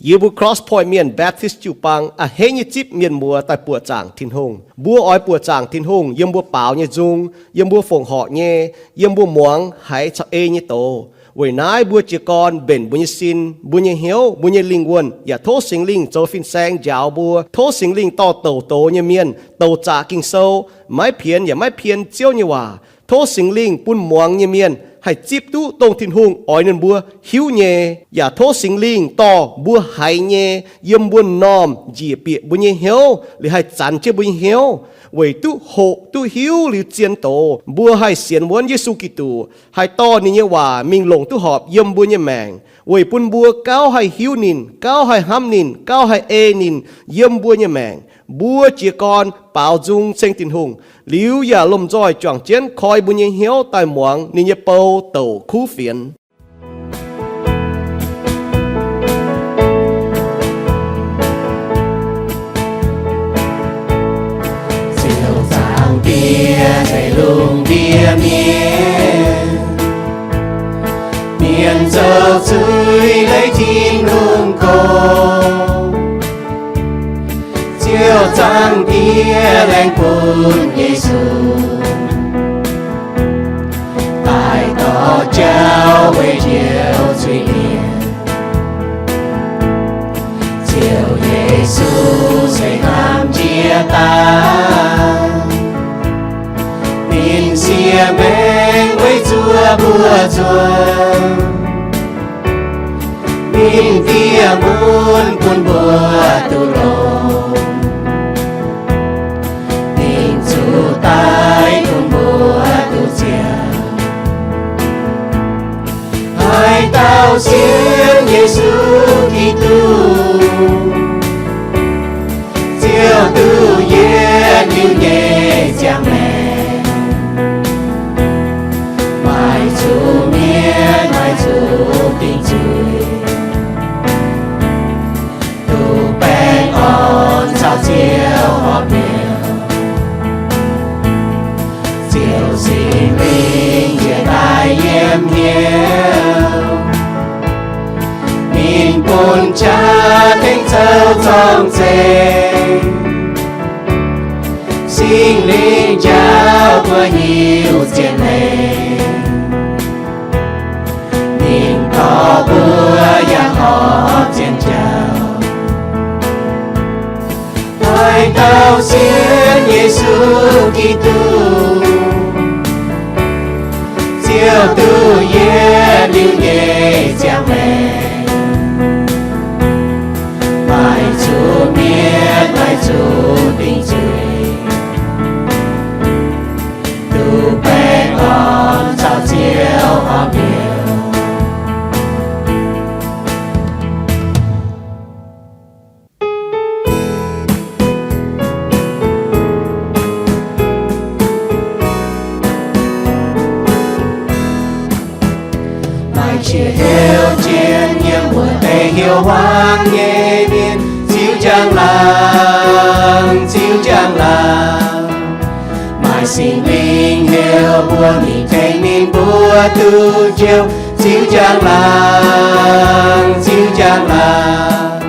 Yie mbuo Cross Point Mienh Baptist jiu-baang a'hneiv nyei zipv mienh muoz daaih buoqc zaangc Tin-Hungh. Mbuo oix buoqc zaangc Tin-Hungh yiem mbuo baaux nyei nzung, yiem mbuo fongc horc nyei, yiem mbuo muangx haiz caux ei nyei doz. Weic naaiv mbuo jiez gorn mbenc mbuo nyei sin, mbuo nyei hnyouv, mbuo nyei lingh wuonh, yaac tov Singx Lingh zoux fin-saeng njaaux mbuo. Tov Singx Lingh dorh douc doz nyei mienh, douc zaqc Ging-Sou, maiv pienx yaac maiv pien Ziouv nyei waac. Tov Singx Lingh bun muangx nyei mienh haih zipv duqv dongh Tin-Hungh oix ninh mbuo hiuv nyei, yaac tov Singx Lingh dorh mbuo haiz nyei yiem mbuo m'normh njiec bieqc mbuo nyei hnyouv, liuz haih zanx jienv mbuo nyei hnyouv, weic duqv hoqc duqv hiuv liuz zien doz, mbuo haih sienx wuonv Yesu Giduc, haih dorh ninh nyei waac mingh longc duqv horpc yiem mbuo nyei maengc, weic bun mbuo gauh haih hiuv ninh, gauh haih hnamv ninh, gauh haih ei ninh yiem mbuo nyei maengc. Mbuo jiez gorn baaux nzung ceng Tin-Hungh, liuz yaac lomh nzoih juangc jienv koi mbuo nyei hnyouv daaih muangx ninh nyei bou douc kuv fienx. Ziouv Zaangc Diex, zeiv lungh ndiev mienh, mienh zoux zuiz leiz Tin-Hungh gorngv. Ziouv Zaangc Diex laengz bun Yesu daaih dorh jauv weic njoux zuiz-mienh. Ziouv Yesu se hnamv jiex daaih, ninh siex maengx weic zuov mbuo zuangx. Ninh dieh mun bun mbuo duqv longx, ninh zuqc daic bun mbuo duqv ziangh. Haaix dauh sienx Yesu Giduc, ziouc duqv yietc liuz nyei ziangh maengc, maaih zuqc mietc, maaih zuqc dingc zuiz, duqv baengh orn caux Ziouv horpc miuc. Ziouv Singx Lingh njiec daaih yiem hnyouv, ninh bun jaax tengx zoux zorng-zengx. Singx Lingh njaaux mbuo hiuv zien leiz, ninh dorh mbuo yangh horpc zien jauv. Haaix dauh sienx Yesu Giduc, ziouc duqv yietc liuz nyei ziangh maengc, maaih zuqc mietc, maaih zuqc dingc zuiz, duqv baengh orn caux Ziouv horpc miuc. Maaih qiex heuc jienv yiem wuov deix hnyouv huaang nyei mienh, Ziux Njang Laangc, Ziux Njang Laangc. Maaih Singx Lingh heuc mbuo mingh tengx ninh mbuo duqv njoux, Ziux Njang Laangc, Ziux Njang Laangc.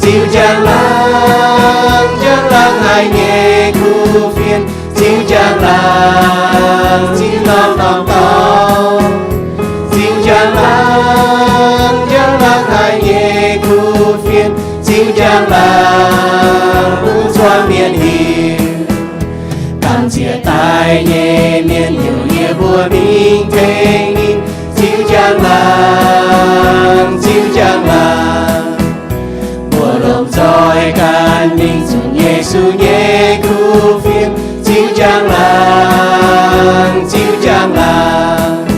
Ziux Njang Laangc, Njang Laangc haic nyei kuv fienx, Ziux Njang Laangc, Ziux norm-norm dorngx. Ziux Njang Laangc, Njang Laangc haic nyei kuv fienx, Ziux Njang Laangc bun zuangx mienh hiuv. Gamh nziex daaih nyei mienh, heuc yie mbuo mingh tengx ninh, Ziux Njang Laangc, Ziux Njang Laangc. Mbuo lomh nzoih ganh mingh zunc Yesu nyei kuv fienx, Ziux Njang Laangc, Ziux Njang Laangc.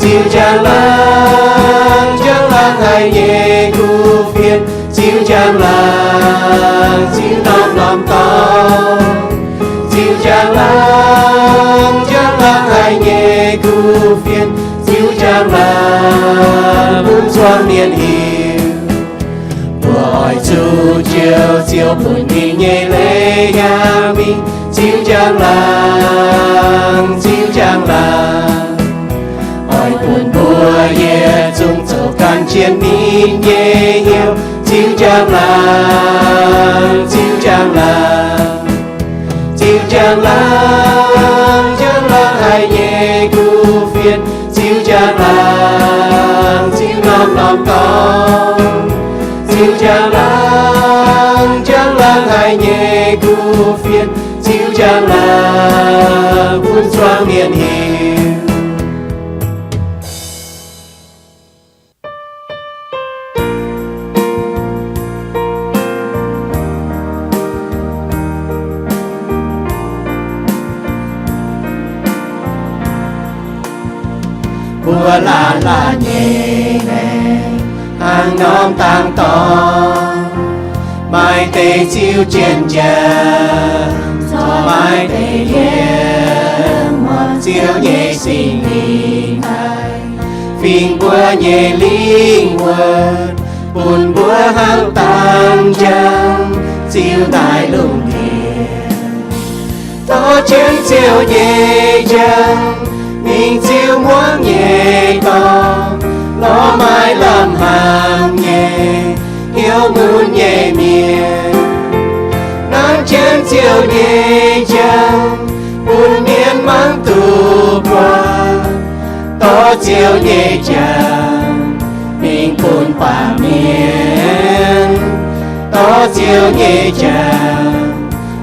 Ziux Njang Laangc, Njang Laangc haic nyei kuv fienx, Ziux Njang Laangc, Ziux norm-norm dorngx. Ziux Njang Laangc, Njang Laangc haic nyei kuv fienx, Ziux Njang Laangc bun zuangx mienh hiuv. Mbuo oix zuqc njoux Ziouv bun mingh nyei leiz hiaangx mingh, Ziux Njang Laangc, Ziux Njang Laangc. Oix bun mbuo yietc zungv zoux gan jienv ninh nyei hnyouv, Njang-laangc, njang-laangc haic nyei kuv fienx, ziux njang-laangc, ziux norm-norm dorngx. Ziux njang-laangc, njang-laangc haic nyei kuv fienx, ziux njang-laangc bun zuangx mienh hiuv. Mbuo laanh laanh nyei maengc, hnangv norm dangx dorngx, maaih deix ziux jienv njang, maaih deix yiem muangx Ziouv nyei Singx Lingh daaih fingx mbuo nyei lingh wuonh, bun mbuo hnangv dangx njang ziux naaiv lungh ndiev. Dorh jienv Ziouv nyei njang mingh ziux muangx nyei dorngx, lorz maaih lamh hnaangx nyei hnyouv mun nyei mienh. Nanv jienv Ziouv nyei njang bun mienh mangc duqv buatc. Dorh Ziouv nyei njang mingh bun baamh mienh. Dorh Ziouv nyei njang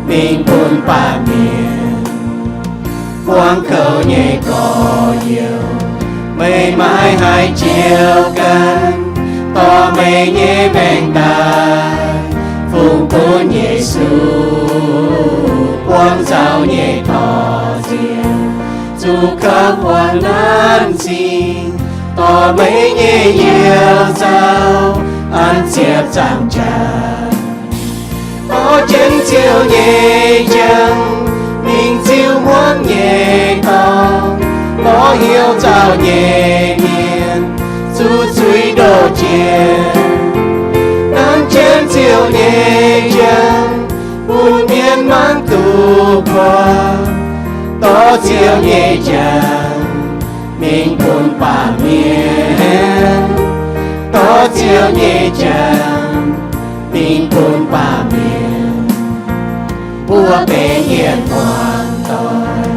mingh bun baamh mienh. Buangv kouv nyei gorx-youz, meih maiv haih jiou ganh, dorh meih nyei maengc daaih fungx bun Yesu buangv nzauh nyei dorh nziex, zuqc kouv buangh nanv zingh, dorh meih nyei youz nzauh an ziepc nzaangc jaax. Dorh jienv Ziouv nyei njang mingh ziux muangx nyei dorngx, lorz hnyouv nzauh nyei mienh zuqc zuiz ndoh jiex. Nanv jienv Ziouv nyei njang bun mienh mangc duqv buatc. Dorh Ziouv nyei njang mingh bun baamh mienh. Dorh Ziouv nyei njang mingh bun baamh mienh. Mbuo benx yietc muangx doic,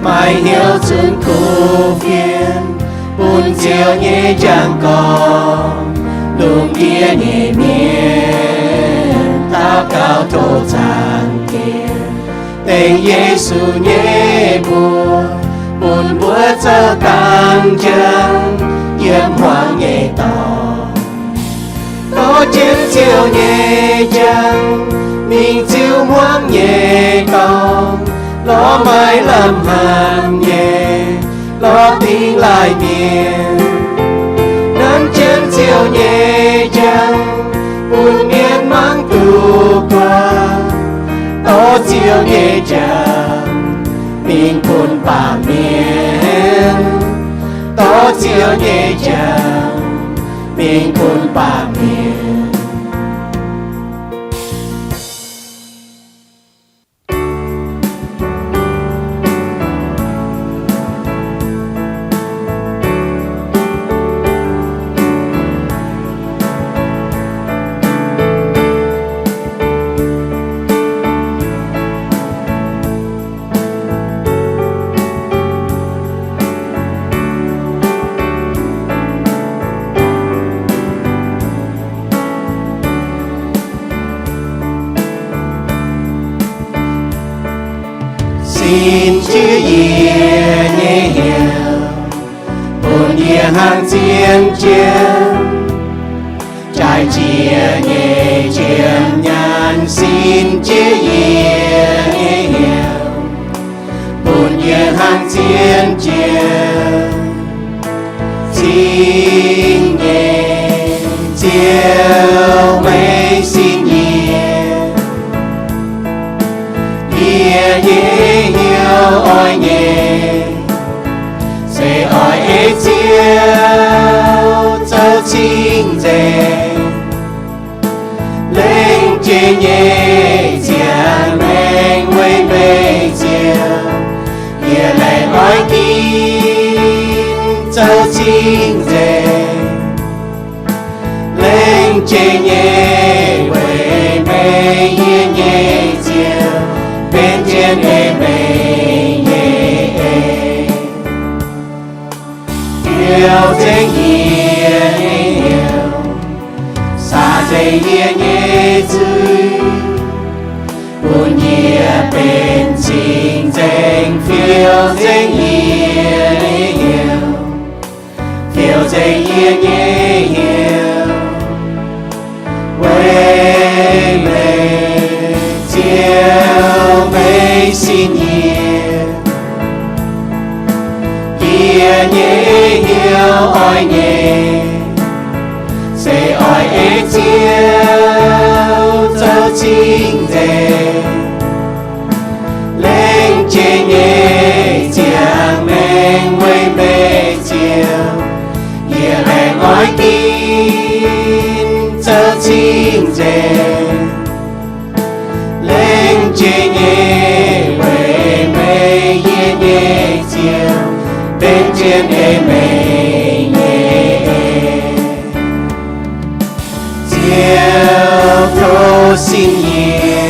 maaih hnyouv zunv kuv fienx, bun Ziouv nyei njang gorngv lungh ndiev nyei mienh daux gaux tov zaangc Diex, dengx Yesu nyei mbuox, bun mbuo zoux dangx njang yiem hmuangx nyei dorngx. Dorh jienv Ziouv nyei njang mingh ziux hmuangx nyei dorngx, lorz maaih lamh hnaangx nyei, lorz dingx laaih mienh. Nanv jienv Ziouv nyei njang bun mienh mangc duqv buatc. Dorh Ziouv nyei njang mingh bun baamh mienh. Dorh Ziouv nyei njang mingh bun baamh mienh. Sin jienv yie nyei hnyouv, bun yie hnangv zien jienv. Jaaix jiex nyei jiem nyaanh sin jienv yie nyei hnyouv, bun yie hnangv zien jienv. Cing nyei Ziouv, meih sin yie. Yie nyei hnyouv oix nyei, se oix ei Ziouv zoux cing-nzengc. Lengc jiex nyei ziangh maengc weic meih Ziouv, yie laengz oix ginv zoux cing-nzengc. Lengc jiex nyei weic meih yie nyei Ziouv, benx jienv ei meih nzengc yie nyei zuiz, bun yie benx cing-nzengc, fiou nzengc yie nyei hnyouv, fiou nzengc yie nyei hnyouv. Weic meih, Ziouv, meih sin yie, yie nyei hnyouv oix nyei, se oix aengx Ziouv zoux cing-nzengc. Lengc jiex nyei ziangh maengc weic meih Ziouv, yie laengz oix ginv zoux cing-nzengc. Lengc jiex nyei weic meih yie nyei Ziouv, benx jienv ei meih nyei. Ziouv, tov sin yie,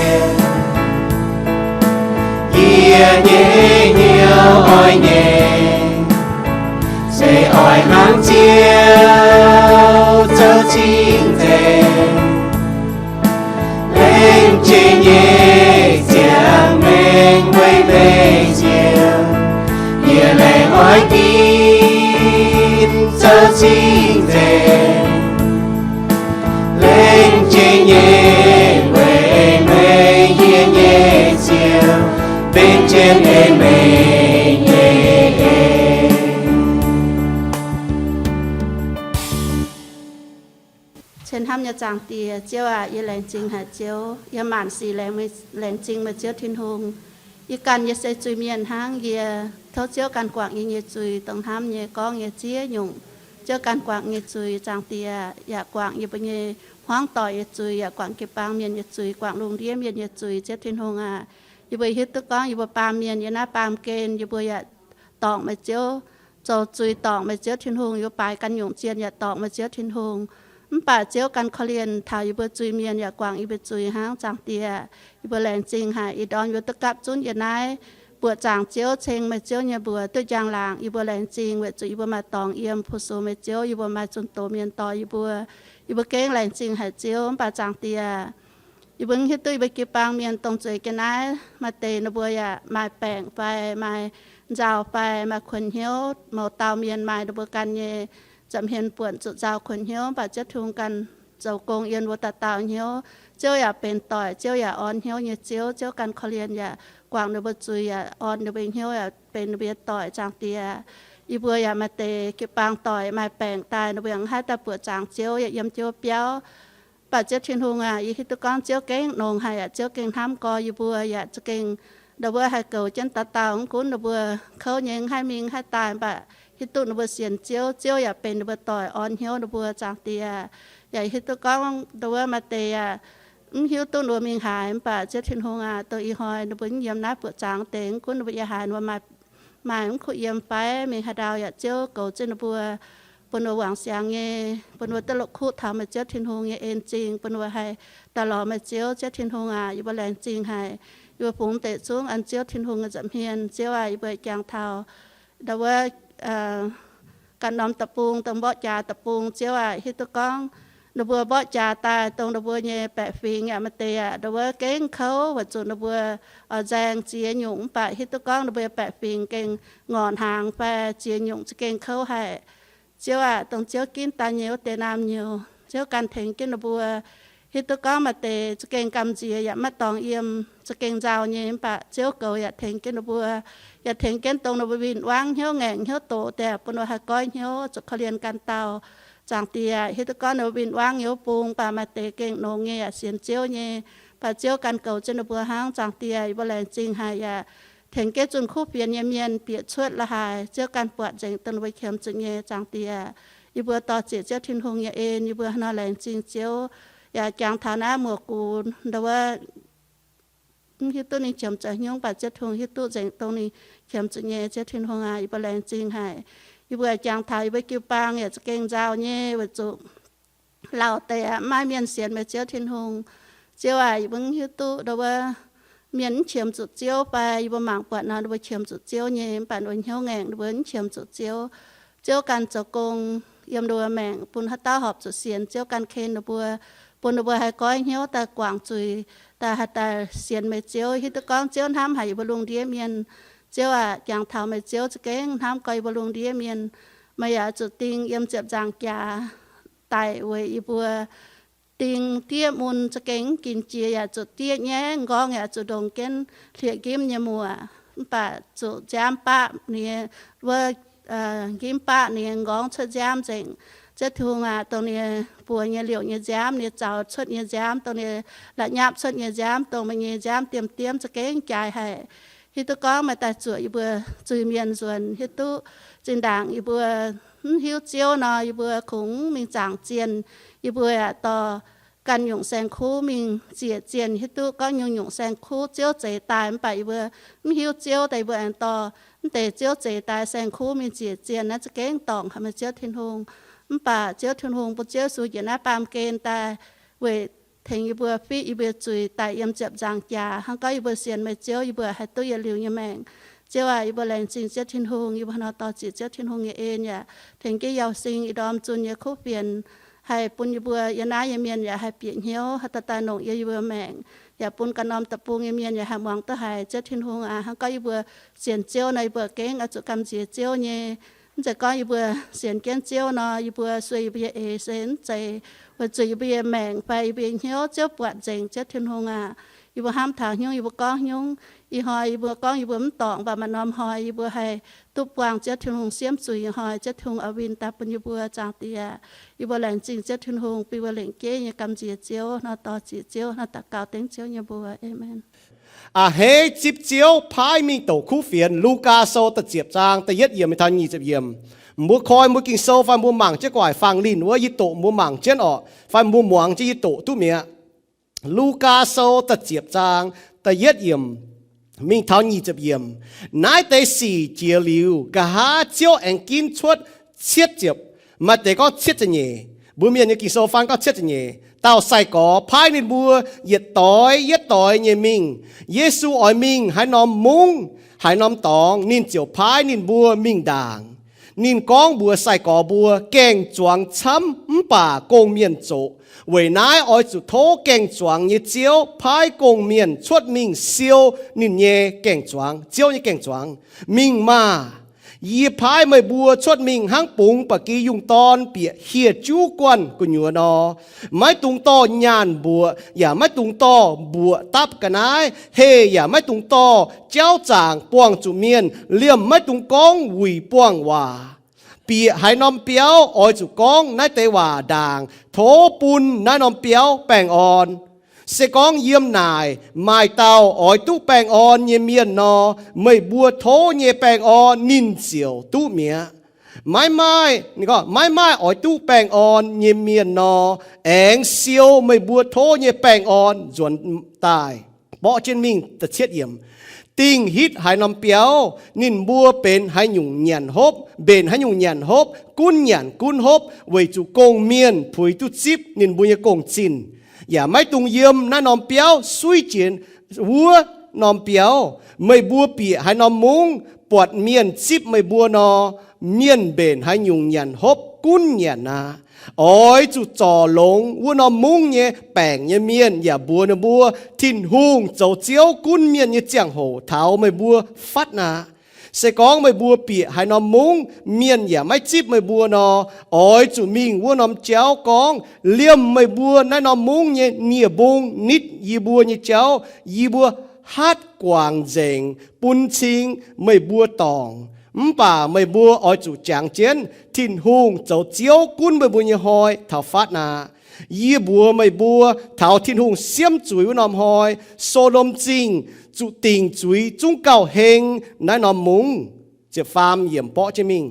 yie nyei hnyouv oix nyei, se oix hnangv Ziouv zoux cing-nzengc. Lengc jiex nyei ziangh maengc weic meih Ziouv, yie laengz oix ginv zoux cing-nzengc. Lengc jiex nyei weic meih yie nyei Ziouv, benx jienv ei meih nyei. Cien hnamv nyei Zaangc Diex, Ziouv aac, yie laengz zingh haic Ziouv. Yiem maanc sic laengz zingh meih Ziouv Tin-Hungh. Yie ganh yie se zuiz-mienh hnangv. Yie tov Ziouv ganh guangc yie nyei zuiz, dongh hnamv nyei, gorngv nyei, ziex nyungc. Ziouv ganh guangc nyei zuiz, Zaangc Diex, yaac guangc yie mbuo nyei hmuangv doic nyei zuiz, yaac guangc jiu-baang mienh nyei zuiz, guangc lungh ndiev mienh nyei zuiz, Ziouv Tin-Hungh aac. Yie mbuo hiuv duqv gorngv yie mbuo baamh mienh yiem naaiv baamh gen, yie mbuo yaac dorngc meih Ziouv, zoux zuiz dorngc meih Ziouv Tin-Hungh. Yie mbuo baaix ganh nyungc zien yaac dorngc meih Ziouv Tin-Hungh. Mv baac Ziouv ganh korv-lienh taux yie mbuo zuiz-mienh yaac guangc yie mbuo zuiz hnangv. Zaangc Diex, yie mbuo laengz zingh haic, ih ndorm yie mbuo duqv gapv zunv yiem naaiv buoqc zaangc Ziouv, ceng meih Ziouv nyei mbuox duqv njang-laangc. Yie mbuo laengz zingh weic zuqc yie mbuo maaih dorngx yiem fu-sux meih Ziouv, yie mbuo maaih zunh doz mienh dorh yie mbuo. Yie mbuo gengh laengz zingh haic Ziouv. Mv baac Zaangc Diex, yie mbuo hiuv duqv yie mbuo jiu-baang mienh dongh zueiz ga'naaiv maaih deix ninh mbuo yaac maaih baengc fai maaih nzauh fai maaih kuonx hnyouv. Mouz dauh mienh maaih ninh mbuo ganh nyei nza'hmien buonc zuqc nzauh kuonx hnyouv, mv baac Ziouv Tin-Hungh ganh zoux gong yiem wuov dauh dauh hnyouv. Ziouv yaac benx doic, Ziouv yaac orn hnyouv nyei Ziouv. Ziouv ganh korv-lienh yaac guangc ninh mbuo zuiz, yaac orn ninh mbuo hnyouv, yaac benx ninh mbuo nyei doic. Zaangc Diex, yie mbuo yaac maaih deix jiu-baang doic maaih baengc daaih, ninh mbuo yaac mv haih daaih buoqc zaangc Ziouv, yaac yiem Ziouv biauv. Mv baac Ziouv Tin-Hungh aac, yie hiuv duqv gorngv Ziouv gengh nongx haic, yaac Ziouv gengh hnamv gorx yie mbuo, yaac za'gengh ndau wuov haih goux jienv dauh dauh. Mv gunv ninh mbuo kouv nyei, mv haih mingh, mv haih daaih, mv baac hiuv duqv ninh mbuo sienx Ziouv, Ziouv yaac benx ninh mbuo doic, orn hnyouv ninh mbuo. Zaangc Diex, yaac hiuv duqv gorngv ndau wuov maaih deix yaac mv hiuv duqv ninh mbuo mingh haaix, mv baac Ziouv Tin-Hungh aac, dongh ih hnoi ninh mbuo mv yiem naaiv buoqc zaangc deix, mv gunv ninh mbuo yiem haaix, ninh mbuo maaih, maaih mv kuh yiem fai mingh haaix ndau, yaac Ziouv goux jienv ninh mbuo, bun ninh mbuo wangc siangx nyei, bun ninh mbuo duqv la'kuqv taux meih Ziouv Tin-Hungh nyei en zingh, bun ninh mbuo haih daaih lorz meih Ziouv. Ziouv Tin-Hungh aac, yie mbuo laengz zingh haic. Yie mbuo fungx deix zungv an Ziouv Tin-Hungh nyei nza'hmien. Ziouv aac, yie mbuo jangx taux ndau wuov ganh norm deic-bung, dongh mborqv jaax deic-bung, Ziouv aac, hiuv duqv gorngv ninh mbuo mborqv jaax daaih, dongh ninh mbuo nyei baeqc fingx yaac maaih deix aac, ndau wuov gengh kouv weic zuqc ninh mbuo oix nzaeng ziex nyungc, mv baac hiuv duqv gorngv ninh mbuo nyei baeqc fingx gengh ngorc hnaangx fai ziex nyungc za'gengh kouv haic. Ziouv aac, dongh Ziouv ginv daaih nyei wuov deix naamh nyouz, Ziouv ganh tengx jienv ninh mbuo. Hiuv duqv gorngv maaih deix za'gengh gamh nziex yaac maiv dorngx yiem, za'gengh nzauh nyei, mv baac Ziouv goux yaac tengx jienv ninh mbuo, yaac tengx jienv dongh ninh mbuo win-wangv, hnyouv ngaengc, hnyouv doqc deix, bun ninh mbuo haih goiv hnyouv, zuqc korv-lienh ganh dauh. Zaangc Diex, hiuv duqv gorngv ninh mbuo win-wangv nyei wuov bung, mv baac maaih deix gengh nongx nyei yaac sienx Ziouv nyei, mv baac Ziouv ganh goux jienv ninh mbuo hnangv. Zaangc Diex, yie mbuo laengz zingh haic yaac tengx jienv zunh kuv fienx nyei mienh bieqc cuotv la'haaix, Ziouv ganh buatc nzengc dongh ninh mbuo qiemx zuqc nyei. Zaangc Diex, yie mbuo dor-ziec Ziouv Tin-Hungh nyei en, yie mbuo hnangv nor laengz zingh Ziouv, yaac jangx taux naaiv muoz-gux ndau wuov mv hiuv duqv ninh qiemx zuqc haaix nyungc, mv baac Ziouv Tin-Hungh hiuv duqv nzengc dongh ninh qiemx zuqc nyei. Ziouv Tin-Hungh aac, yie mbuo laengz zingh haic. Yie mbuo jangx taux yie mbuo jiu-baang yaac za'gengh nzauh nyei weic zuqc lauh deix aqv, mv maaih mienh sienx meih Ziouv Tin-Hungh. Ziouv aac, yie mbuo mv hiuv duqv ndau wuov mienh mv qiemx zuqc Ziouv fai yie mbuo mangc buatc nor ninh mbuo qiemx zuqc Ziouv nyei, mv baac ninh mbuo hnyouv ngaengc, ninh mbuo mv qiemx zuqc Ziouv. Ziouv ganh zoux gong yiem ninh mbuo maengc bun haaix dauh horpc zuqc sienx, Ziouv ganh ken ninh mbuo, bun ninh mbuo haih goiv hnyouv daaih guangc zuiz, daaih haih daaih sienx meih Ziouv. Hiuv duqv gorngv Ziouv hnamv haic yie mbuo lungh ndiev mienh. Ziouv aac, jangx taux meih Ziouv za'gengh hnamv gorx yie mbuo lungh ndiev mienh. Meih yaac zuqc ding yiem ziepc nzaangc jaax daic weic yie mbuo. Ding diev mun za'gengh mv ginc jiex, yaac zuqc diev nyaiv, m'nqorngv yaac zuqc ndongc jienv hlieqv-nqimv nyei muoc, mv baac zuqc nziaamv baqv nie, wuov, nqimv baqv nie, m'nqorngv cuotv nziaamv nzengc. Ziouv Tin-Hungh aac, dongh nie buoz nyei liouc nyei nziaamv, nie zaux cuotv nyei nziaamv, dongh nie la'nyapv cuotv nyei nziaamv, dongh meih nyei nziaamv diemv-diemv za'gengh jaaix haic. Hiuv duqv gorngv meih daaih zuoqc yie mbuo zuiz-mienh nzuonx. Hiuv duqv zinh ndaangc yie mbuo mv hiuv Ziouv nor, yie mbuo kungx mingh zaangc zienh. Yie mbuo yaac dorh ganh nyungc saeng-kuv mingh ziec zienh. Hiuv duqv gorngv nyungc-nyungc saeng-kuv Ziouv zeix daaih, mv baac yie mbuo mv hiuv Ziouv daaih, yie mbuo aengx dorh mv deix Ziouv zeix daaih saeng-kuv mingh ziec zienh. Naaiv za'gengh dorngc haic meih Ziouv Tin-Hungh. Mv baac Ziouv Tin-Hungh bun Ziouv Yesu njiec naaiv baamh gen daaih weic tengx yie mbuo fitv yie mbuo zuiz daic yiem ziepc nzaangc jaax. Hnangv gorngv yie mbuo sienx meih Ziouv, yie mbuo haih duqv yietc liuz nyei maengc. Ziouv aac, yie mbuo laengz zingh Ziouv Tin-Hungh. Yie mbuo hnangv nor dorh ziec Ziouv Tin-Hungh nyei en yaac tengx jienv Yauh Sing ih ndorm zunh nyei kuv fienx, haih bun yie mbuo yiem naaiv nyei mienh yaac haih bieqc hnyouv, haih daaih daaih longc yie mbuo maengc, yaac bun ganh norm deic-bung nyei mienh yaac haih muangx duqv haiz. Ziouv Tin-Hungh aac, hnangv gorngv yie mbuo sienx Ziouv nor, yie mbuo gengh oix zuqc gamh nziex Ziouv nyei. Mv zeiz gorngv yie mbuo sienx jienv Ziouv nor, yie mbuo sueih yie mbuo nyei eix se mv zeiz weic zuqc yie mbuo nyei maengc fai yie mbuo nyei hnyouv Ziouv buatc nzengc. Ziouv Tin-Hungh aac, yie mbuo hnamv taux haaix nyungc yie mbuo gorngv haaix nyungc. Ih hnoi yie mbuo gorngv yie mbuo mv dorngc, mv baac maaih norm hnoi yie mbuo haih duqv buangh Ziouv Tin-Hungh siemv zuiz nyei hnoi. Ziouv Tin-Hungh oix win daaih bun yie mbuo. Zaangc Diex aac, yie mbuo laengz zingh Ziouv Tin-Hungh bun yie mbuo lengc jeiv nyei gamh nziex Ziouv, hnangv nor dorh ziec Ziouv, hnangv nor daux gaux dengv Ziouv nyei mbuox. A'hneiv zipv Ziouv paaiv mingh douc kuv fienx. Lugaa Sou da'ziepc zaang da'yietv yiemc mingh taux nyic ziepc yiemc. Mbuo koi mbuo Ging-Sou fai mbuo mangc jienv gu'nguaaic fangx linh wuov, yie doqc mbuo mangc jienv orqc, fai mbuo muangx jienv yie doqc duqv mi'aqv. Lugaa Sou da'ziepc zaang da'yietv yiemc mingh taux nyic ziepc yiemc. Naaiv deix sic jiex liuz, nqa'haav Ziouv aengx ginv cuotv cietv ziepc, maaih deix gorngv cietv ziepc nyeic. Mbuo Mienh nyei Ging-Sou faan gorngv cietv ziepc nyeic dauh sai-gorx paaiv ninh mbuo yietc doix yietv doix nyei mingh. Yesu oix mingh haaix norm mungv, haaix norm dorngx, ninh ziouc paaiv ninh mbuo mingh ndaangc. Ninh gorngv mbuox sai-gorx mbuo, Gaeng-zuangx camv mv baac gong-mienh zoqc. Weic naaiv oix zuqc tov gaeng-zuangx nyei Ziouv paaiv gong-mienh cuotv mingh siou ninh nyei gaeng-zuangx, Ziouv nyei gaeng-zuangx. Mingh maah! Yie paaiv meih mbuo cuotv mingh hnangv bungx ba'gi yungh dorn bieqc hieh juv guanh gu'nyuoz nor. Maiv dungx dorh nyaanh mbuoqc, yaac maiv dungx dorh mbuoqc dapv ga'naaiv. Heh yaac maiv dungx dorh jauv zaangc buangh zuqc mienh. Liemh maiv dungx gorngv wuic buangh waac. Bieqc haaix norm biauv oix zuqc gorngv naaiv deix waac ndaangc, tov bun naaiv norm biauv baengh orn. Se gorngv yiem naaic maaih dauh oix duqv baengh orn nyei mienh nor, meih mbuo tov nyei baengh orn ninh ziouc duqv mi'aqv. Maiv maaih, ninh gorngv, maiv maaih oix duqv baengh orn nyei mienh nor, aengx siou meih mbuo tov nyei baengh orn nzuonx daaih. Mborqv jienv mingh da'cietv yiemc. Dingh hitv haaix norm biauv, ninh mbuo benx haaix nyungc nyanc hopv, mbenc haaix nyungc nyanc hopv, gunv nyanc gunv hopv, weic zuqc gong-mienh puix duqv zipv ninh mbuo nyei gong-zinh, yaac maiv dungx yiem naaiv norm biauv suiv jienv wuov norm biauv. Meih mbuo bieqc haaix norm mungv, buatc mienh zipv meih mbuo nor, mienh mbenc haaix nyungc nyanc hopv gunv nyanc aqv. Oix zuqc zorc longx wuov norm mungv nyei baengc nyei mienh yaac mbuox ninh mbuo, Tin-Hungh zoux Ziouv gunv mienh nyei ziangh hoc taux meih mbuo fatv aqv. Se gorngv meih mbuo bieqc haaix norm mungv, mienh yaac maiv zipv meih mbuo nor, oix zuqc mingh wuov norm jauv gorngv, Liemh meih mbuo naaiv norm mungv nyei nie-mbung nitv yie mbuo nyei jauv, yie mbuo hatv guangc nzengc bun cing meih mbuo dorngc. Mv baac meih mbuo oix zuqc jangx jienv Tin-Hungh zoux Ziouv gunv meih mbuo nyei hnoi taux fatv aqv. Yie mbuox meih mbuo, taux Tin-Hungh siemv zuiz wuov norm hnoi, So^ndom Zingh zuqc dingc zuiz zungv gauh heng naaiv norm mungv. Ziepc faam yiemc borqv jienv mingh.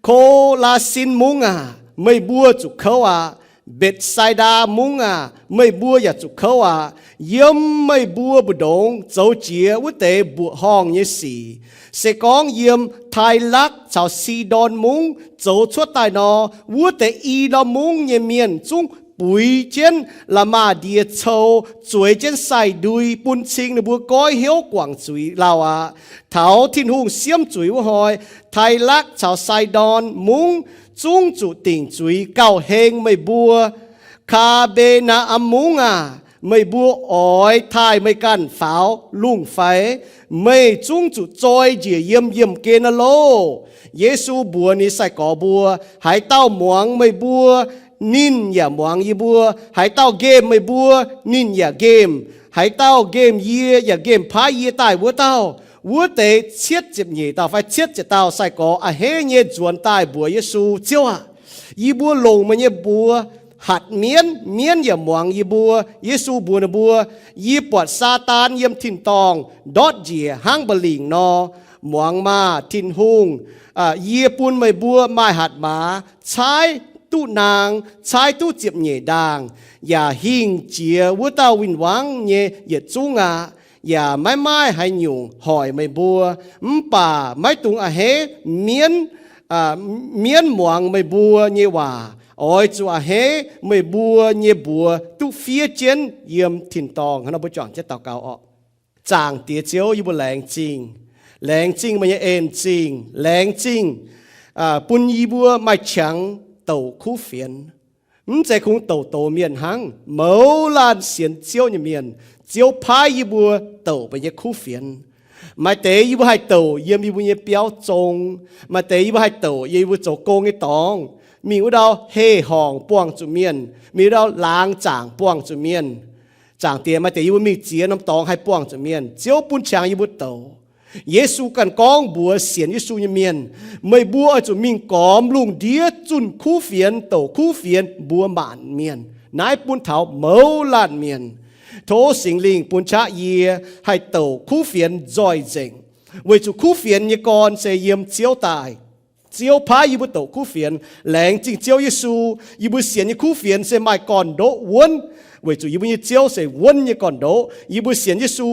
Ko^laa^sin Mungv aac, meih mbuo zuqc kouv aqv. Mbetc^sai^ndaa Mungv aac, meih mbuo yaac zuqc kouv aqv. Yiem meih mbuo mbu'ndongx zoux jiex wuov deix mbuoqc horngh nyei sic. Se gorngv yiem Taai^lakv caux Si^ndon Mungv zoux cuotv daaih nor, wuov deix i norm mungv nyei mienh zungv buix jienv la'maah ndie cou, zueiz jienv sai-ndui bun cing ninh mbuo goiv hnyouv guangc zuiz lauh aqv. Taux Tin-Hungh siemv zuiz wuov hnoi, Taai^lakv caux Sai^ndon Mungv zungv zuqc dingc zuiz gauh heng meih mbuo. Kaa^be^naa^am Mungv aah! Meih mbuo oix taaih meih ganh faaux lungh fai? Meih zungv zuqc zoi njiec yiem yiemh gen aqv loh. Yesu mbuox ninh nyei sai-gorx mbuo, Haaix dauh muangx meih mbuo, ninh yaac muangx yie mbuo. Haaix dauh nqemh meih mbuo, ninh yaac nqemh. Haaix dauh nqemh yie yaac nqemh paaiv yie daaih wuov dauh. Wuov deix cietv ziepc nyeic dauh fai cietv ziepc dauh sai-gorx a'hneiv nyei nzuonx daaih mbuox Yesu, Ziouv aah! Yie mbuo longc meih nyei mbuox hatc mienv, mienv yaac muangx yie mbuo. Yesu mbuox ninh mbuo, Yie buatc Saadaan yiem tin-dorngh ndortv njiec hnangv mba'lingc nor. Muangx maah! Tin-Hungh, yie bun meih mbuo maaih hatc maaz caaiv duqv naang, caaiv duqv ziepc nyeic ndaangh, yaac hingh jiex wuov dauh win-wangv nyei yietc zungv aqv. Yaac maiv maaih haaix nyungc hoic meih mbuo. Mv baac maiv dungx a'hneiv mienv, mienv muangx meih mbuo nyei waac. Oix zuqc a'hneiv meih mbuo nyei mbuox duqv fiev jienv yiem tin-dorngh. Hnangv nor mbuo juangc jienv daux gaux oc. Zaangc Diex Ziouv, yie mbuo laengz zingh. Laengz zingh meih nyei en-zingh. Laengz zingh bun yie mbuo maaih qangx douc kuv fienx. Mv zeiz kungx douc doz mienh hnangv. Mouz laanh sienx Ziouv nyei mienh, Ziouv paaiv yie mbuo douc mbuo nyei kuv fienx. Maaih deix yie mbuo haih douc yiem yie mbuo nyei biauv zong. Maaih deix yie mbuo haih douc yiem yie mbuo zoux gong nyei dorngx. Mingh wuov ndau heh horngc buangh zuqc mienh. Mingh wuov ndau laangz zaangc buangh zuqc mienh. Zaangc Diex, maaih deix yie mbuo mingh ziex norm dorngx haih buangh zuqc mienh. Ziouv bun qangx yie mbuo douc. Yesu ganh gorngv mbuox sienx Yesu nyei mienh, Meih mbuo oix zuqc mingh gormx lungh ndiev zunh kuv fienx, douc kuv fienx mbuox maanc mienh. Naaiv bun taux mouz laanh mienh. Tov Singx Lingh bun qaqv yie haih douc kuv fienx nzoih nzengc, weic zuqc kuv fienx nyei gorn se yiem Ziouv daaih. Ziouv paaiv yie mbuo douc kuv fienx. Laengz zingh Ziouv Yesu, yie mbuo sienx nyei kuv fienx se maaih gorn-ndoqv wuonv, weic zuqc yie mbuo nyei Ziouv se wuonv nyei gorn-ndoqv. Yie mbuo sienx Yesu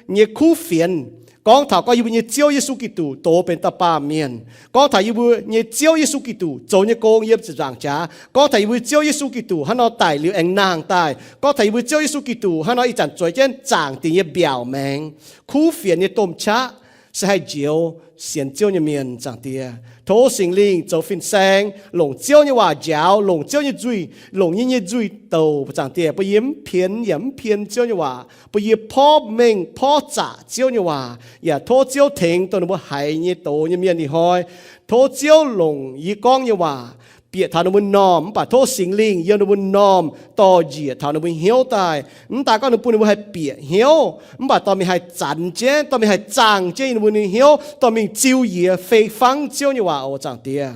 nyei kuv fienx gorngv taux gorngv yie mbuo nyei Ziouv Yesu Giduc doz benx dauh baamh mienh. Gorngv taux yie mbuo nyei Ziouv Yesu Giduc zoux nyei gong yiem ziepc nzaangc jaax. Gorngv taux yie mbuo Ziouv Yesu Giduc hnangv nor daic liuz aengx nangh daaih. Gorngv taux yie mbuo Ziouv Yesu Giduc hnangv nor ih zanc zueiz jienv zaangc dingc nyei mbiaauc maengx. Kuv fienx nyei domh qaqv se haih njoux sienx Ziouv nyei mienh. Zaangc Diex, tov Singx Lingh zoux fin-saeng, longc Ziouv nyei waac njaaux, longc Ziouv nyei nzuih, longc yie nyei nzuih douc. Zaangc Diex, bun yie mv pienx yaac mv pien Ziouv nyei waac, bun yie porv mengh porv zaqc Ziouv nyei waac, yaac tov Ziouv tengx dongh ninh mbuo haiz nyei doz nyei mienh ih hnoi. Tov Ziouv longc yie gorngv nyei waac bieqc taux ninh mbuo m'normh, mv baac tov Singx Lingh yiem ninh mbuo m'normh dorh njiec taux ninh mbuo hnyouv daaih. Mv daan gorngv ninh bun ninh mbuo haih bieqc hnyouv, mv baac dorh mingh haih zanx jienv, dorh mingh haih zaangh jienv ninh mbuo nyei hnyouv, dorh mingh ziux yie fei fangv Ziouv nyei waac oc. Zaangc Diex,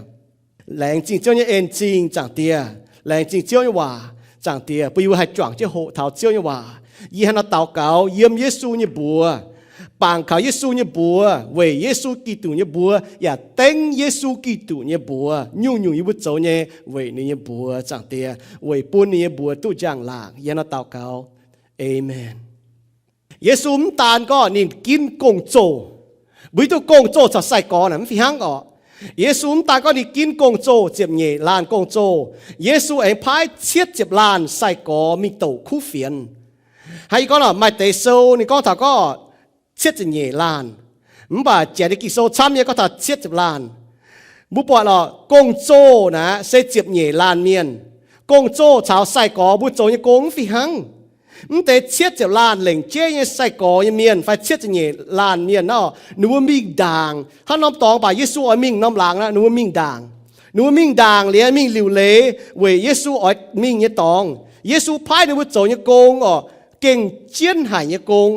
laengz zingh Ziouv nyei en-zingh. Zaangc Diex, laengz zingh Ziouv nyei waac. Zaangc Diex, bun yie mbuo haih juangc jienv hoqc taux Ziouv nyei waac. Yie hnangv nor daux gaux yiem Yesu nyei mbuox, bangc kaux Yesu nyei mbuox, weic Yesu Giduc nyei mbuox, yaac dengv Yesu Giduc nyei mbuox. Nyungc-nyungc yie mbuo zoux nyei weic ninh nyei mbuox. Zaangc Diex, weic bun ninh nyei mbuox duqv njang-laangc. Yie hnangv nor daux gaux. Aamen. Yesu mv daan gorngv ninh ginv gong-zoh. Mbuo hiuv duqv gong-zoh caux sai-gorx naaic mv fih hnangv oc. Yesu mv daan gorngv ninh ginv gong-zoh, ziepc nyeic laanh gong-zoh, Yesu aengx paaiv cietv ziepc laanh sai-gorx mingh douc kuv fienx. Hnangv yie gorngv oc, maaih deix sou ninh gorngv taux gorngv cietv ziepc nyeic laanh, mv baac janx nyei Ging-Sou camv nyei gorngv taux cietv ziepc laanh. Mbuo buatc oc, gong-zoh naaic se ziepc nyeic laanh mienh. Gong-zoh caux sai-gorx mbuo zoux nyei gong mv fih hnangv. Mv deix cietv ziepc laanh lengc jeiv nyei sai-gorx nyei mienh fai cietv ziepc nyeic laanh mienh nor, ninh mbuo mingh ndaangc hnangv norm dorngx, mv baac Yesu oix mingh norm laangz aqv, ninh mbuo mingh ndaangc. Ninh mbuo mingh ndaangc liuz mingh liuc leiz weic Yesu oix mingh nyei dorngx. Yesu paaiv ninh mbuo zoux nyei gong oc, gengh jienv haic nyei gong.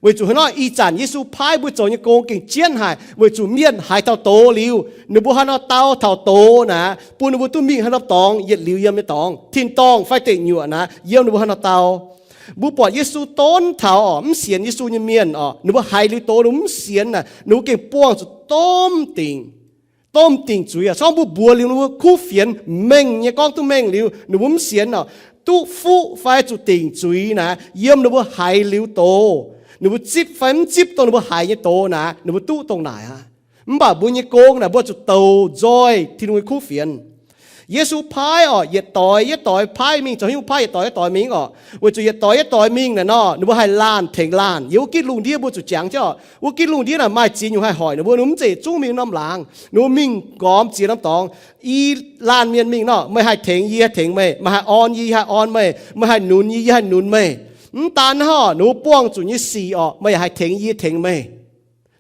Weic zuqc hnangv nor ih zanc Yesu paaiv mbuo zoux nyei gong gengh jienv haic, weic zuqc mienh haiz taux doz liuz, ninh mbuo haaix nor dau taux doz naaic, bun ninh mbuo duqv mingh haaix norm dorngx yietc liuz yiem nyei dorngx, tin-dorngh fai deic nyuoqc naaic, yiem ninh mbuo haaix nor dau. Mbuo buatc Yesu donv taux oc, mv sienx Yesu nyei mienh oc, ninh mbuo haiz liuz doz ninh mbuo mv sienx naaic, ninh mbuo gengh buangh zuqc domh dingc, domh dingc zuiz aqv. Gorngv mbuo mbuox liuz ninh mbuo kuv fienx mengh nyei gorngv duqv mengh liuz, ninh mbuo mv sienx oc, duqv fuqv fai zuqc dingc zuiz naaic, yiem ninh mbuo haiz liuz doz, ninh mbuo zipv fai mv zipv dongh ninh mbuo haiz nyei doz naaic, ninh mbuo duqv dongh naaic aqv. Mv baac mbuo nyei gong naaic mbuo zuqc douz nzoih Tin-Hungh nyei kuv fienx. Yesu paaiv oc, yietc doix yietc doix paaiv mingh, zoux haaix nyungc paaiv yietc doix yietc doix mingh oc? Weic zuqc yietc doix yietc doix mingh naaic nor, ninh mbuo haih laanh tengx laanh. Yiem wuov gitv lungh ndiev mbuo zuqc jangx jienv oc, wuov gitv lungh ndiev naaic maaih ziex nyungc haih hoic ninh mbuo. Ninh mbuo mv zeiz zungv mingh norm laangz, ninh mbuo mingh gormx ziex norm dorngx. I laanh mienh mingh nor, meih haih tengx yie, yie haih tengx meih. Meih haih orn yie, yie haih orn meih. Meih haih nunx yie, yie haih nunx meih. Mv daan hnangv, ninh mbuo buangh zuqc nyei sic oc, meih yaac haih tengx yie, yie tengx meih.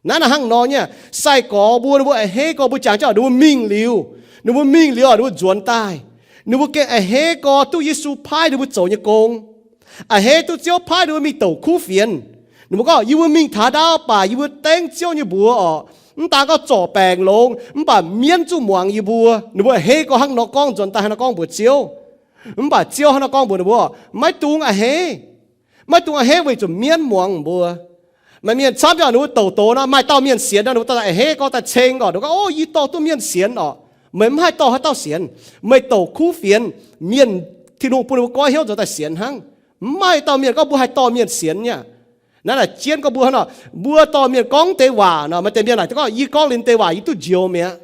Naaiv naaic hnangv nor nyei. Sai-gorx mbuo, ninh mbuo a'hneiv gorx mbuo jangx jienv oc, ninh mbuo mingh liuz, ninh mbuo mingh liuz oc, ninh mbuo nzuonx daaih. Ninh mbuo gengh a'hneiv gorx duqv Yesu paaiv ninh mbuo zoux nyei gong, a'hneiv duqv Ziouv paaiv ninh mbuo mingh douc kuv fienx. Ninh mbuo gorngv, yie mbuo mingh taux ndaauv baac yie mbuo dengv Ziouv nyei mbuox oc. Mv daan gorngv zorc baengc longx, mv baac mienv zungv muangx yie mbuo. Ninh mbuo a'hneiv gorx hnangv nor gorngv, nzuonx daaih hnangv nor gorngv mbuox Ziouv. Mv baac Ziouv hnangv nor gorngv mbuox ninh mbuo, maiv dungx a'hneiv. Maiv dungx a'hneiv weic zuqc mienv muangx mbuo. Maaih mienh camv jauv ninh mbuo douc doz nor, maaih dauh mienh sienx nor, ninh mbuo daaih a'hneiv gorx daaih ceng oc. Ninh gorngv, o, yie dorh duqv mienh sienx oc. Meih mv haih dorh haaix dauh sienx. Meih douc kuv fienx, mienh, Tin-Hungh bun ninh mbuo goiv hnyouv nzuonx daaih sienx hnangv. Mv maaih dauh mienh gorngv mbuo haih dorh mienh sienx nyei. Naaiv naaic jienv gorngv mbuo hnangv nor, mbuo dorh mienh gorngv deix waac nor, maaih deix mienh naaic gorngv, yie gorngv liuz deix waac yie duqv njoux mi'aqv.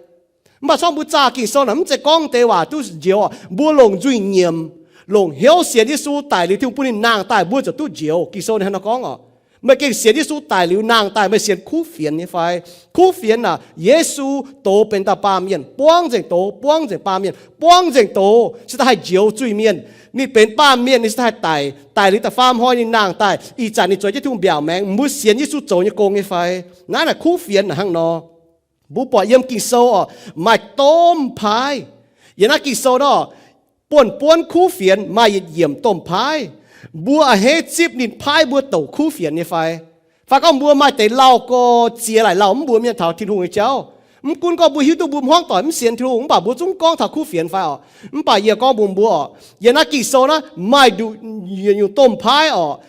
Mv baac corc mbuo zaah Ging-Sou naaic mv zeiz gorngv deix waac duqv njoux oc. Mbuo longc nzuih nyiemc, longc hnyouv sienx Yesu daic liuz Tin-Hungh bun ninh nangh daaih mbuo ziouc duqv njoux. Ging-Sou ninh hnangv nor gorngv oc. Meih gengh sienx Yesu daic liuz nangh daaih, meih sienx kuv fienx nyei fai? Kuv fienx naaic, Yesu doz benx dauh baamh mienh, buangv nzengc doz, buangv nzengc baamh mienh, buangv nzengc doz, se daaih haih njoux zuiz-mienh. Ninh benx baamh mienh, ninh se daaih haih daic. Daic liuz da'faam hnoi ninh nangh daaih, ih zanc ninh zueiz jienv Tin-Hungh mbiaauc maengx. Mbuo sienx Yesu zoux nyei gong nyei fai? Naaiv naaic kuv fienx naaic hnangv nor. Mbuo buatc yiem Ging-Sou oc, maaih domh paaiv. Yiem naaiv Ging-Sou nor, buonv-buonv kuv fienx maaih yietc yiemc domh paaiv. Mbuo a'hneiv zipv ninh paaiv mbuo douc kuv fienx nyei fai? Fai gorngv mbuo maaih deix lauh gorx ziex laaic lauh mv mbuox mienh taux Tin-Hungh nyei jauv. Mv gunv gorngv mbuo hiuv duqv mbuo hmuangv doic mv sienx Tin-Hungh, mv baac mbuo zungv gorngv taux kuv fienx fai oc? Mv baac yie gorngv mbuox mbuo oc, yiem naaiv Ging-Sou naaiv maaih nduqc nyungc domh paaiv oc.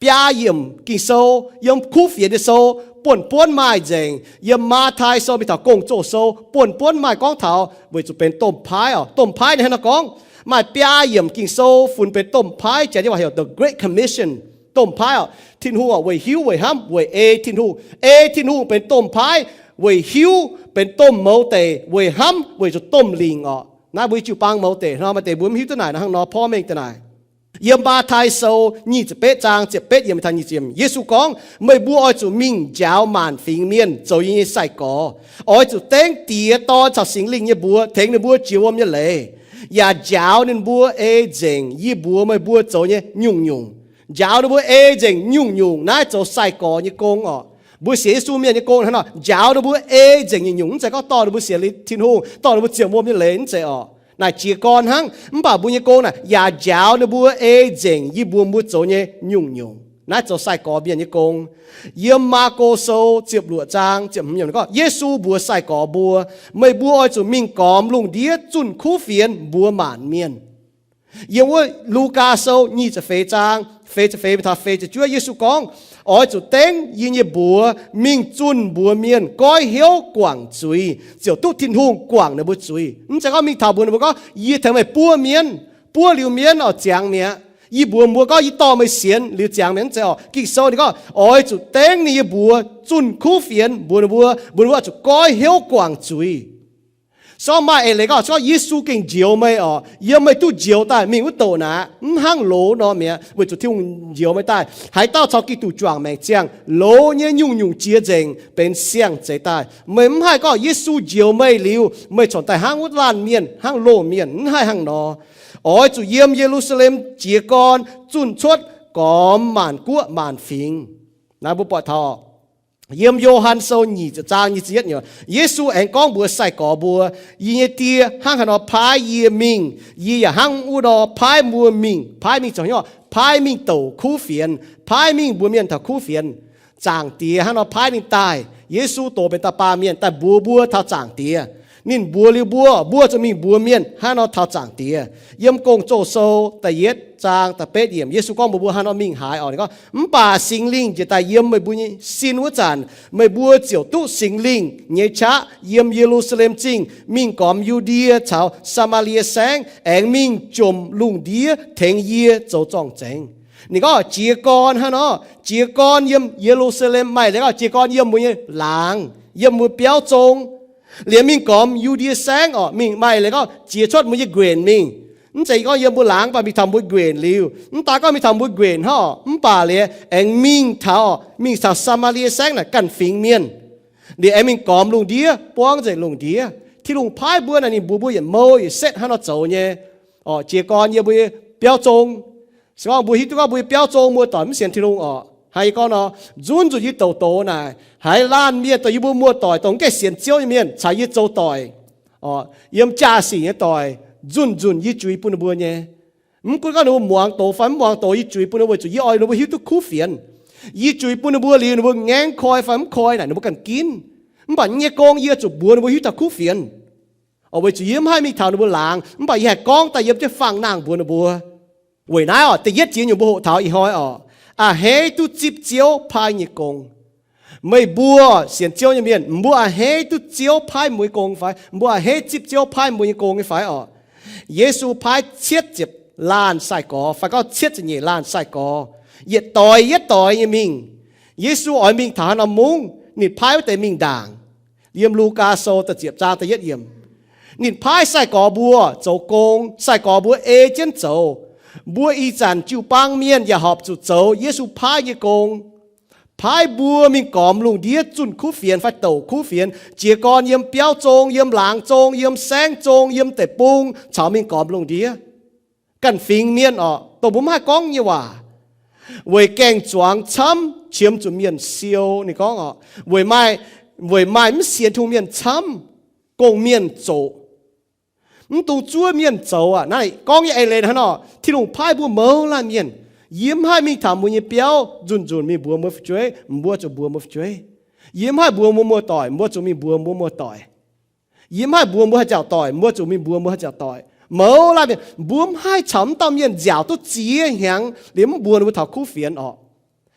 Biaa yiemc Ging-Sou, yiem kuv fienx nyei sou, buonv-buonv maaih nzengc. Yiem Matv^tai Sou mingh taux Gong-Zoh Sou, buonv-buonv maaih gorngv taux, weic zuqc benx domh paaiv oc. Domh paaiv ninh hnangv naaiv gorngv, maaih biaa yiemc Ging-Sou funx benx domh paaiv, janx nyei waac heuc The Great Commission. Domh paaiv oc, Tin-Hungh oc, weic hiuv, weic hnamv, weic ei Tin-Hungh. Ei Tin-Hungh benx domh paaiv, weic hiuv, benx domh mouz deic, weic hnamv, weic zuqc domh lingc oc. Naaiv mbuo jiu-baang mouz deic nor, maaih deix mbuo mv hiuv duqv naaic hnangv nor, porv mengh daaih naaic. Yiem Matv^tai Sou nyic ziepc betv zaang ziepc betv yiemc taux nyic ziepc, Yesu gorngv, meih mbuo oix zuqc mingh njaaux maanc fingx mienh zoux yie nyei sai-gorx. Oix zuqc dengv Diex, Dorn caux Singx Lingh nyei mbuox tengx ninh mbuo jiex wuom nyei leiz, yaac njaaux ninh mbuo ei nzengc yie mbuox meih mbuo zoux nyei nyungc-nyungc. Njaaux ninh mbuo ei nzengc nyungc-nyungc. Naaiv zoux sai-gorx nyei gong oc. Mbuo sienx Yesu mienh nyei gong hnangv nor, njaaux ninh mbuo ei nzengc nyungc-nyungc. Mv zeiz gorngv dorh ninh mbuo sienx liuz Tin-Hungh, dorh ninh mbuo ziepc wuom nyei leiz, mv zeiz oc. Naaic jiez gorn hnangv. Mv baac mbuo nyei gong naaic yaac njaaux ninh mbuo ei nzengc yie mbuox mbuo zoux nyei nyungc-nyungc. Naaiv zoux sai-gorx mienh nyei gong. Yiem Maako Sou ziepc luoqc zaang ziepc hmz yiemc gorngv, Yesu mbuox sai-gorx mbuo, meih mbuo oix zuqc mingh gormx lungh ndiev zunh kuv fienx mbuox maanc mienh. Yiem wuov Lugaa Sou nyic ziepc feix zaang feix ziepc feix mingh taux feix ziepc juov, Yesu gorngv, oix zuqc dengv yie nyei mbuox mingh zunh mbuox mienh goiv hnyouv guangc zuiz, ziouc duqv Tin-Hungh guangc ninh mbuo zuiz. Mv zeiz gorngv mingh taux mbuox ninh mbuo gorngv, yie tengx meih buov mienv, buov liuz mienv oix ziangx mi'aqv. Yie mbuox mbuo gorngv yie dorh meih sienx liuz ziangx mi'aqv. Mv zeiz oc. Ging-Sou ninh gorngv oix zuqc dengv ninh nyei mbuox zunh kuv fienx mbuox ninh mbuo, mbuox ninh mbuo oix zuqc goiv hnyouv guangc zuiz. Sou maaih eix leiz gorngv, gorngv Yesu gengh njoux meih oc. Yiem meih duqv njoux daaih mingh wuov douc naaic, mv hnangv loz nor mi'aqv, weic zuqc Tin-Hungh njoux meih daaih. Haaix dauh caux Giduc juangc maengc ziangh, loz nyei nyungc-nyungc jiex nzengc benx siang-zeix daaih. Meih mv haih gorngv Yesu njoux meih liuz, meih corc daaih hnangv wuov laanh mienh, hnangv loz mienh, mv haih hnangv nor. Oix zuqc yiem Ye^lu^saa^lem jiez gorn zunh cuotv gormx maanc guoqv maanc fingx. Naaiv mbuo buatc taux yiem Yo^han Sou nyic ziepc zaang nyic ziepc yietv nyei, Yesu aengx gorngv mbuox sai-gorx mbuo, yie nyei Die hnangv haaix nor paaiv yie mingh, yie yaac hnangv wuov nor paaiv mbuo mingh. Paaiv mingh zoux hnyouv, paaiv mingh douc kuv fienx, paaiv mingh mbuox mienh taux kuv fienx. Zaangc Diex hnangv nor paaiv ninh daaih. Yesu doz benx dauh baamh mienh daaih mbuox mbuo taux Zaangc Diex. Ninh mbuox liuz mbuo, mbuo zuqc mingh mbuox mienh hnangv nor taux Zaangc Diex. Yiem Gong-Zoh Sou da'yietv zaang da'betv yiemc, Yesu gorngv mbuox mbuo hnangv nor mingh haaix oc. Ninh gorngv, mv baac Singx Lingh njiec daaih yiem meih mbuo nyei sin wuov zanc, meih mbuo ziouc duqv Singx Lingh nyei qaqv yiem Ye^lu^saa^lem Zingh mingh gormx Yu^ndie caux Saa^maa^lie Saengv, aengx mingh jomc lungh ndiev tengx yie zoux zorng-zengx. Ninh gorngv jiez gorn hnangv nor, jiez gorn yiem Ye^lu^saa^lem, maaih leiz gorngv jiez gorn yiem mbuo nyei laangz, yiem mbuo biauv zong. Liuz mingh gormx Yu^ndie Saengv orqc, mingh maaih leiz gorngv jiex cuotv mbuo nyei nquenc mingh. Mv zeiz gorngv yiem mbuo laangz, mv baac mingh taux mbuo nquenc liuz. Mv daaih gorngv mingh taux mbuo nquenc hnangv orqc, mv baac liuz aengx mingh taux, mingh taux Saa^maa^lie Saengv naaic ganh fingx mienh. Liuz aengx mingh gormx lungh ndiev, buangv nzengc lungh ndiev. Tin-Hungh paaiv mbuo naaic ninh mbuox mbuo yietc mouh yietc setv hnangv nor zoux nyei. Orqc, jiez gorn yiem mbuo nyei biauv zong. Se gorngv mbuo hiuv duqv gorngv mbuo nyei biauv zong muoz-doic mv sienx Tin-Hungh orqc, hnangv yie gorngv nor, nzunc nzunc yie douc doz naaic, haaix laanh mienh dongh yie mbuo muoz-doic, dongh mv gaengh sienx Ziouv nyei mienh caux yie zoux doic, orqc, yiem jaa-sic nyei doic, nzunc nzunc yie juix bun ninh mbuo nyei. Mv gunv gorngv ninh mbuo muangx doz fai mv muangx doz, yie juix bun ninh mbuo weic zuqc yie oix ninh mbuo hiuv duqv kuv fienx. Yie juix bun ninh mbuo liuz, ninh mbuo ngaengv koi fai mv koi naaic ninh mbuo ganh ginv. Mv baac yie nyei gong yie zuqc mbuox ninh mbuo hiuv taux kuv fienx. Orqc, weic zuqc yie mv haih mingh taux ninh mbuo laangz, mv baac yie haih gorngv daaih yiem jienv faang-nangh mbuox ninh mbuo. Weic naaiv orqc, da'yietv jiex nyungc mbuo hoqc taux ih hnoi orqc, a'hneiv duqv zipv Ziouv paaiv nyei gong. Meih mbuo sienx Ziouv nyei mienh, mbuo a'hneiv duqv Ziouv paaiv mbuo nyei gong fai? Mbuo a'hneiv zipv Ziouv paaiv mbuo nyei gong nyei fai orqc? Yesu paaiv cietv ziepc laanh sai-gorx fai gorngv cietv ziepc nyeic laanh sai-gorx, yietc doix yietc doix nyei mingh. Yesu oix mingh taux haaix norm mungv, ninh paaiv wuov deix mingh ndaangc. Yiem Lugaa Sou da'ziepc zaang da'yietv yiemc, ninh paaiv sai-gorx mbuo zoux gong. Sai-gorx mbuo ei jienv zoux. Mbuo ih zanc jiu-baang mienh yaac horpc zuqc zoux Yesu paaiv nyei gong. Paaiv mbuo mingh gormx lungh ndiev zunh kuv fienx fai douc kuv fienx, jiez gorn yiem biauv zong, yiem laangz zong, yiem saengv zong, yiem deic-bung, caux mingh gormx lungh ndiev. Ganh fingx mienh orqc, dongh mbuo mv haih gorngv nyei waac. Weic gaeng-zuangx camv qiemx zuqc mienh siou, ninh gorngv orqc. Weic maaih, weic maaih mv sienx Tin-Hungh mienh camv, gong-mienh zoqc. Mv dungx zuov mienh zoux aqv. Naaiv gorngv nyei eix leiz hnangv nor, Tin-Hungh paaiv mbuo mouz laanh mienh. Yie mv haih mingh taux mbuo nyei biauv nzunc nzunc mingh mbuox mbuo fu'jueiv, mbuo zuqc mbuox mbuo fu'jueiv. Yie mv haih mbuox mbuo muoz-doic, mbuo zuqc mingh mbuox mbuo muoz-doic. Yie mv haih mbuox mbuo haaix nziaauc doic, mbuo zuqc mingh mbuox mbuo haaix nziaauc doic. Mouz laanh mienh, mbuo mv haih caux mv dauh mienh nziaauc duqv ziex hnyangx liuz mv mbuox ninh mbuo taux kuv fienx orqc.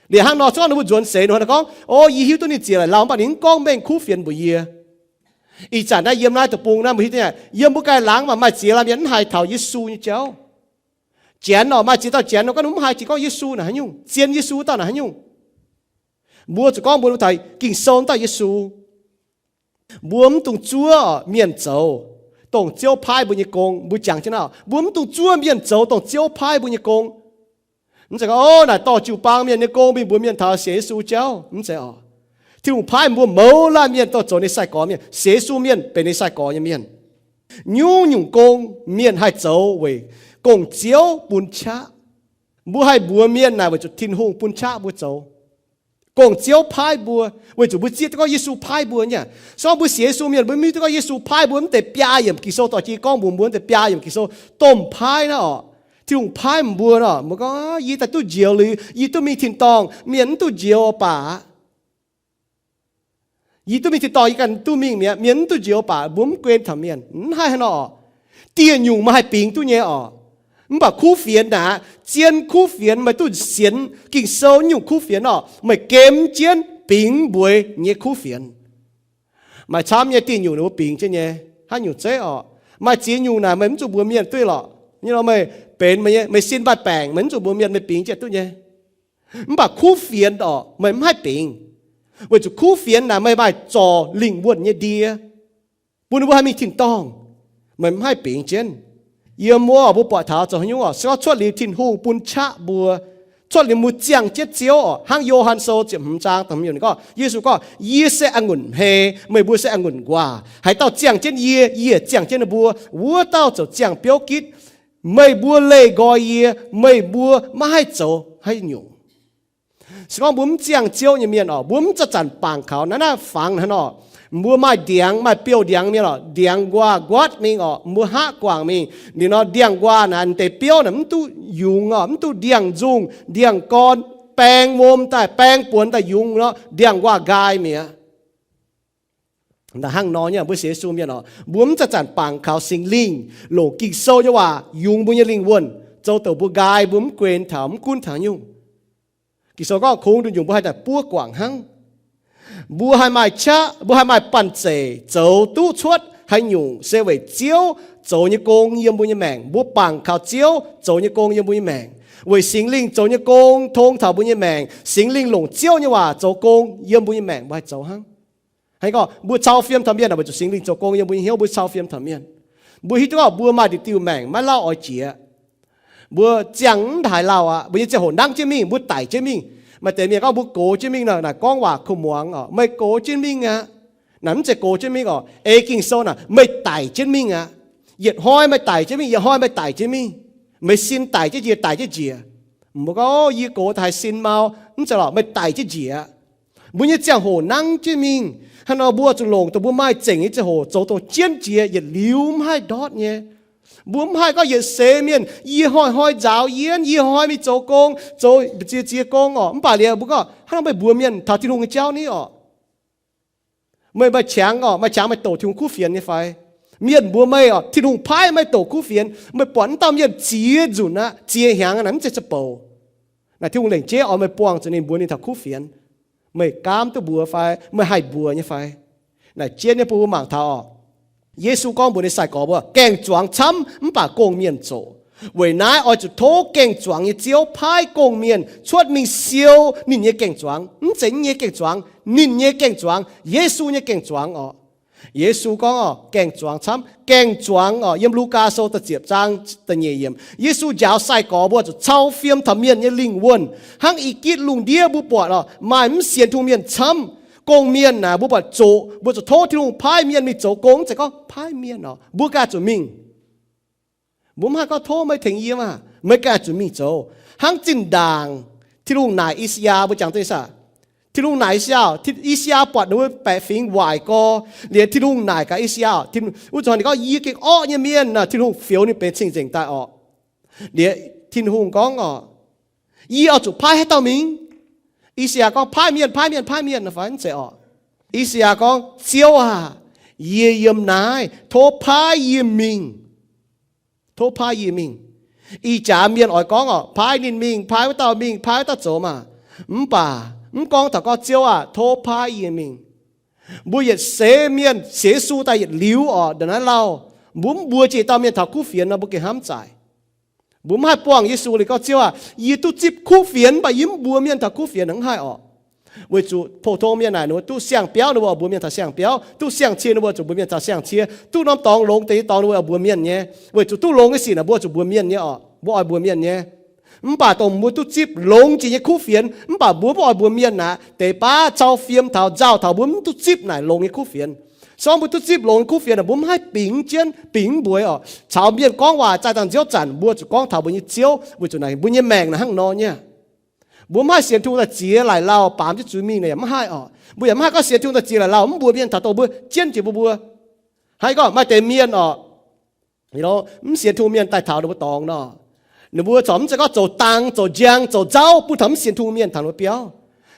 Liuz hnangv nor, se gorngv ninh mbuo nzuonx seix nor, ninh gorngv, O, yie hiuv duqv ninh ziec laic lauh, mv baac ninh mv gorngv mengh kuv fienx mbuox yie. Ih zanc naaiv yiem naaiv deic-bung naaiv, mbuo hiuv duqv, yiem mbuo ganh laangz mv baac maaih ziex laanh mienh mv haih taux Yesu nyei jauv. Janx orqc, maaih ziex dauh janx nor, gorngv ninh mv haih jiex gorngv Yesu naaic haaix nyungc, zien Yesu dauh naaic haaix nyungc. Mbuo zuqc gorngv mbuox ninh mbuo taux Ging-Sou dauh Yesu. Mbuo mv dungx zuov mienh zoux dongh Ziouv paaiv mbuo nyei gong. Mbuo jangx jienv naaiv, mbuo mv dungx zuov mienh zoux dongh Ziouv paaiv mbuo nyei gong. Mv zeiz gorngv, O, naaic dorh jiu-baang mienh nyei gong mingh mbuox mienh taux sienx Yesu jauv. Mv zeiz orqc. Tin-Hungh paaiv mbuo mouz laanh mienh dongh zoux ninh sai-gorx mienh, sienx Yesu mienh benx ninh sai-gorx nyei mienh. Nyungc-nyungc gong mienh haih zoux weic gong-ziouv bun qaqv. Mbuo haih mbuox mienh naaic weic zuqc Tin-Hungh bun qaqv mbuo zoux. Gong-ziouv paaiv mbuo, weic zuqc mbuo zieqv duqv gorngv Yesu paaiv mbuo nyei. Se gorngv mbuo sienx Yesu mienh, mbuo mv hiuv duqv gorngv Yesu paaiv mbuo, mv deix biaa yiemc Ging-Sou dorh jienv gorngv mbuox mbuo, mv deix biaa yiemc Ging-Sou domh paaiv naaiv orqc. Tin-Hungh paaiv mbuo nor, mbuo gorngv, Yie daaih duqv njoux liuz, yie duqv mingh tin-dorngh, mienh mv duqv njoux baac aqv. Yie duqv mingh tin-dorngh, yie ganh duqv mingh mi'aqv, mienh mv duqv njoux baac mbuo mv guen taux mienh. Mv haih hnangv nor orqc. Dieh nyungc meih haih bingx duqv nyei orqc. Mv baac kuv fienx naaic, zien kuv fienx, meih duqv sienx Ging-Sou nyungc kuv fienx orqc, meih gemx jienv bingx mbuox nyei kuv fienx. Maaih camv nyei dieh nyungc ninh mbuo bingx jienv nyei, haaix nyungc zeiv orqc. Maaih ziex nyungc naaic meih mv zuqc mbuox mienh duqv lorqc. Nyei nor meih benx meih nyei, meih sin maaih baengc, meih mv zuqc mbuox mienh, meih bingx jienv duqv nyei. Mv baac kuv fienx orqc, meih mv haih bingx. Weic zuqc kuv fienx naaic meih maaih zorc lingh wuonh nyei ndie, bun ninh mbuo haih mingh tin-dorngh. Meih mv haih bingx jienv. Yiem wuov mbuo buatc taux zoux haaix nyungc orqc, se gorngv cuotv liuz Tin-Hungh bun qaqv mbuo, cuotv liuz mbuo ziangh jienv Ziouv orqc. Hnangv Yo^han Sou ziepc hmz zaang da'hmz yiemc ninh gorngv, Yesu gorngv, Yie se a'ngunc hmei, meih mbuo se a'ngunc nquaah. Haaix dauh ziangh jienv yie, yie ziangh jienv ninh mbuo, wuov dauh ziouc ziangh biouv gitv. Meih mbuo leih nqoi yie, meih mbuo maiv haih zoux haaix nyungc. Se gorngv mbuo mv ziangh Ziouv nyei mienh orqc, mbuo mv zanc-zanc bangc kaux naaiv, naaiv fangx hnangv orqc, mbuo maaih ndiangx, maaih biouv ndiangx mienh orqc, ndiangx nquaah nquatv mingh orqc, mbuo hngaqv guangc mingh. Liuz nor ndiangx nquaah naaic deix biouv naaic mv duqv yungz orqc, mv duqv ndiangx-nzungh, ndiangx-gorn, baeng wuom daaih, baeng buonx daaih yungz nor, ndiangx nquaah nqaai mi'aqv. Hnangv nor nyei mbuo sienx Yesu mienh orqc, mbuo mv zanc-zanc bangc kaux Singx Lingh longc Ging-Sou nyei waac yungz mbuo nyei lingh wuonh, zoux douc mbuo nqaai, mbuo mv guen taux, mv gunv taux nyungc. Ging-Sou gorngv kungx nduqc nyungc mbuo haih daaih buov guangc hnangv. Mbuo haih maaih qaqv, mbuo haih maaih banh zeic zoux duqv cuotv haaix nyungc se weic Ziouv zoux nyei gong yiem mbuo nyei maengc. Mbuo bangc kaux Ziouv zoux nyei gong yiem mbuo nyei maengc. Weic Singx Lingh zoux nyei gong tong taux mbuo nyei maengc. Singx Lingh longc Ziouv nyei waac zoux gong yiem mbuo nyei maengc, mbuo haih zoux hnangv. Hnangv gorngv mbuo cau fiem taux mienh naaic, weic zuqc Singx Lingh zoux gong yiem mbuo nyei hnyouv, mbuo cau fiem taux mienh. Mbuo hiuv duqv gorngv mbuo maaih diuh diuh maengc maiv lauh oix jiex. Mbuo ziangh mv haaix lauh aqv. Mbuo nyei ziangh hoc nangv jienv mingh, mbuo daic jienv mingh. Maaih deix mienh gorngv mbuo gox jienv mingh nor, naaic gorngv waac kuv muangx oc, meih gox jienv mingh aqv. Naaic mv zeiz gox jienv mingh oc. Ei Ging-Sou naaic, meih daic jienv mingh aqv. Yietc hnoi meih daic jienv mingh, yietc hnoi meih daic jienv mingh. Meih sin daic jienv njiec, daic jienv njiec. Mbuo gorngv, Yie gox daaih haih sin mau. Mv zeiz lorqc, meih daic jienv njiec aqv. Mbuo nyei ziangh hoc nangv jienv mingh. Hnangv nor mbuo zuqc longc dongh mbuo maaih zengc nyei ziangh hoc zoux dongh jienv jiex yietc liuz mv haih ndortv nyei. Mbuo mv haih gorngv yietc seix mienh, yie hnoi-hnoi nzaaux yienv, yie hnoi mingh zoux gong, zoux ziex ziex gong oc. Mv baac liuz mbuo gorngv, hnangv nor meih mbuox mienh taux Tin-Hungh nyei jauv ni oc. Meih maaih qangx oc, maaih qangx meih douc Tin-Hungh kuv fienx nyei fai? Mienh mbuox meih oc, Tin-Hungh paaiv meih douc kuv fienx. Meih buatc wuov dauh mienh ziex nzunc aqv, ziex hnyangx aqv, naaic mv zeiz za'bouc. Naaic Tin-Hungh lengc jeiv oix meih buangh zuqc ninh mbuox ninh taux kuv fienx. Meih gaamv duqv mbuox fai? Meih haih mbuox nyei fai? Naaic jienv nyei bun mbuo mangc taux oc. Yesu gorngv mbuox ninh sai-gorx mbuo, Gaeng-zuangx camv mv baac gong-mienh zoqc. Weic naaiv oix zuqc tov gaeng-zuangx nyei Ziouv paaiv gong-mienh cuotv mingh siou ninh nyei gaeng-zuangx. Mv zeiz nyei gaeng-zuangx, ninh nyei gaeng-zuangx, Yesu nyei gaeng-zuangx oc. Yesu gorngv oc, gaeng-zuangx camv. Gaeng-zuangx oc, yiem Lugaa Sou da'ziepc zaang da'nyeic yiemc, Yesu njaaux sai-gorx mbuo zuqc cau fiem taux mienh nyei lingh wuonh. Hnangv i gitv lungh ndiev mbuo buatc oc, maaih mv sienx Tin-Hungh mienh camv. Gong-mienh naaic mbuo buatc zoqc, mbuo zuqc tov Tin-Hungh paaiv mienh mingh zoux gong. Mv zeiz gorngv paaiv mienh oc, mbuo ganh zuqc mingh. Mbuo mv haih gorngv, Tov meih tengx yie maah, meih ganh zuqc mingh zoux. Hnangv zinh ndaangc Tin-Hungh naaic I^saa^yaa, mbuo jangx duqv I^saa, Tin-Hungh naaic I^saa^yaa, I^saa^yaa buatc ninh mbuo baeqc fingx waaic gorx. Liuz Tin-Hungh naaic gaax I^saa^yaa, wuov zanc ninh gorngv, Yie gengh orqv nyei mienh naaic, Tin-Hungh fioux ninh benx cing-nzengc daaih orqc. Liuz Tin-Hungh gorngv oc, Yie oix zuqc paaiv haaix dauh mingh? I^saa^yaa gorngv, Paaiv mienh, paaiv mienh, paaiv mienh naaic fai? Mv zeiz orqc. I^saa^yaa gorngv, Ziouv aah! Yie yiem naaiv, tov paaiv yie mingh. Tov paaiv yie mingh. Ih jaax mienh oix gorngv oc, Paaiv ninh mingh, paaiv wuov dauh mingh, paaiv wuov dauh zoux maah! Mv baac mv gorngv taux gorngv, Ziouv aah! Tov paaiv yie mingh. Mbuo yietc seix mienh sienx Yesu daaih yietc liuz oc, ndongc naaiv lauh, mbuo mv mbuox jiex dauh mienh taux kuv fienx nor, mbuo gengh hnamv zaaic. Mbuo mv haih buangh Yesu liuz gorngv, Ziouv aah! Yie duqv zipv kuv fienx, mv baac yie mv mbuox mienh taux kuv fienx, mv haih orqc. Weic zuqc pou-tong mienh naaic ninh mbuo duqv siang-biauv, ninh mbuo oix mbuox mienh taux siang-biauv. Duqv siang-cie, ninh mbuo zuqc mbuox mienh taux siang-cie. Duqv norm dorngx longx deix nyei dorngx, ninh mbuo oix mbuox mienh nyei. Weic zuqc duqv longx nyei sic naaic mbuo zuqc mbuox mienh nyei oc, mbuo oix mbuox mienh nyei. Mv baac dongh mbuo duqv zipv longx jiex nyei kuv fienx mv baac mbuo mv oix mbuox mienh aqv, deix baav cau fiem taux, nzauh taux mbuo mv duqv zipv naaic longx nyei kuv fienx. Se gorngv mbuo duqv zipv longx nyei kuv fienx, mbuo mv haih bingx jienv, bingx mv mbuox oc, caux mienh gorngv waac zaih dangh nziouv zanc, mbuo zuqc gorngv taux mbuo nyei Ziouv, weic zuqc naaic mbuo nyei maengc naaic hnangv nor nyei. Mbuo mv haih sienx Tin-Hungh daaih ziex laaic lauh baamz jienv zuiz mingh naaic yaac mv haih oc. Mbuo yaac mv haih gorngv sienx Tin-Hungh daaih ziex laaic lauh mv mbuox mienh taux dongh mbuo jienv jiex mbuo mbuo. Hnangv gorngv maaih deix mienh oc, mv sienx Tin-Hungh mienh daaih taux ninh mbuo dorngx nor, ninh mbuo corc mv zeiz gorngv zoux dang, zoux njang, zoux nzauv bun taux mv sienx Tin-Hungh mienh taux ninh mbuo biauv.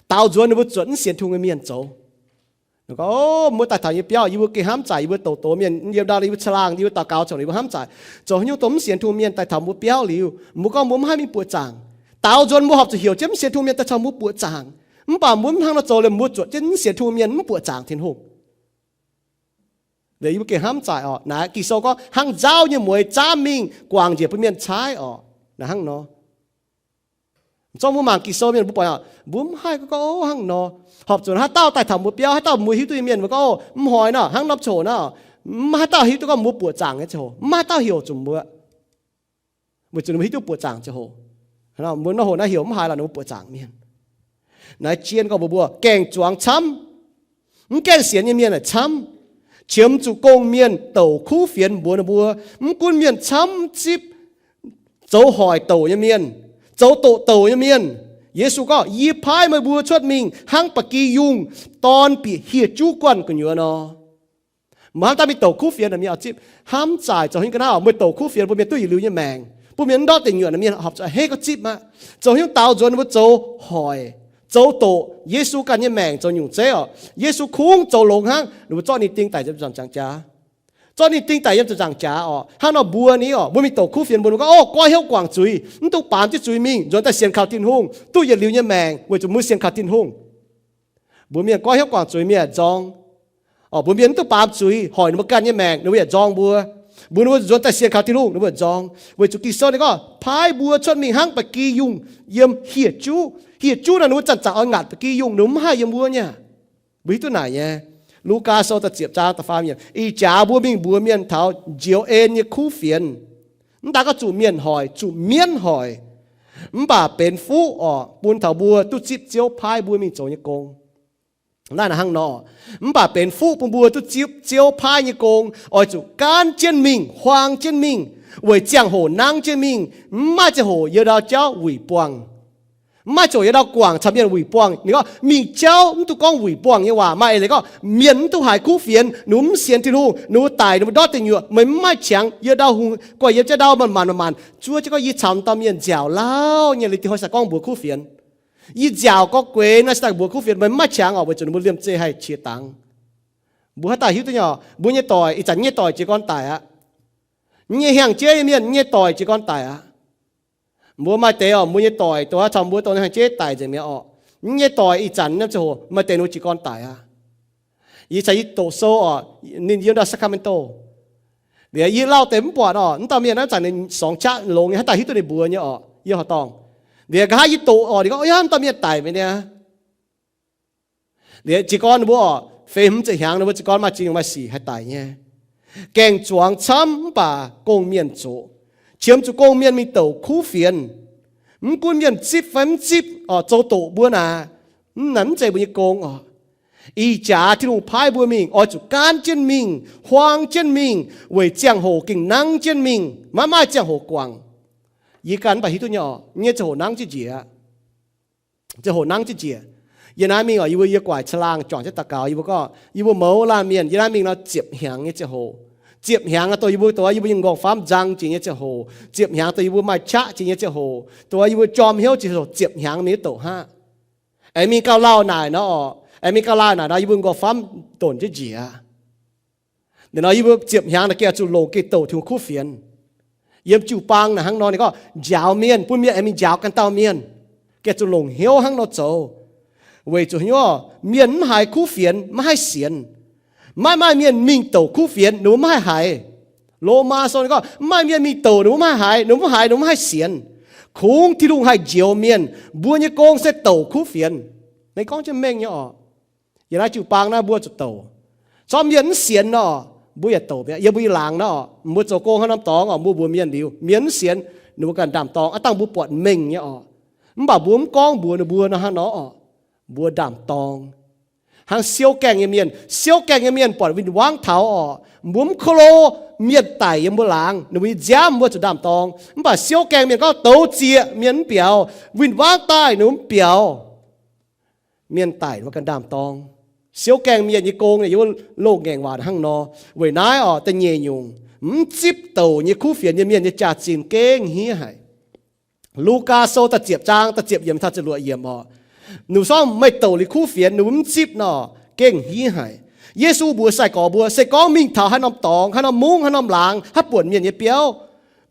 Daaux nzuonx ninh mbuo zuotc mv sienx Tin-Hungh nyei mienh zoux. Ninh gorngv, Mbuo daaih taux yie biauv, yie mbuo gengh hnamv zaaic, yie mbuo douc doz mienh, yiem ndau yie mbuo caangh laangh, yie mbuo daux gaux corc, yie mbuo hnamv zaaic. Zoux haaix nyungc dongh mv sienx Tin-Hungh mienh daaih taux mbuo biauv liuz, mbuo gorngv mbuo mv haih mingh buoqc zaangc. Daaux nzuonx mbuo horpc zuqc heuc jienv mv sienx Tin-Hungh mienh daaih caux mbuo buoqc zaangc. Mv baac mbuo mv hnangv nor zoux liuz, mbuo zuotc jienv mv sienx Tin-Hungh mienh mv buoqc zaangc Tin-Hungh. Liuz yie mbuo gengh hnamv zaaic oc. Naaiv Ging-Sou gorngv hnangv nzauv nyei mueix zaamv mingh guangc njiec bun mienh caaiv oc. Naaiv hnangv nor. Zorqv mbuo mangc Ging-Sou mienh mbuo buatc, mbuo mv haih gorngv, Ov, hnangv nor. Horpc zuqc haaix dauh daaih taux mbuo biauv, haaix dauh mbuo hiuv duqv nyei mienh mbuo gorngv, Ov, mv hnoi nor, hnangv norm ziangh hoc nor, mv haaix dauh hiuv duqv gorngv mbuo buoqc zaangc nyei ziangh hoc, mv haaix dauh heuc zuqc mbuo. Weic zuqc ninh mbuo hiuv duqv buoqc zaangc ziangh hoc. Mbuo nor hoc naaiv heuc mv haiz lorqc, ninh mbuo buoqc zaangc mienh. Naaiv jien gorngv mbuox mbuo gaeng-zuangx camv. Mv gaengh sienx nyei mienh aah, camv. Qiemx zuqc gong-mienh douc kuv fienx mbuox ninh mbuo. Mv gunv mienh camv zipv zoux hoic douc nyei mienh, zoux doqc douc nyei mienh, Yesu gorngv, Yie paaiv meih mbuo cuotv mingh hnangv ba'gi yungh dorn bieqc hieh juv guanh gu'nyuoz nor. Mbuo hnamv daaih mingh douc kuv fienx naaic mienh oix zipv. Hnamv zaaic zoux haaix nyungc ga'naaiv oc, meih douc kuv fienx bun mienh duqv yietc liuz nyei maengc, bun mienh mv ndortv deic nyuoqc naaic mienh horpc zuqc heh gorngv zipv aqv. Zoux haaix nyungc daaux nzuonx ninh mbuo zoux hoic, zoux doqc Yesu ganh nyei maengc zoux nyungc zeiv oc. Yesu kungx zoux longx hnangv, ninh mbuo zorqv ninh ding daic yiem ziepc nzaangc jaax. Zorqv ninh ding daic yiem ziepc nzaangc jaax oc. Hnangv nor mbuo ni oc, mbuo mingh douc kuv fienx mbuo, mbuo gorngv, Ov, goiv hnyouv guangc zuiz, mv dungx baamz jienv zuiz mingh, nzuonx daaih sienx kaux Tin-Hungh, duqv yietc liuz nyei maengc weic zuqc mbuo sienx kaux Tin-Hungh. Mbuox mienh goiv hnyouv guangc zuiz, mienh yaac nzorng. Mbuox mienh mv dungx baamz zuiz, hoic ninh mbuo ganh nyei maengc, ninh mbuo yaac nzorng mbuo. Mbuox ninh mbuo nzuonx daaih sienx kaux Tin-Hungh, ninh mbuo yaac nzorng. Weic zuqc Ging-Sou ninh gorngv paaiv mbuo cuotv mingh hnangv ba'gi yungh yiem hieh juv. Hieh juv naaic ninh mbuo zanc-zanc oix ngaatc ba'gi yungh, ninh mbuo mv haih yiem wuov nyei. Mbuo hiuv duqv naaic nyei. Lugaa Sou da'ziepc zaang da'faam yiemc, ih jaax mbuo mingh mbuox mienh taux njoux en nyei kuv fienx. Mv daaih gorngv zuqc mienh hoic, zuqc mienv hoic, mv baac benx fuqv orqc, bun taux mbuo duqv zipv Ziouv paaiv mbuo mingh zoux nyei gong. Naaiv hnangv nor, mv baac benx fuqv bun mbuo duqv zipv Ziouv paaiv nyei gong, oix zuqc gaanv jienv mingh, huaang jienv mingh, weic ziangh hoc nangv jienv mingh, mv maaih ziangh hoc yiem ndau jauv wuic buangh. Mv maaih ziangh hoc yiem ndau guangc caux mienh wuic buangh. Ninh gorngv mingh jauv mv duqv gorngv wuic buangh nyei waac, maaih eix leiz gorngv mienh mv duqv haiz kuv fienx, ninh mbuo mv sienx Tin-Hungh, ninh mbuo daic, ninh mbuo ndortv deic nyuoqc, meih mv maaih qangx yiem ndau hungh, guai yiem jaav ndau manc-manc manc-manc, zuov jienv gorngv yie caux dauh mienh nziaauc lauh nyei, liuz diuh hnoi sai gorngv mbuox kuv fienx. Yie nziaauc gorngv gueix naaiv se daaih mbuox kuv fienx, meih mv maaih qangx orqc, weic zuqc ninh mbuo liemh zeih haih qiex dangx. Mbuo haaix dauh hiuv duqv nyei orqc, mbuo nyei doic ih zanc nyei doic jiez gorn daic aqv. Nyei hnyangx-jeiv nyei mienh nyei doic jiez gorn daic aqv. Mbuo maaih deix orqc, mbuo nyei doic dongh caux mbuo dongh hnyangx-jeiv daic nzengc mi'aqv orqc. Nyei doic ih zanc naaiv ziangh hoc maaih deix ninh jiez gorn daic aqv. Yie caux yie doqc sou orqc, ninh yiem ndau Sacramento. Liuz yie lauh deix mv buatc orqc, mv dauh mienh naaiv zanc ninh sorngx qaqv longx nyei, haaix dauh hiuv duqv ninh mbuox nyei orqc, yie horqc dorngh. Liuz nqa'haav yie doqc orqc, ninh gorngv, o yaac mv dauh mienh daic mi'aqv. Liuz jiez gorn ninh mbuo orqc, feix hmz ziepc hnyangx ninh mbuo jiez gorn maaih zingh maaih sic haih daic nyei. Gaeng-zuangx camv mv baac gong-mienh zoqc, qiemx zuqc gong-mienh mingh douc kuv fienx. Mv gunv mienh zipv fai mv zipv orqc, zoux doqc mbuo naaic, mv naaic mv zeiz mbuo nyei gong orqc. Ih jaax Tin-Hungh paaiv mbuo mingh oix zuqc gaanv jienv mingh, huaang jienv mingh, weic ziangh hoc gengh nangv jienv mingh, maiv maaih ziangh hoc guangc. Yie ganh mv baac hiuv duqv nyei orqc, nyei ziangh hoc nangv jienv njiec aqv. Ziangh hoc nangv jienv njiec. Yie naaiv mingh orqc, yie mbuo yie guaaic caangh laangh juangc jienv daux gaux, yie mbuo gorngv yie mbuo mouz laanh mienh yie naaiv mingh nor ziepc hnyangx nyei ziangh hoc. Ziepc hnyangx aqv, dongh yie mbuo, dongh yie mbuo nyei nqorngv-famv nzang jiex nyei ziangh hoc. Ziepc hnyangx dongh yie mbuo maaih qaqv jiex nyei ziangh hoc, dongh yie mbuo jorm hnyouv jiex ziepc hnyangx mingh duqv doqc aqv. Aengx mingh gauh lauh naaic nor orqc, aengx mingh gauh lauh naaic nor yie mbuo nqorngv-famv ndonc jienv njiec aqv. Naaiv nor yie mbuo ziepc hnyangx naaic gengh zuqc longc gengh douc Tin-Hungh kuv fienx. Yiem jiu-baang naaic hnangv nor ninh gorngv njaaux mienh, bun mienh aengx mingh njaaux ganh dauh mienh, gengh zuqc longc hnyouv hnangv nor zoux. Weic zuqc hnyouv, mienh mv haiz kuv fienx maiv haih sienx. Maiv maaih mienh mingh douc kuv fienx ninh mbuo mv haih haiz. Lomaa Sou ninh gorngv mv maaih mienh mingh douc ninh mbuo mv haih haiz, ninh mbuo mv haiz, ninh mbuo mv haih sienx. Kungx Tin-Hungh haih njoux mienh, mbuo nyei gong se douc kuv fienx. Ninh gorngv jienv mengh nyei orqc. Yiem naaiv jiu-baang naaiv mbuo zuqc douc. Corc mienh mv sienx nor, mbuo yaac douc mi'aqv. Yiem mbuo nyei laangz naaiv orqc, mbuo zoux gong haaix norm dorngx orqc, mbuo mbuox mienh liuz, mienh mv sienx, ninh mbuo ganh ndaam-dorng aqv, dangh mbuo buatc mengh nyei orqc. Mv baac mbuo mv gorngv mbuox ninh mbuo nor hnangv nor orqc, mbuo ndaam-dorng. Hnangv siouv gaengh nyei mienh, siouv gaengh nyei mienh buatc win-wangv taux orqc, mbuo mv ko lo mienh daic yiem mbuo laangz, ninh mbuo nyei nziaamv mbuo zuqc ndaam-dorng. Mv baac siouv gaengh mienh gorngv douz zieqc, mienh mv biaux, win-wangv daaih ninh mbuo mv biaux. Mienh daic mbuo ganh ndaam-dorng. Siouv gaengh mienh nyei gong yiem wuov loz-ngaengc waac hnangv nor. Weic naaiv orqc, da'nyeic nyungc, mv zipv douc nyei kuv fienx nyei mienh nyei jaax-zinh gengh hniev haic. Lugaa Sou da'ziepc zaang da'ziepc yiemc taux ziepc luoqc yiemc orqc, ninh sorngv meih douc liuz kuv fienx ninh mbuo mv zipv nor, gengh hniev haic. Yesu mbuox sai-gorx mbuo, se gorngv mingh taux haaix norm dorngx, haaix norm mungv, haaix norm laangz, haaix buonc mienh nyei biauv,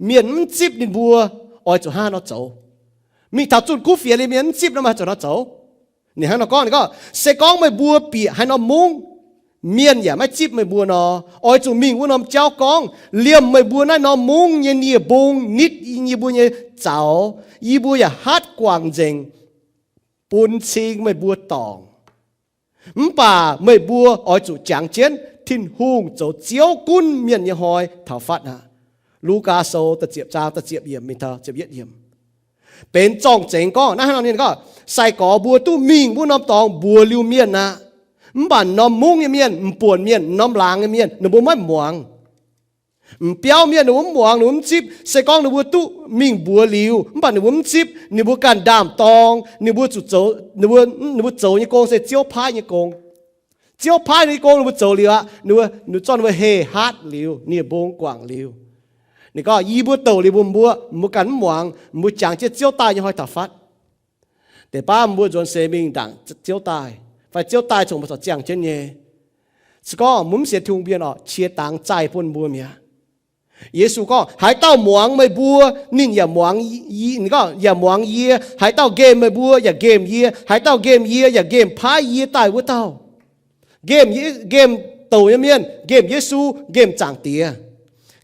mienh mv zipv ninh mbuo, oix zuqc hnangv haaix nor zoux? Mingh taux zunh kuv fienx liuz mienh mv zipv nor, meih oix zuqc hnangv nor zoux? Ninh hnangv nor gorngv, ninh gorngv, se gorngv meih mbuo bieqc haaix norm mungv, mienh yaac maiv zipv meih mbuo nor, oix zuqc mingh wuov norm jauv gorngv, liemh meih mbuo naaiv norm mungv nyei nie-mbung nitv yie mbuo nyei zaux, yie mbuo yaac hatv guangc nzengc bun cing meih mbuo dorngc. Mv baac meih mbuo oix zuqc jangx jienv Tin-Hungh zoux Ziouv gunv mienh nyei hnoi taux fatv aqv. Lugaa Sou da'ziepc zaang da'ziepc yiemc mingh taux ziepc yietv yiemc. Benx zorng-zengx gorngv naaiv hnangv nor, ninh gorngv, sai-gorx mbuo duqv mingh wuov norm dorngx mbuox liuz mienh aqv. Mv baac norm mungv nyei mienh, m'buonc mienh, norm laangz nyei mienh, ninh mbuo maiv muangx. M'biauv mienh ninh mbuo mv muangx, ninh mbuo mv zipv. Se gorngv ninh mbuo duqv mingh mbuox liuz, mv baac ninh mbuo mv zipv, ninh mbuo ganh ndaam-dorng, ninh mbuo zuqc zoux, ninh mbuo, ninh mbuo zoux nyei gong se Ziouv paaiv nyei gong. Ziouv paaiv ninh nyei gong ninh mbuo zoux liuz aqv, ninh mbuo, ninh zorqv ninh mbuo heh hatv liuz, nie-mbung guangc liuz. Ninh gorngv, yie mbuo douc liuz mbuox mbuo, mbuo ganh mv muangx, mbuo jangx jienv Ziouv daaih nyei hnoi taux fatv. Deix baav mbuo nzuonx seix mingh ndaangc Ziouv daaih, fai Ziouv daaih congx mbuo corc ziangh jienv nyei. Se gorngv mbuo mv sienx Tin-Hungh mienh orqc, qiex dangx zaih bun mbuo mi'aqv. Yesu gorngv, haaix dauh muangx meih mbuo, ninh yaac muangx, ninh gorngv, yaac muangx yie. Haaix dauh nqemh meih mbuo yaac nqemh yie. Haaix dauh nqemh yie yaac nqemh paaiv yie daaih wuov dauh. Nqemh, nqemh douc nyei mienh, nqemh Yesu, nqemh Zaangc Diex.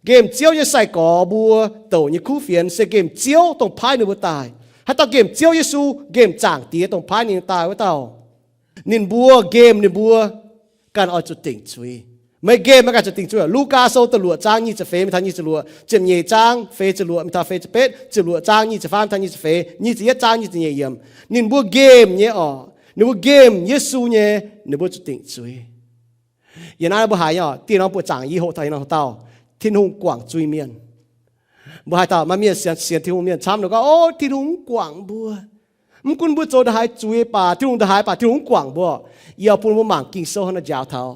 Nqemh Ziouv nyei sai-gorx mbuo douc nyei kuv fienx se nqemh Ziouv dongh paaiv ninh mbuo daaih. Haaix dauh nqemh Ziouv Yesu, nqemh Zaangc Diex dongh paaiv ninh daaih wuov dauh. Ninh mbuo nqemh ninh mbuo ganh oix zuqc dingc zuiz. Meih nqemh meih ganh zuqc dingc zuiz. Lugaa Sou da'luoqc zaang nyic ziepc feix mingh taux nyic ziepc luoqc, ziepc nyeic zaang feix ziepc luoqc mingh taux feix ziepc betv, ziepc luoqc zaang nyic ziepc faam taux nyic ziepc feix, nyic ziepc yietv zaang nyic ziepc nyeic yiemc. Ninh mbuo nqemh nyei orqc, ninh mbuo nqemh Yesu nyei, ninh mbuo zuqc dingc zuiz. Yie naaiv mbuo haiz nyei orqc, dieh norm buoqc zaangc yie hoqc taux haaix dauh, Tin-Hungh guangc zuiz-mienh. Mbuo haaix dauh maaih mienh sienx, sienx Tin-Hungh mienh camv, ninh gorngv, O, Tin-Hungh mv guangc mbuo. Mv gunv mbuo zoux ndongc haaix zuiz baac, Tin-Hungh ndongc haaix baac, Tin-Hungh mv guangc mbuo. Yie oix bun mbuo mangc Ging-Sou hnangv nor njaaux taux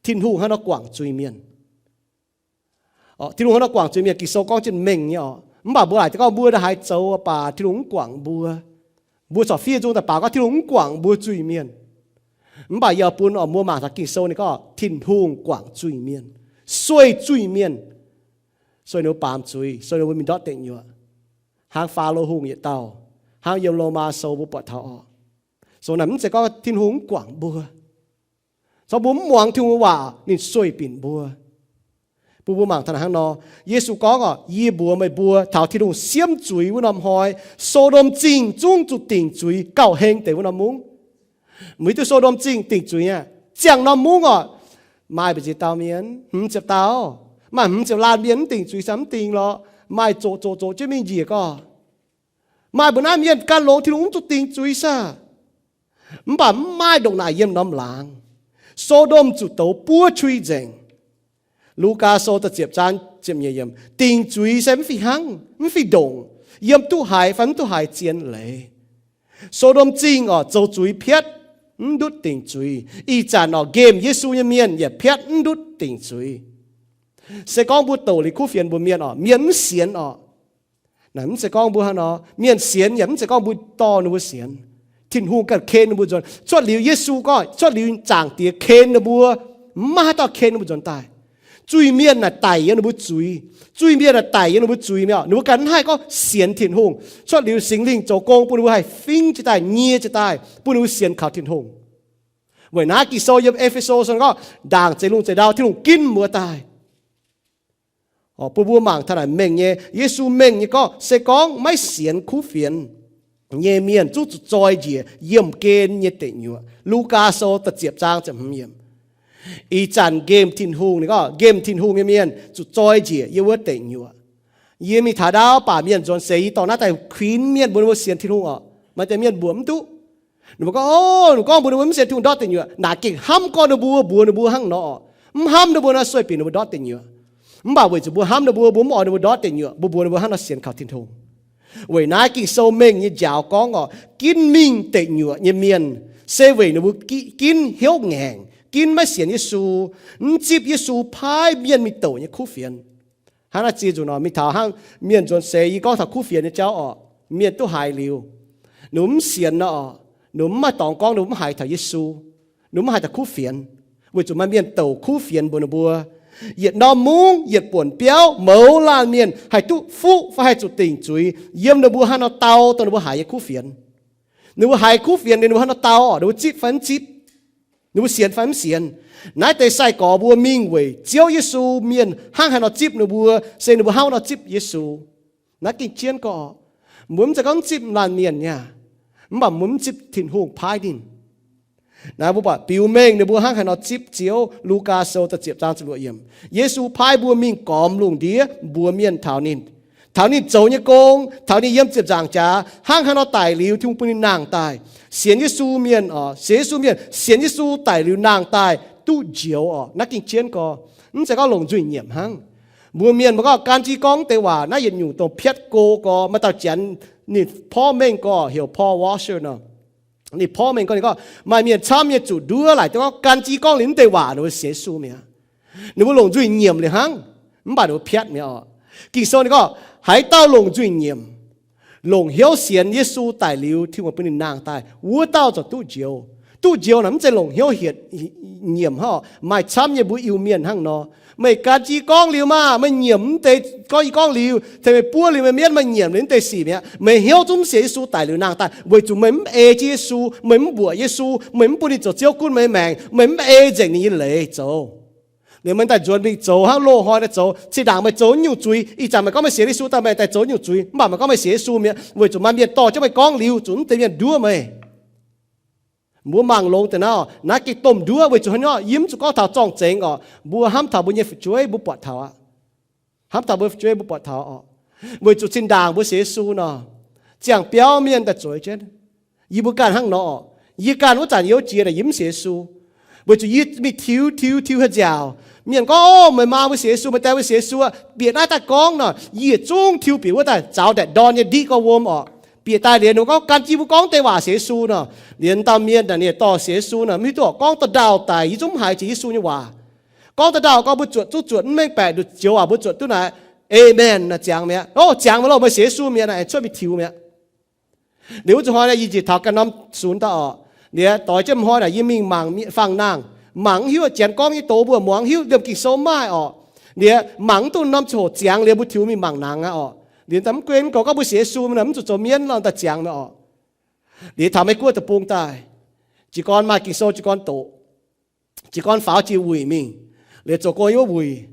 Tin-Hungh hnangv nor guangc zuiz-mienh. Tin-Hungh hnangv nor guangc zuiz-mienh, Ging-Sou gorngv jienv mengh nyei orqc. Mv baac mbuo laaic gorngv mbuo ndongc haaix zoux baac Tin-Hungh mv guangc mbuo. Mbuo corc fiev nzung daaih baaux gorngv Tin-Hungh mv guangc mbuo zuiz-mienh. Mv baac yie oix bun orqc mbuo mangc taux Ging-Sou ninh gorngv Tin-Hungh guangc zuiz-mienh, sueih zuiz-mienh, sueih ninh mbuo baamz zuiz, sueih ninh mbuo mingh ndortv deic nyuoqc, hnangv Faalo Hungh yietc dauh, hnangv yiem Lomaa Sou mbuo buatc taux orqc. Sou naaic mv zeiz gorngv Tin-Hungh mv guangc mbuo. Corc mbuo mv muangx Tin-Hungh waac, ninh sueih binc mbuo. Bun mbuo mangc taux naaic hnangv nor, Yesu gorngv orqc, Yie mbuox meih mbuo, taux Tin-Hungh siemv zuiz wuov norm hnoi, So^ndom Zingh zungv zuqc dingc zuiz gauh heng deix wuov norm mungv. Meih hiuv duqv So^ndom Zingh dingc zuiz aqv? Ziangh norm mungv orqc, maaih mbu'ziex dauh mienh, hmz ziepc dauh, maaih hmz ziepc laanh mienh mv dingc zuiz, mv dingc lorqc, maaih zoqc zoqc zoqc jienv mingh njiec gorqv. Maaih mbuo naaiv mienh gan longx Tin-Hungh mv zuqc dingc zuiz saah? Mv baac mv maaih ndongc naaic yiem norm laangz. So^ndom zuqc douz buov qui nzengc. Lugaa Sou da'ziepc zaang ziepc nyeic yiemc, dingc zuiz se mv fih hnangv, mv fih ndongc, yiem duqv haiz fai mv duqv haiz zien leiz. So^ndom Zingh orqc, zoux zuiz piatv, mv ndutv dingc zuiz. Ih zanc orqc, nqemh Yesu nyei mienh yaac piatv mv ndutv dingc zuiz. Se gorngv mbuo douc liuz kuv fienx mbuox mienh orqc, mienh mv sienx orqc. Naaic mv zeiz gorngv mbuo hnangv nor, mienh sienx yaac mv zeiz gorngv mbuo dorh ninh mbuo sienx. Tin-Hungh ganh ken ninh mbuo nzuonx. Cuotv liuz Yesu gorngv, cuotv liuz Zaangc Diex ken ninh mbuo, mv maaih haaix dauh ken ninh mbuo nzuonx daaih. Zuiz-mienh naaic daic yiem ninh mbuo zuiz. Zuiz-mienh naaic daic yiem ninh mbuo zuiz mi'aqv. Ninh mbuo ganh mv haih gorngv sienx Tin-Hungh. Cuotv liuz Singx Lingh zoux gong bun ninh mbuo haih fingv jiez daaih, nyie jiez daaih, bun ninh mbuo sienx kaux Tin-Hungh. Weic naaiv Ging-Sou yiem E^fe^so gorngv, ndaangc zeix lungh zeix ndau Tin-Hungh ginv mbuo daaih. Bun mbuo mangc taux naaic mengh nyei, Yesu mengh nyei gorngv, se gorngv maiv sienx kuv fienx nyei mienh zungv zuqc zoi njiec yiemh gen nyei deic nyuoqc. Lugaa Sou da'ziepc zaang ziepc hmz yiemc. Ih zanc nqemh Tin-Hungh, ninh gorngv nqemh Tin-Hungh nyei mienh zuqc zoi njiec yiem wuov deic nyuoqc. Yie mingh taux ndaauv baac mienh nzuonx seix, yie dorh naaiv daaih kuinx mienh mbuo, mbuo sienx Tin-Hungh orqc. Maaih deix mienh mbuoqc mv duqv. Ninh mbuo gorngv, O, ninh gorngv mbuox ninh mbuo mv sienx Tin-Hungh ndortv deic nyuoqc. Naaic gengh hnamv gorngv ninh mbuo, mbuox ninh mbuo hnangv nor orqc. Mv hnamv ninh mbuo nor sueih binc ninh mbuo ndortv deic nyuoqc. Mv baac weic zuqc mbuo hnamv ninh mbuo, mbuo mv oix ninh mbuo ndortv deic nyuoqc, mbuo mbuox ninh mbuo hnangv nor sienx kaux Tin-Hungh. Weic naaiv Ging-Sou mengh nyei njaaux gorngv orqc, ginv mingh deic nyuoqc nyei mienh se weic ninh mbuo ginv hnyouv ngaengc, ginv maiv sienx Yesu, mv zipv Yesu paaiv mienh mingh douc nyei kuv fienx. Hnangv naaiv ziex nzunc nor mingh taux hnangv mienh nzuonx seix, yie gorngv taux kuv fienx nyei jauv orqc, mienh duqv haiz liuz, ninh mv sienx nor orqc, ninh mv maaih dorngx gorngv ninh mv haiz taux Yesu, ninh mv haiz taux kuv fienx. Weic zuqc maaih mienh douc kuv fienx mbuox ninh mbuo, yietc norm mungv, yietc buonc biauv, mouz laanh mienh haih duqv fuqv fai haih zuqc dingc zuiz yiem ninh mbuo hnangv nor dau dongh ninh mbuo haiz nyei kuv fienx. Ninh mbuo haiz kuv fienx liuz ninh mbuo hnangv nor dau orqc, ninh mbuo zipv fai mv zipv, ninh mbuo sienx fai mv sienx. Naaiv deix sai-gorx mbuo mingh weic Ziouv Yesu mienh hnangv haaix nor zipv ninh mbuo, se ninh mbuo hnangv nor zipv Yesu. Naaiv gengh jienv gorx, mbuo mv zeiz gorngv mv zipv laanh mienh niaa, mv baac mbuo mv zipv Tin-Hungh paaiv ninh. Naaiv mbuo buatc biux mengh ninh mbuo hnangv haaix nor zipv Ziouv. Lugaa Sou da'ziepc zaang ziepc luoqc yiemc, Yesu paaiv mbuo mingh gormx lungh ndiev mbuox mienh taux ninh, taux ninh zoux nyei gong, taux ninh yiem ziepc nzaangc jaax hnangv haaix nor daic liuz Tin-Hungh bun ninh nangh daaih. Sienx Yesu mienh, sienx Yesu mienh, sienx Yesu daic liuz nangh daaih duqv njoux orqc. Naaiv gengh jienv gorx, mv zeiz gorngv longc nzuih nyiemc hnangv. Mbuo mienh mbuo gorngv gan jiv gorngv deix waac naaiv yietc nyungc dongh piatv go gorx. Maaih dauh janx ninh porv mengh gorx heuc Paul Washer nor. Ninh porv mengh gorngv, ninh gorngv maaih mienh camv nyei zuqc nduov laaic duqv gorngv gan jiv gorngv liuz mv deix waac ninh mbuo sienx Yesu mi'aqv. Ninh mbuo longc nzuih nyiemc liuz hnangv, mv baac ninh mbuo piatv mi'aqv orqc. Ging-Sou ninh gorngv haaix dauh longc nzuih nyiemc, longc hnyouv sienx Yesu daic liuz Tin-Hungh bun ninh nangh daaih, wuov dauh ziouc duqv njoux. Duqv njoux naaic mv zeiz longc hnyouv hietc nyiemc hnangv orqc. Maaih camv nyei mbuo Iu-Mienh hnangv nor, meih gan jiv gorngv liuz maah, meih nyiemc mv deix gorngv, yie gorngv liuz, tengx meih buov liuz, meih mienv, meih nyiemc liuz mv deix sic mi'aqv. Meih hnyouv zungv mv sienx Yesu daic liuz nangh daaih, weic zuqc meih mv ei jienv Yesu, meih mv mbuoqc Yesu, meih mv bun ninh zoux Ziouv gunv meih nyei maengc, meih mv ei nzengc ninh nyei leiz zoux. Liuz meih daaih nzuonx mingh zoux hnangv loz-hnoi daaih zoux. Zinh ndaangc meih zoux nyungc zuiz, ih zanc meih gorngv meih sienx Yesu daaih, meih daaih zoux nyungc zuiz, mv baac meih gorngv meih sienx Yesu mi'aqv, weic zuqc maaih mienh dorh jienv meih gorngv liuz, zuqc mv deix mienh nduov meih. Mbuo mangc longx deix naaiv oc, naaiv gengh domh nduov weic zuqc haaix nyungc, yie mv zuqc gorngv taux zorng-zengx oc, mbuo hnamv taux mbuo nyei fu'jueiv mbuo buatc taux aqv. Hnamv taux mbuo fu'jueiv mbuo buatc taux oc. Weic zuqc zinh ndaangc mbuo sienx Yesu nor, ziangh biauv mienh daaih zueiz jienv. Yie mbuo ganh hnangv nor oc. Yie ganh wuov zanc youz jiex naaic yie mv sienx Yesu, weic zuqc yie mingh tiux tiux tiux haaix nziaauc. Mienh gorngv, Ov, meih maa mbuo sienx Yesu, meih die mbuo sienx Yesu aqv. Bieqc naaiv daaih gorngv nor, yie yietc zungv tiux bieqc wuov daaih zaux ndaetc ndorn nyei ndiqv gorngv wuom oc. Bieqc daaih liuz ninh mbuo gorngv, Gan jienv mbuo gorngv deix waac sienx Yesu nor, liuz dauh mienh naaic ninh dorh sienx Yesu nor, mv hiuv duqv oc, gorngv dauh ndaauh daic yie zungv mv haiz jiex Yesu nyei waac. Gorngv dauh ndaauh gorngv mbuo zuotc zungv zuotc mv mengh baeqc nduqc joux waac mbuo zuotc duqv naaic, Amen naaic ziangx mi'aqv. Ov, ziangx mi'aqv loh, meih sienx Yesu mi'aqv naaic, cuotv mingh tiux mi'aqv. Liuz wuov zuqc hnoi naaic yie njiec taux ganh norm sunx daaih oc. Liuz doix jienv hnoi naaic yie mingh mangc faang-nangh, mangc mv hiuv, janx gorngv nyei doz mbuo muangx mv hiuv, liemh Ging-Sou mv maaih oc. Liuz mangc mv duqv norm ziangh hoc ziangx liuz mbuo tiux mingh mangc nangx aqv oc. Liuz daaih mv guen gorngv mbuo sienx Yesu nor, mv zuqc zoux mienv lorh daaih ziangx mi'aqv oc. Liuz taux Meiv Guoqv deic-bung daaih, jiez gorn maaih Ging-Sou jiez gorn doqc, jiez gorn faaux jiex wuic mingh, liuz zoux gong yiem wuov wuic.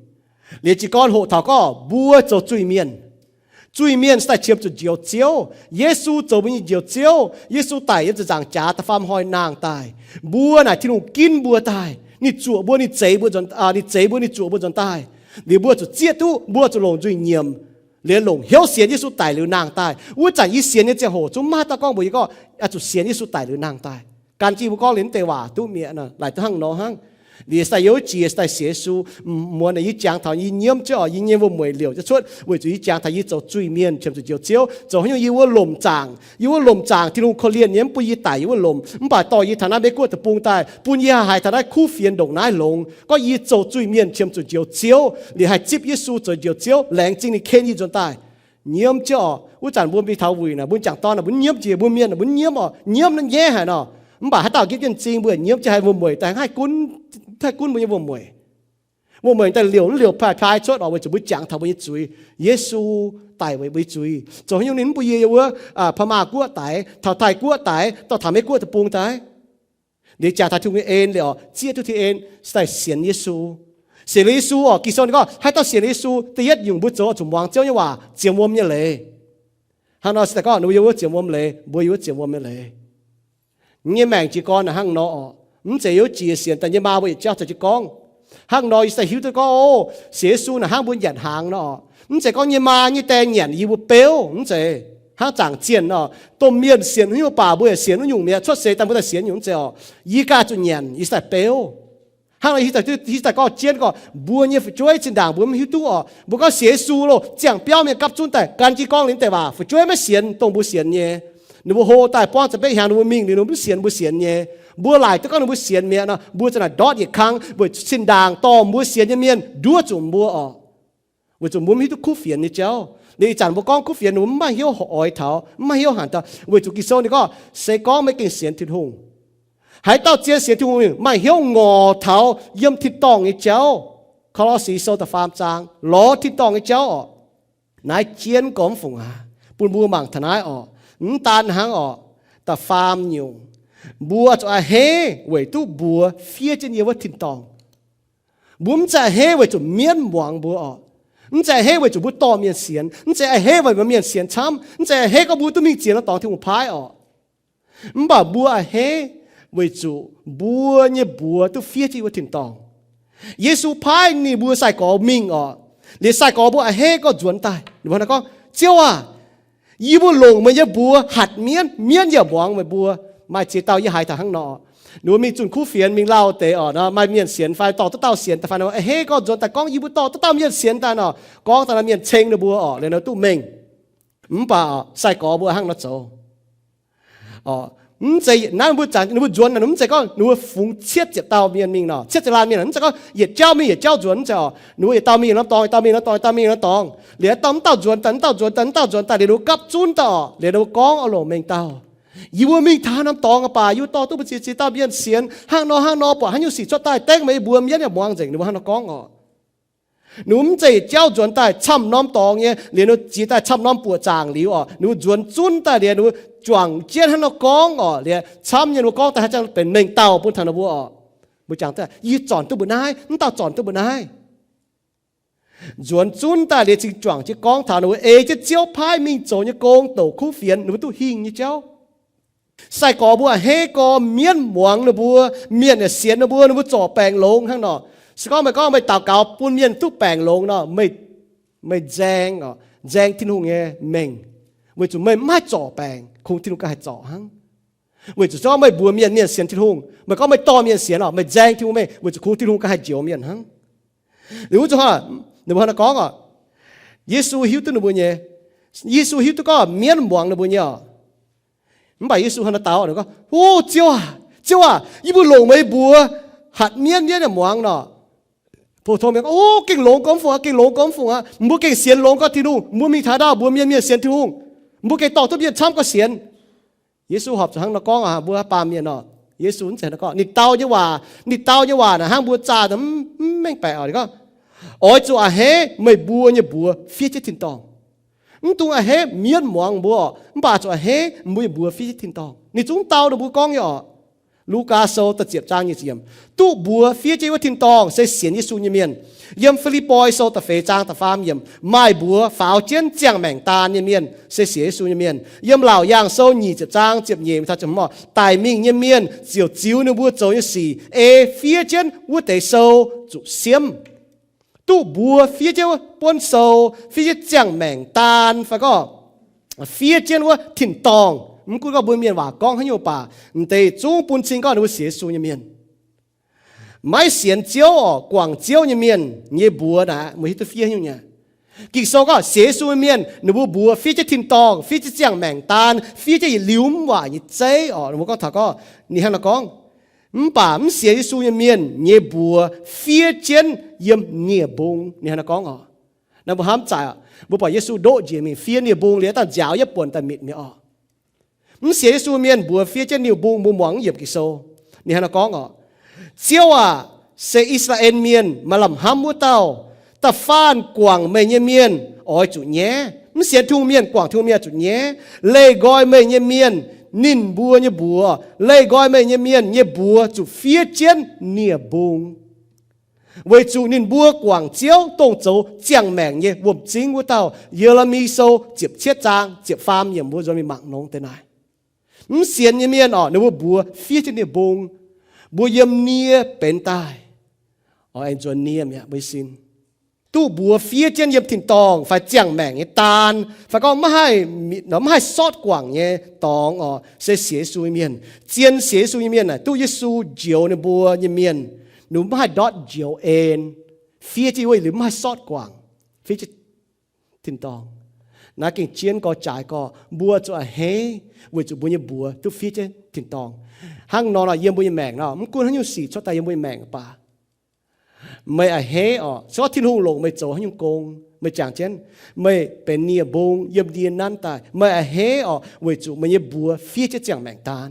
Liuz jiez gorn hoqc taux gorngv mbuo zoux zuiz-mienh. Zuiz-mienh se daaih qiemx zuqc Njoux Ziouv. Yesu zoux mbuo nyei Njoux Ziouv. Yesu daic yiem ziepc nzaangc jaax da'faam hnoi nangh daaih. Mbuo naaic Tin-Hungh ginv mbuo daaih. Ninh zuoqc mbuo, ninh zeix mbuo, ninh zeix mbuo, ninh zuoqc mbuo nzuonx daaih. Liuz mbuo zuqc zieqv duqv, mbuo zuqc longc nzuih nyiemc, liuz longc hnyouv sienx Yesu daic liuz nangh daaih. Wuov zanc yie sienx nyei ziangh hoc zungv maaih dauh gorngv mbuox yie gorngv, oix zuqc sienx Yesu daic liuz nangh daaih. Gan jienv mbuo gorngv liuz mv deix waac duqv mi'aqv nor, laaic duqv hnangv nor hnangv. Liuz se daaih youz jiex se daaih sienx Yesu, muonz naaic yie jangx taux yie nyiemv jienv oc, yie nyei wuom-mueic liouc jienv cuotv weic zuqc yie jangx taux yie zoux zuiz-mienh qiemx zuqc Njoux Ziouv. Zoux haaix nyungc yie wuov lomc zaangc, yie wuov lomc zaangc Tin-Hungh korv-lienh nyei, mv bun yie daic yie wuov lomc, mv baac dorh yie taux naaiv Meiv Guoqv deic-bung daaih, bun yie haih taux naaiv kuv fienx ndongc naaiv longx, gorngv yie zoux zuiz-mienh qiemx zuqc Njoux Ziouv, liuz haih zipv Yesu zoux Njoux Ziouv, laengz zingh ninh ken yie nzuonx daaih. Nyiemv jienv oc. Wuov zanc mbuo mingh taux wuic naaic, mbuo jangc dorn naaic, mbuo nyiemv jiex, mbuo mienh mbuo nyiemv oc, nyiemv naaiv nyaiv haic nor. Mv baac haaix dauh nyiemv jienv m'zing, mbuo nyiemv jienv haih wuom-mueic daaih haih gunv, haih gunv mbuo nyei wuom-mueic. Wuom-mueic daaih liouc liouc paaiv paaiv cuotv oc, weic zuqc mbuo jangx taux mbuo nyei zuiz. Yesu daic weic mbuo nyei zuiz. Zoux haaix nyungc ninh mv bun yie yiem wuov Paa Maa Guoqv daic, taux Taiv Guoqv daic, dorh taux Meiv Guoqv deic-bung daaih. Liuz jangx taux Tin-Hungh nyei en liuz, zieqv duqv Tin en, se daaih sienx Yesu. Sienx liuz Yesu oc, Ging-Sou ninh gorngv haaix dauh sienx liuz Yesu, da'yietv nyungc mbuo zoux oix zuqc muangx Ziouv nyei waac, zienx wuom nyei leiz. Hnangv nor se daaih gorngv ninh mbuo yiem wuov zienx wuom leiz, mbuo yiem wuov zienx wuom nyei leiz. Nyei maengc jiez gorn naaic hnangv nor oc. Mv zeiz youz jiex sienx daaih nyei maa mbuo yietc jauv zoux jienv gorngv. Hnangv nor yie se daaih hiuv duqv gorngv, oc, sienx Yesu naaic hnangv mbuo nyanc hnaangx nor oc. Mv zeiz gorngv nyei maa nyei die nyanc yie mbuo beuv, mv zeiz. Hnangv zaangc zienh nor, domh mienh sienx haaix nyungc baac mbuo yaac sienx wuov nyungc mi'aqv, cuotv seix daaih mbuo daaih sienx nyungc, mv zeiz oc. Yie ganh zuqc nyanc, yie se daaih beuv. Hnangv nor yie se daaih gorngv jienv gorngv, mbuo nyei fu'jueiv zinh ndaangc mbuo mv hiuv duqv oc. Mbuo gorngv sienx Yesu loh, ziangh biauv mienh gapv zunv daaih gan jienv gorngv liuz deix waac, fu'jueiv maiv sienx dongh mbuo sienx nyei. Ninh mbuo hlo daaih buangv za'gengh hnyangx ninh mbuo mingh liuz ninh mbuo mv sienx mbuo sienx nyei. Mbuo laaic duqv gorngv ninh mbuo sienx mi'aqv nor, mbuo za'naaic ndortv yietc kang weic zuqc zinh ndaangc dorh mbuo sienx nyei mienh nduov zuqc mbuo oc. Weic zuqc mbuo mv hiuv duqv kuv fienx nyei jauv. Liuz ih zanc mbuo gorngv kuv fienx, ninh mbuo mv maaih hnyouv oix taux, mv maaih hnyouv hanc taux, weic zuqc Ging-Sou ninh gorngv, se gorngv meih gengh sienx Tin-Hungh, haaix dauh zien sienx Tin-Hungh mingh, maaih hnyouv ngorc taux yiem tin-dorngh nyei jauv. Ko^lo^si Sou da'faam zaang, lorz tin-dorngh nyei jauv oc. Naaiv jienv gormx fungc aac, bun mbuo mangc taux naaiv oc. Mv daan hnangv oc, da'faam nyungc, mbuo zuqc a'hneiv weic duqv mbuox fiev jienv yiem wuov tin-dorngh. Mbuo mv zeiz a'hneiv weic zuqc mienv muangx mbuo oc. Mv zeiz a'hneiv weic zuqc mbuo dorh mienh sienx. Mv zeiz a'hneiv weic mbuo mienh sienx camv. Mv zeiz a'hneiv gorngv mbuo duqv mingh ziex norm dorngx Tin-Hungh paaiv oc. Mv baac mbuo a'hneiv weic zuqc mbuo nyei mbuox duqv fiev jienv wuov tin-dorngh. Yesu paaiv ninh mbuo sai-gorx mingh oc. Liuz sai-gorx mbuo a'hneiv gorngv nzuonx daaih. Ninh mbuo gorngv, Ziouv aah! Yie mbuo longc meih nyei mbuox hatc mienv, mienv yaac muangx meih mbuo. Maaih ziex dauh yie haiz taux hnangv nor. Ninh mbuo mingh zunh kuv fienx mingh lauh deix oc, maaih mienh sienx fai dorh duqv dauh sienx daaih fai, a'hneiv gorngv nzuonx daaih gorngv yie mbuo dorh duqv dauh mienh sienx daaih nor, gorngv daaih mienh ceng ninh mbuo oc, liuz ninh duqv mengh. Mv baac sai-gorx mbuo hnangv nor zoux. Mv zeiz naaiv mbuo zanc ninh mbuo nzuonx naaic, mv zeiz gorngv ninh mbuo fungx cietv ziepc dauh mienh mingh nor, cietv ziepc laanh mienh, mv zeiz gorngv yietc jauv mingh yietc jauv nzuonx, mv zeiz oc. Ninh mbuo yietc dauh mingh norm dorngx, yietc dauh mingh norm dorngx, yietc dauh mingh norm dorngx. Liuz dauh mv dauh nzuonx daaih, mv dauh nzuonx daaih, mv dauh nzuonx daaih, liuz ninh mbuo gapv zunv daaih oc, liuz ninh mbuo gorngv oix longc mengh dauh, Yie mbuo mingh taux norm dorngx aqv baac yie mbuo dorh duqv mbu'ziex ziex dauh mienh sienx hnangv nor hnangv nor, buatc haaix nyungc sic cuotv daaih dengv meih mbuo mienh yaac muangx nzengc, ninh mbuo hnangv nor gorngv oc. Ninh mbuo mv zeiz yietc jauv nzuonx daaih camv norm dorngx nyei, liuz ninh mbuo jiex daaih camv norm buoqc zaangc liuz oc, ninh mbuo nzuonx zunv daaih liuz ninh mbuo juangc jienv hnangv nor gorngv oc, liuz camv nyei ninh mbuo gorngv daaih haaix zanc benx mengh dauh bun taux ninh mbuo oc. Mbuo jangx daaih, Yie zornc duqv mbuo naaiv, mv dauh zornc duqv mbuo naaiv. Nzuonx zunv daaih liuz cingx juangc jienv gorngv taux ninh mbuo ei jienv Ziouv paaiv mingh zoux nyei gong, douc kuv fienx, ninh mbuo duqv hingh nyei jauv. Sai-gorx mbuo a'hneiv gorx mienv muangx ninh mbuo, mienh yaac sienx ninh mbuo, ninh mbuo zorc baengc longx hnangv nor. Se gorngv meih gorngv meih daux gaux bun mienh duqv baengc longx nor, meih, meih nzaeng, nzaeng Tin-Hungh nyei mengh, weic zuqc meih mv haih zorc baengc, kungx Tin-Hungh ganh haih zorc hnangv. Weic zuqc se gorngv meih mbuox mienh, mienh sienx Tin-Hungh, meih gorngv meih dorh mienh sienx oc, meih nzaeng Tin-Hungh mengh, weic zuqc kungx Tin-Hungh ganh haih njoux mienh hnangv. Liuz wuov zuqc hnangv, ninh mbuo hnangv naaiv gorngv oc, Yesu hiuv duqv ninh mbuo nyei, Yesu hiuv duqv gorngv mienv muangx ninh mbuo nyei oc. Mv baac Yesu hnangv naaiv dau, ninh gorngv, O Ziouv aac, Ziouv aac, yie mbuo longc meih mbuox hatc mienv, mienv yaac muangx nor. Pou-tong mienh gorngv, O, gengh longx gormx fungc aqv, gengh longx gormx fungc aqv. Mbuo gengh sienx longx gorngv Tin-Hungh, mbuo mingh taux ndau mbuox mienh, mienh sienx Tin-Hungh. Mbuo gengh dorh duqv mienh camv gorngv sienx. Yesu horpc zuqc hnangv nor gorngv aqv, mbuo baamh mienh nor. Yesu mv zeiz hnangv naaiv gorngv. Ninh dau nyei waac, ninh dau nyei waac naaic hnangv mbuo zaah mv, mv mengh baeqc oc. Ninh gorngv, Oix zuqc a'hneiv meih mbuo nyei mbuox fiev jienv tin-dorngh. Mv dungx a'hneiv mienv muangx mbuo, mv baac zuqc a'hneiv mbuo nyei mbuox fiev jienv tin-dorngh. Ninh zungv dau ninh mbuo gorngv nyei oc. Lugaa Sou da'ziepc zaang nyic ziepc yiemc, duqv mbuox fiev jienv wuov tin-dorngh se sienx Yesu nyei mienh. Yiem Fi^lipv^poi Sou da'feix zaang da'faam yiemc, maaih mbuox faaux jienv ziangh maengc daan nyei mienh se sienx Yesu nyei mienh. Yiem Laauc Yaangh Sou nyic ziepc zaang ziepc nyeic, daic mingh nyei mienh ziouc ziux ninh mbuo zoux nyei sic ei fiev jienv wuov deix sou zuqc siemv. Duqv mbuox fiev jienv wuov buonv sou, fiev jienv ziangh maengc daan, fai gorngv fiev jienv wuov tin-dorngh. Mv gunv gorngv mbuo mienh waac gorngv haaix nyungc baac, m'deix zungv bun cing gorngv ninh mbuo sienx Yesu nyei mienh. Maiv sienx Ziouv oc, guangc Ziouv nyei mienh nyei mbuox naaic, meih hiuv duqv fiev haaix nyungc nyei? Ging-Sou gorngv sienx Yesu nyei mienh ninh mbuo mbuox fiev jienv tin-dorngh, fiev jienv ziangh maengc daan, fiev jienv yietc liuz mv waaic nyei zeiv oc. Ninh mbuo gorngv taux gorngv, ninh hnangv naaiv gorngv, Mv baac mv sienx Yesu nyei mienh nyei mbuox fiev jienv yiem nie-mbung. Ninh hnangv naaiv gorngv oc. Naaiv mbuo hnamv zaaic, mbuo buatc Yesu ndoqv njiec mingh fiev nie-mbung liuz, dangh nziaaux yietv buonc daaih mitc mi'aqv oc. Mv sienx Yesu mienh mbuox fiev jienv nie-mbung, mbuo muangx mv yiemc Ging-Sou. Ninh hnangv naaiv gorngv oc, Ziouv aac, se I^saa^laa^en Mienh maaih lamh hnamv wuov dauh. Da'faanh guangc meih nyei mienh oix zuqc nyaiv. Mv sienx Tin-Hungh mienh guangc Tin-Hungh mienh zuqc nyaiv. Leih nqoi meih nyei mienh ninh mbuo nyei mbuox, leih nqoi meih nyei mienh nyei mbuox zuqc fiev jienv nie-mbung, weic zuqc ninh mbuo guangc Ziouv, dongh zoux ziangh maengc nyei wuom-zingv wuov dauh. Ye^le^mi Sou ziepc cietv zaang ziepc faam yiemc, mbuo nzuonx mingh mangc longx deix naaic. Mv sienx nyei mienh oc, ninh mbuo mbuox fiev jienv nie-mbung, mbuo yiem nie benx daaih. Oix aengx nzuonx nie mi'aqv, mbuo sin. Duqv mbuox fiev jienv yiem tin-dorngh fai ziangh maengc nyei daan, fai gorngv maiv haih, maiv haih sortv guangc nyei dorngx oc, se sienx Yesu nyei mienh. Zien sienx Yesu nyei mienh naaic, duqv Yesu njoux ninh mbuo nyei mienh, ninh mbuo maiv haih ndortv njoux en, fiev jienv wuov liuz maiv haih sortv guangc, fiev jienv tin-dorngh. Naaiv gengh jienv gorx jaaix gorx, mbuo zuqc a'hneiv weic zuqc mbuo nyei mbuox duqv fiev jienv tin-dorngh. Hnangv nor nor, yiem mbuo nyei maengc nor, mv gunv haaix nyungc sic cuotv daaih yiem mbuo nyei maengc baac, meih a'hneiv oc, se gorngv Tin-Hungh longc meih zoux haaix nyungc gong, meih jangx jienv, meih benx nie-mbung yiem nie nanv daaih, meih a'hneiv oc, weic zuqc meih nyei mbuox fiev jienv ziangh maengc daan.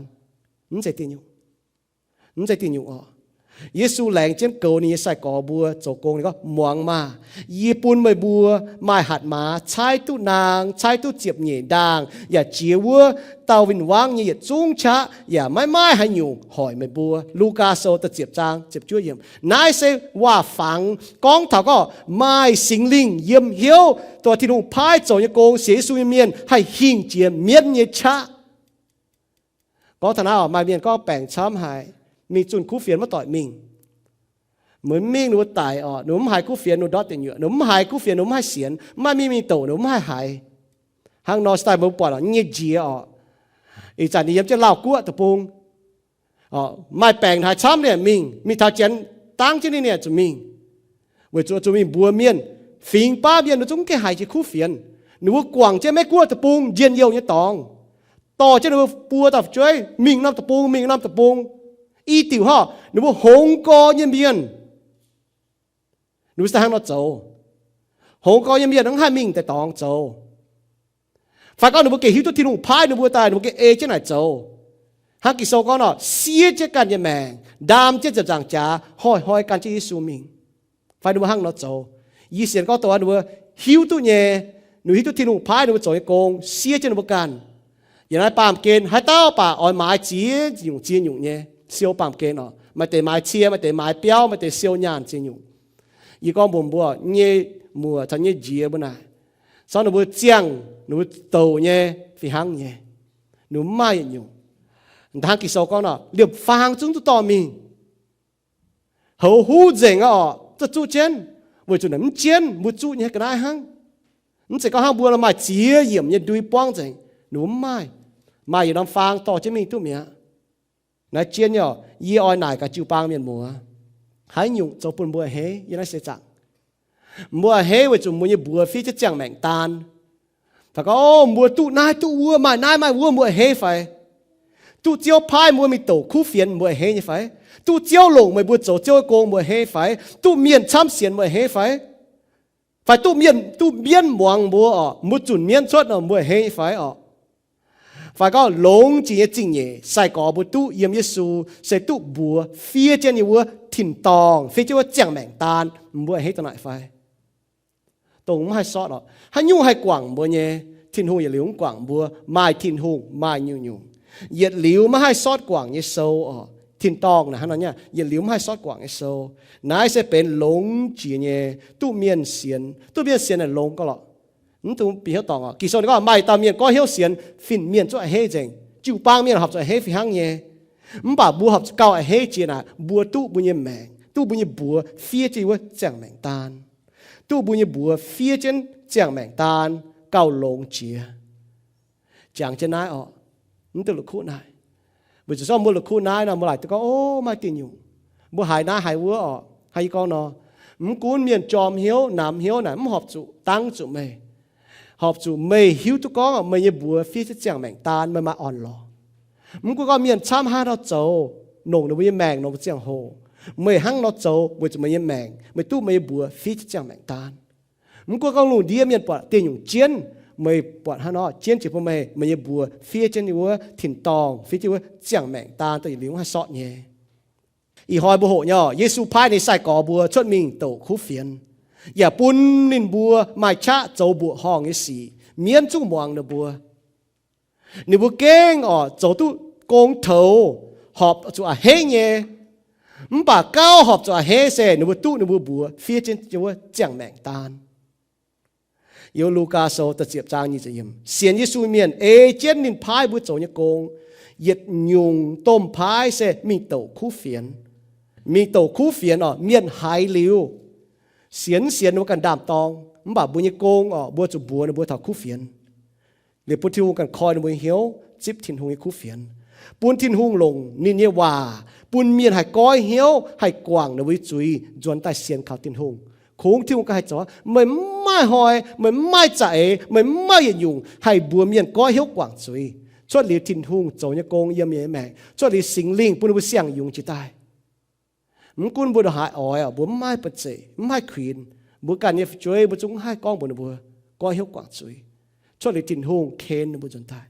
Mv zeiz diuh nyungc. Mv zeiz diuh nyungc oc. Yesu laengz jienv goux ninh nyei sai-gorx mbuo zoux gong, ninh gorngv, Muangx maah! Yie bun meih mbuo maaih hatc maaz caaiv duqv naang, caaiv duqv ziepc nyeic ndaangh, yaac jiex wuov dauh win-wangv nyei yietc zungv qaqv, yaac maiv maaih haaix nyungc hoic meih mbuo. Lugaa Sou da'ziepc zaang ziepc juov yiemc. Naaiv se waac-fangx gorngv taux gorngv maaih Singx Lingh yiem hnyouv, dongh Tin-Hungh paaiv zoux nyei gong, sienx Yesu nyei mienh haih hingh jiex mienv nyei qaqv. Gorngv taux naaiv oc, maaih mienh gorngv baengc camv haic, mingh zunh kuv fienx maiv doic mingh. Mbuo mingh ninh mbuo daic oc, ninh mbuo mv haiz kuv fienx ninh mbuo ndortv deic nyuoqc, ninh mbuo mv haiz kuv fienx ninh mbuo mv haih sienx, mv maaih mingh mingh douc ninh mbuo mv haih haiz. Hnangv nor se daaih mbuo buatc oc, nyei njiec oc. Ih zanc ninh yiem jienv Lauv Guoqv deic-bung. Maaih baengc haaix camv ninh mingh, mingh taux janx dangv jienv ninh, ninh zuqc mingh. Weic zuqc zuqc mingh mbuox mienh, fingx baav mienh ninh zungv mv gaengh haiz jiex kuv fienx. Ninh mbuo guangc jienv Meiv Guoqv deic-bung njien-youh nyei dorngx, dorh jienv ninh mbuo buo dauh fu'jueiv mingh norm deic-bung, mingh norm deic-bung. I diuc hnangv, ninh mbuo hongx gorx nyei mienh, ninh mbuo se hnangv nor zoux. Hongx gorx nyei mienh mv haih mingh deix dorngx zoux. Fai gorngv ninh mbuo gengh hiuv duqv Tin-Hungh paaiv ninh mbuo daaih, ninh mbuo gengh ei jienv naaic zoux. Hnangv Ging-Sou gorngv nor, siev jienv ganh nyei maengc, ndaam jienv ziepc nzaangc jaax, hnoi-hnoi gan jienv Yesu mingh. Fai ninh mbuo hnangv nor zoux. Yie sienx gorngv dongh ninh mbuo hiuv duqv nyei, ninh mbuo hiuv duqv Tin-Hungh paaiv ninh mbuo zoux nyei gong, siev jienv ninh mbuo ganh. Yiem naaiv baamh gen haaix dauh baac oix maaiz ziex nyungc ziex nyungc nyei siou baamh gen oc. Maaih deix maaiz cie, maaih deix maaiz biauv, maaih deix siou nyaanh ziex nyungc. Yie gorngv mbuox mbuo, nyei muoc caux nyei njiec mbuo naaic, se gorngv ninh mbuo ziangh, ninh mbuo douc nyei fih hnangv nyei, ninh mbuo mv maaih yietc nyungc. Hnangv Ging-Sou gorngv nor, liemh faang zungv duqv dorh mingh. Houx huv nzengc aqv orqc, zuqc zuqv jienv, weic zuqc naaic mv jienv mbuo zuqv nyei ga'naaiv hnangv. Mv zeiz gorngv hnangv mbuo maaih ziex yiemc nyei ndui buangv nzengc, ninh mbuo mv maaih. Maaih yietc norm faang dorh jienv mingh duqv mi'aqv. Naaiv jienv nyei orqc, yie oix naaic gaax jiu-baang mienh muoz, haaix nyungc zoux bun mbuo a'hneiv yiem naaiv seix zaangc? Mbuo a'hneiv weic zuqc mbuo nyei mbuox fiev jienv ziangh maengc daan. Fai gorngv, o, mbuo duqv naaiv duqv wuov, maaih naaiv maaih wuov, mbuo a'hneiv fai? Duqv Ziouv paaiv mbuo mingh douc kuv fienx, mbuo a'hneiv nyei fai? Duqv Ziouv longc meih mbuo zoux Ziouv nyei gong, mbuo a'hneiv fai? Duqv mienh camv sienx, mbuo a'hneiv fai? Fai duqv mienh, duqv mienv muangx mbuo orqc, mbuo zunc mienv cuotv nor, mbuo a'hneiv nyei fai orqc? Fai gorngv longx jiex nyei zingh nyeic sai-gorx mbuo duqv yiem Yesu se duqv mbuox fiev jienv nyei wuov tin-dorngh, fiev jienv wuov ziangh maengc daan, mbuo a'hneiv dongh naaic fai? Dongh mv haih sortv orqc. Haaix nyungc haih guangc mbuo nyei? Tin-Hungh yietc liuz mv guangc mbuo. Maaih Tin-Hungh maaih nyungc-nyungc. Yietc liuz maiv haih sortv guangc nyei sou orqc. Tin-dorngh naaic hnangv nor nyei, yietc liuz mv haih sortv guangc nyei sou. Naaiv se benx longx jiex nyei, duqv mienh sienx. Duqv mienh sienx naaic longx gauh lorqc. Mv dungx bieqc hnyouv dorngc orqc. Ging-Sou ninh gorngv maaih dauh mienh goiv hnyouv sienx, fin-mienh zungv a'hneiv nzengc. Jiu-baang mienh horpc zuqc a'hneiv fih hnangv nyei. Mv baac mbuo horpc zuqc gauh a'hneiv jiex naaic, mbuo duqv mbuo nyei maengc, duqv mbuo nyei mbuox fiev jienv wuov ziangh maengc daan, duqv mbuo nyei mbuox fiev jienv ziangh maengc daan gauh longx jiex. Jangx jienv naaiv orqc, mv duqv la'kuqv naaic. Weic zuqc zorqv mbuo la'kuqv naaiv nor, mbuo laaic duqv gorngv, o, maaih diuh nyungc, mbuo haiz naaiv haiz wuov orqc. Hnangv yie gorngv nor, mv gunv mienh jorm hnyouv, namx hnyouv naaic, mv horpc zuqc dangv zuqc meih. Horpc zuqc meih hiuv duqv gorngv meih nyei mbuox fiev jienv ziangh maengc daan, meih maaih orn-lorqc. Mv gunv gorngv mienh camv haaix nor zoux, nongc ninh mbuo nyei maengc, nongc ziangh hoc, meih hnangv nor zoux weic zuqc meih nyei maengc, meih duqv meih nyei mbuox fiev jienv ziangh maengc daan. Mv gunv gorngv lungh ndiev mienh buatc diuh nyungc jienv, meih buatc hnangv nor jienv jiex bun meih, meih nyei mbuox fiev jienv nyei wuov tin-dorngh, fiev jienv wuov ziangh maengc daan dongh yietc liuz mv haih sortv nyei. Ih hnoi mbuo hoqc nyei orqc, Yesu paaiv ninh sai-gorx mbuo cuotv mingh douc kuv fienx, yaac bun ninh mbuo maaih qaqv zoux mbuoqc horngh nyei sic, mienv zungv muangx ninh mbuo. Ninh mbuo gengh orqc zoux duqv gong toux, horpc zuqc a'hneiv nyei. Mv baac gauh horpc zuqc a'hneiv se ninh mbuo duqv ninh mbuo mbuox fiev jienv wuov ziangh maengc daan. Yiem Lugaa Sou da'ziepc zaang nyic ziepc yiemc, sienx Yesu mienh ei jienv ninh paaiv mbuo zoux nyei gong, yietc nyungc domh paaiv se mingh douc kuv fienx. Mingh douc kuv fienx orqc, mienh haiz liuz, sienx mv sienx ninh mbuo ganh ndaam-dorng, mv baac mbuo nyei gong orqc, mbuo zuqc mbuox ninh mbuo taux kuv fienx. Liuz bun Tin-Hungh ganh koi ninh mbuo nyei hnyouv zipv Tin-Hungh nyei kuv fienx, bun Tin-Hungh longc ninh nyei waac bun mienh haih goiv hnyouv, haih guangc ninh mbuo nyei zuiz, nzuonx daaih sienx kaux Tin-Hungh. Kungx Tin-Hungh ganh haih zoux. Meih mv maaih hnoi, meih mv maaih za'eix, meih mv maaih yietc nyungc haih mbuox mienh goiv hnyouv guangc zuiz. Cuotv liuz Tin-Hungh zoux nyei gong yiem mienh nyei maengc, cuotv liuz Singx Lingh bun ninh mbuo siang-yungz jiex daaih. Mv gunv mbuo ndongc haaix oix, mbuo mv maaih ba'zeic, mv maaih kuinx, mbuo ganh nyei fu'jueiv mbuo zungv mv haih gorngv mbuox ninh mbuo goiv hnyouv guangc zuiz. Cuotv liuz Tin-Hungh ken ninh mbuo nzuonx daaih.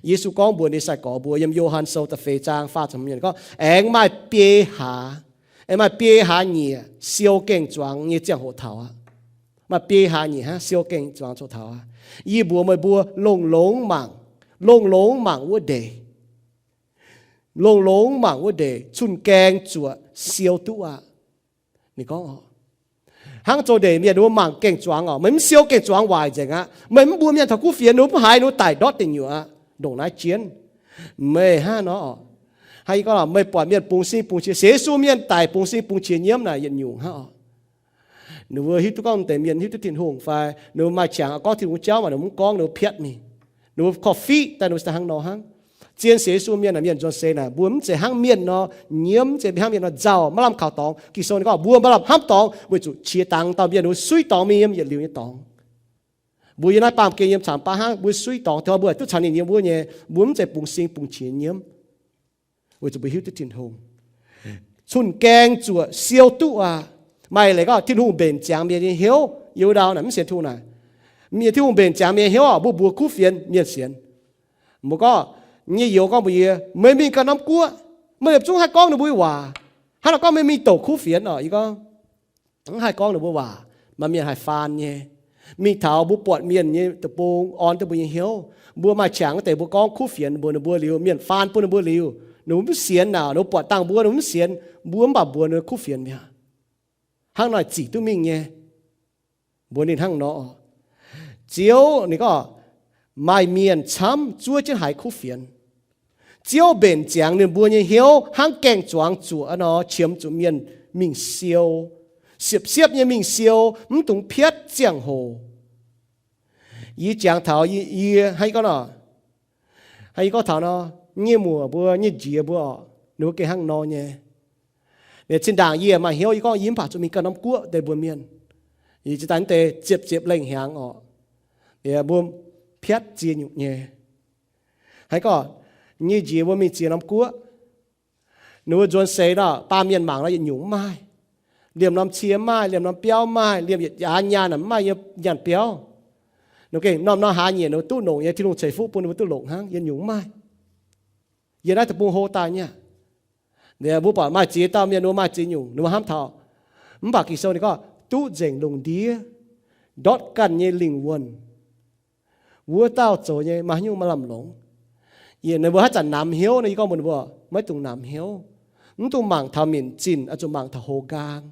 Yesu gorngv mbuox ninh sai-gorx mbuo yiem Yo^han Sou da'feix zaang faah ziepc hmz gorngv, aengx maaih biei hlaax, aengx maaih biei hlaax nyieqc siou gaeng-zuangx nyei ziangh hoc taux aqv. Maaih biei hlaax nyieqc hnangv siou gaeng-zuangx ziangh hoc taux aqv. Yie mbuox meih mbuo, longx-longx mangc, longx-longx mangc wuov ndeic, longx-longx mangc wuov ndeic, cun-gaeng zuoqc siou duqv aqv. Ninh gorngv, hnangv zoux ndeic mienh ninh mbuo mangc gaeng-zuangx orqc, meih mv siou gaeng-zuangx waaic nzengc aqv. Meih mv mbuox mienh taux kuv fienx, ninh mbuo mv haiz, ninh mbuo daic ndortv deic nyuoqc aqv. Ndongc naaiv jienv, meih hnangv nor orqc, hnangv yie gorngv, meih buatc mienh bungx sing bungx qiex, sienx Yesu mienh daic bungx sing bungx qiex nyiemv naaic yietc nyungc hnangv orqc. Ninh mbuo hiuv duqv gorngv deix mienh hiuv duqv Tin-Hungh fai ninh mbuo maaih qangx gorngv Tin-Hungh jauv, maaih ninh mbuo mv gorngv, ninh mbuo piatv mingh. Ninh mbuo korv-fiqv daaih, ninh mbuo hnangv nor hnangv. Zien sienx Yesu mienh naaic, mienh nzuonx seix naaic, mbuo mv zeiz hnangv mienh nor nyiemv, mv zeiz hnangv mienh nor nzauh, maiv lamh kaux dorngx. Ging-Sou ninh gorngv mbuo maiv lamh hnamv dorngx weic zuqc qiex dangx dauh mienh, ninh mbuo suiv dorngx mingh yiem yietc liuz nyei dorngx. Mbuo yiem naaiv baamh gen yiem caangx baav hnangv, mbuo suiv dorngx taux mbuo duqv caux ninh yiem wuov nyei, mbuo mv zeiz bungx sing bungx qiex nyiemv. Weic zuqc mbuo hiuv duqv Tin-Hungh. Cun-gaeng zuoqc siou duqv aqv. Maaih leiz gorngv Tin-Hungh mbenc ziangx mienh nyei hnyouv, yiem wuov ndau naaic mv sienx Tin-Hungh naaic, mienh, Tin-Hungh mbenc ziangx mienh nyei hnyouv orqc, mbuo mbuox kuv fienx mienh sienx. Mbuo gorngv, nyei youz gorngv mbuox yie, meih mingh ganh norm guoqv, meih liepc zungv haih gorngv ninh mbuo nyei waac. Hnangv naaic gorngv meih mingh douc kuv fienx orqc, yie gorngv, mv haih gorngv ninh mbuo waac, maaih mienh haih faan nyei. Mingh taux mbuo buatc mienh nyei deic-bung, orn duqv mbuo nyei hnyouv. Mbuo maaih qangx wuov deix mbuo gorngv kuv fienx mbuox ninh mbuo liuz, mienh faan bun ninh mbuo liuz, ninh mbuo mv sienx naaic, ninh mbuo buatc dangh mbuo ninh mbuo mv sienx, mbuo mv baac mbuox ninh mbuo kuv fienx mi'aqv. Hnangv naaic zic duqv mingh nyei. Mbuox ninh hnangv nor, Ziouv, ninh gorngv, maaih mienh camv zuov jienv haiz kuv fienx. Ziouv mbenc ziangx ninh mbuo nyei hnyouv hnangv gaeng-zuangx zuoqc nor, qiemx zuqc mienh mingh siou, siepv-siepv nyei mingh siou, mv dungx piatv ziangh hoc. Yie jangx taux yie, yie hnangv yie gorngv nor, hnangv yie gorngv taux nor, nyei muoc mbuo, nyei nziez mbuo oc, ninh mbuo gengh hnangv nor nyei. Ninh zinh ndaangc yie maaih hnyouv yie gorngv yie mv baac zuqc mingh ganh norm guoqv deix mbuo mienh. Yie zinh daaih deix ziepc ziepc lengh hnyangx oc, mbuo piatv ziex nyungc nyei. Hnangv gorngv nyei nziez mbuo mingh ziex norm guoqv, ninh mbuo nzuonx seix nor, baamh mienh mangc nor yietc nyungc mv maaih. Liemh norm cie mv maaih, liemh norm biauv mv maaih, liemh yietc jaax nyaanh mv maaih nyei nyaanh biauv. Ninh gengh norm-norm hlaax nyieqc ninh mbuo duqv longc nyei, Tin-Hungh ceix fuqv bun ninh mbuo duqv longc hnangv, yietc nyungc mv maaih. Yie naaiv deic-bung hlo daaih nyei aqv. Mbuo buatc maaih ziex dauh mienh ninh mbuo maaih ziex nyungc, ninh mbuo hnamv taux. Mv baac Ging-Sou ninh gorngv duqv nzengc lungh ndiev, ndortv ganh nyei lingh wuonh, wuov dauh zoux nyei maaih haaix nyungc maaih lamh longx. Yie ninh mbuo haaix zanc namx hnyouv nor, yie gorngv mbuox ninh mbuo, maiv dungx namx hnyouv. Mv dungx mangc taux minc zinh, oix zuqc mangc taux hoz nqaang,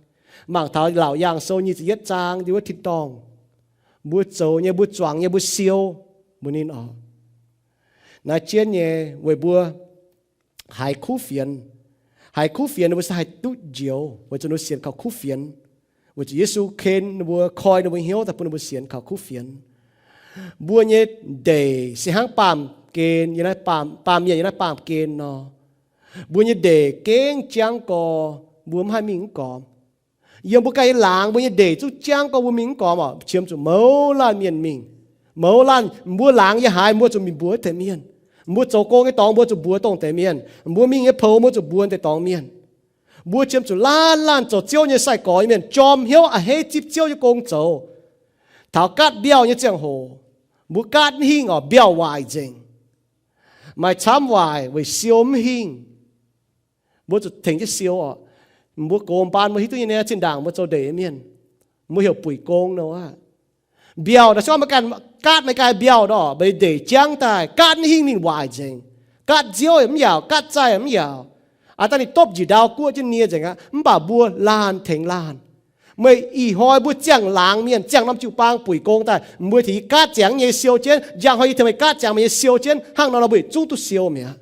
mangc taux Laauc Yaangh Sou nyic ziepc yietv zaang ndiev wuov tin-dorngh. Mbuo zoux nyei, mbuo zuangx nyei, mbuo siou mbuox ninh oc. Naaiv jienv nyei weic mbuo haiz kuv fienx. Haiz kuv fienx ninh mbuo se haih duqv njoux weic zuqc ninh mbuo sienx kaux kuv fienx, weic zuqc Yesu ken ninh mbuo, koi ninh mbuo hnyouv daaih bun ninh mbuo sienx kaux kuv fienx. Mbuo nyei ndeic se hnangv baamh gen, baamh mienh yiem naaiv baamh gen nor. Mbuo nyei ndeic gengh jangv gorx, mbuo mv haih mingh mv gormx. Yiem mbuo ganh nyei laangz mbuo nyei ndeic zungv jangv gorx, mbuo mingh mv gormx oc, qiemx zuqc mouz laanh mienh mingh. Mouz laanh, mbuo laangz yiem haaix mbuo zuqc mingh mbuox deix mienh. Mbuo zoux gong nyei dorngx mbuo zuqc mbuox dongh deix mienh. Mbuo mingh nyei poux mbuo zuqc mbuox deix dorngx mienh. Mbuo qiemx zuqc laanh laanh zoux Ziouv nyei sai-gorx nyei mienh jorm hnyouv a'hneiv zipv Ziouv nyei gong zoux. Taux gaatv mbiauh nyei ziangh hoc, mbuo gaatv mv hingh oc, mbiauh waaic nzengc. Maaih camv waaic weic siou mv hingh. Mbuo zuqc tengx jienv siou oc. Mbuo gox mbaan mbuo hiuv duqv nyei, zinh ndaangc mbuo zoux ndeic mienh, mbuo heuc buic gong nor aqv. Mbiauh naaiv se gorngv meih ganh gaatv meih ganh mbiauh nor, meih ndeic jangv daaih, gaatv mv hingh ninh waaic nzengc. Gaatv nziouv yaac mv yaauc, gaatv zaih yaac mv yaauc. Aa, daaih ninh dopv njiec ndau guoqv jienv nie nzengc aqv. Mv baac mbuo laanh tengx laanh. Meih ih hnoi mbuo ziangh laangz mienh, ziangh norm jiu-baang buic gong daaih, mbuo tengx yie gaatv ziangx nyei siou jienv, njang hnoi yie tengx meih gaatv ziangx meih nyei siou jienv, hnangv nor nor mbuo zungv duqv siou mi'aqv.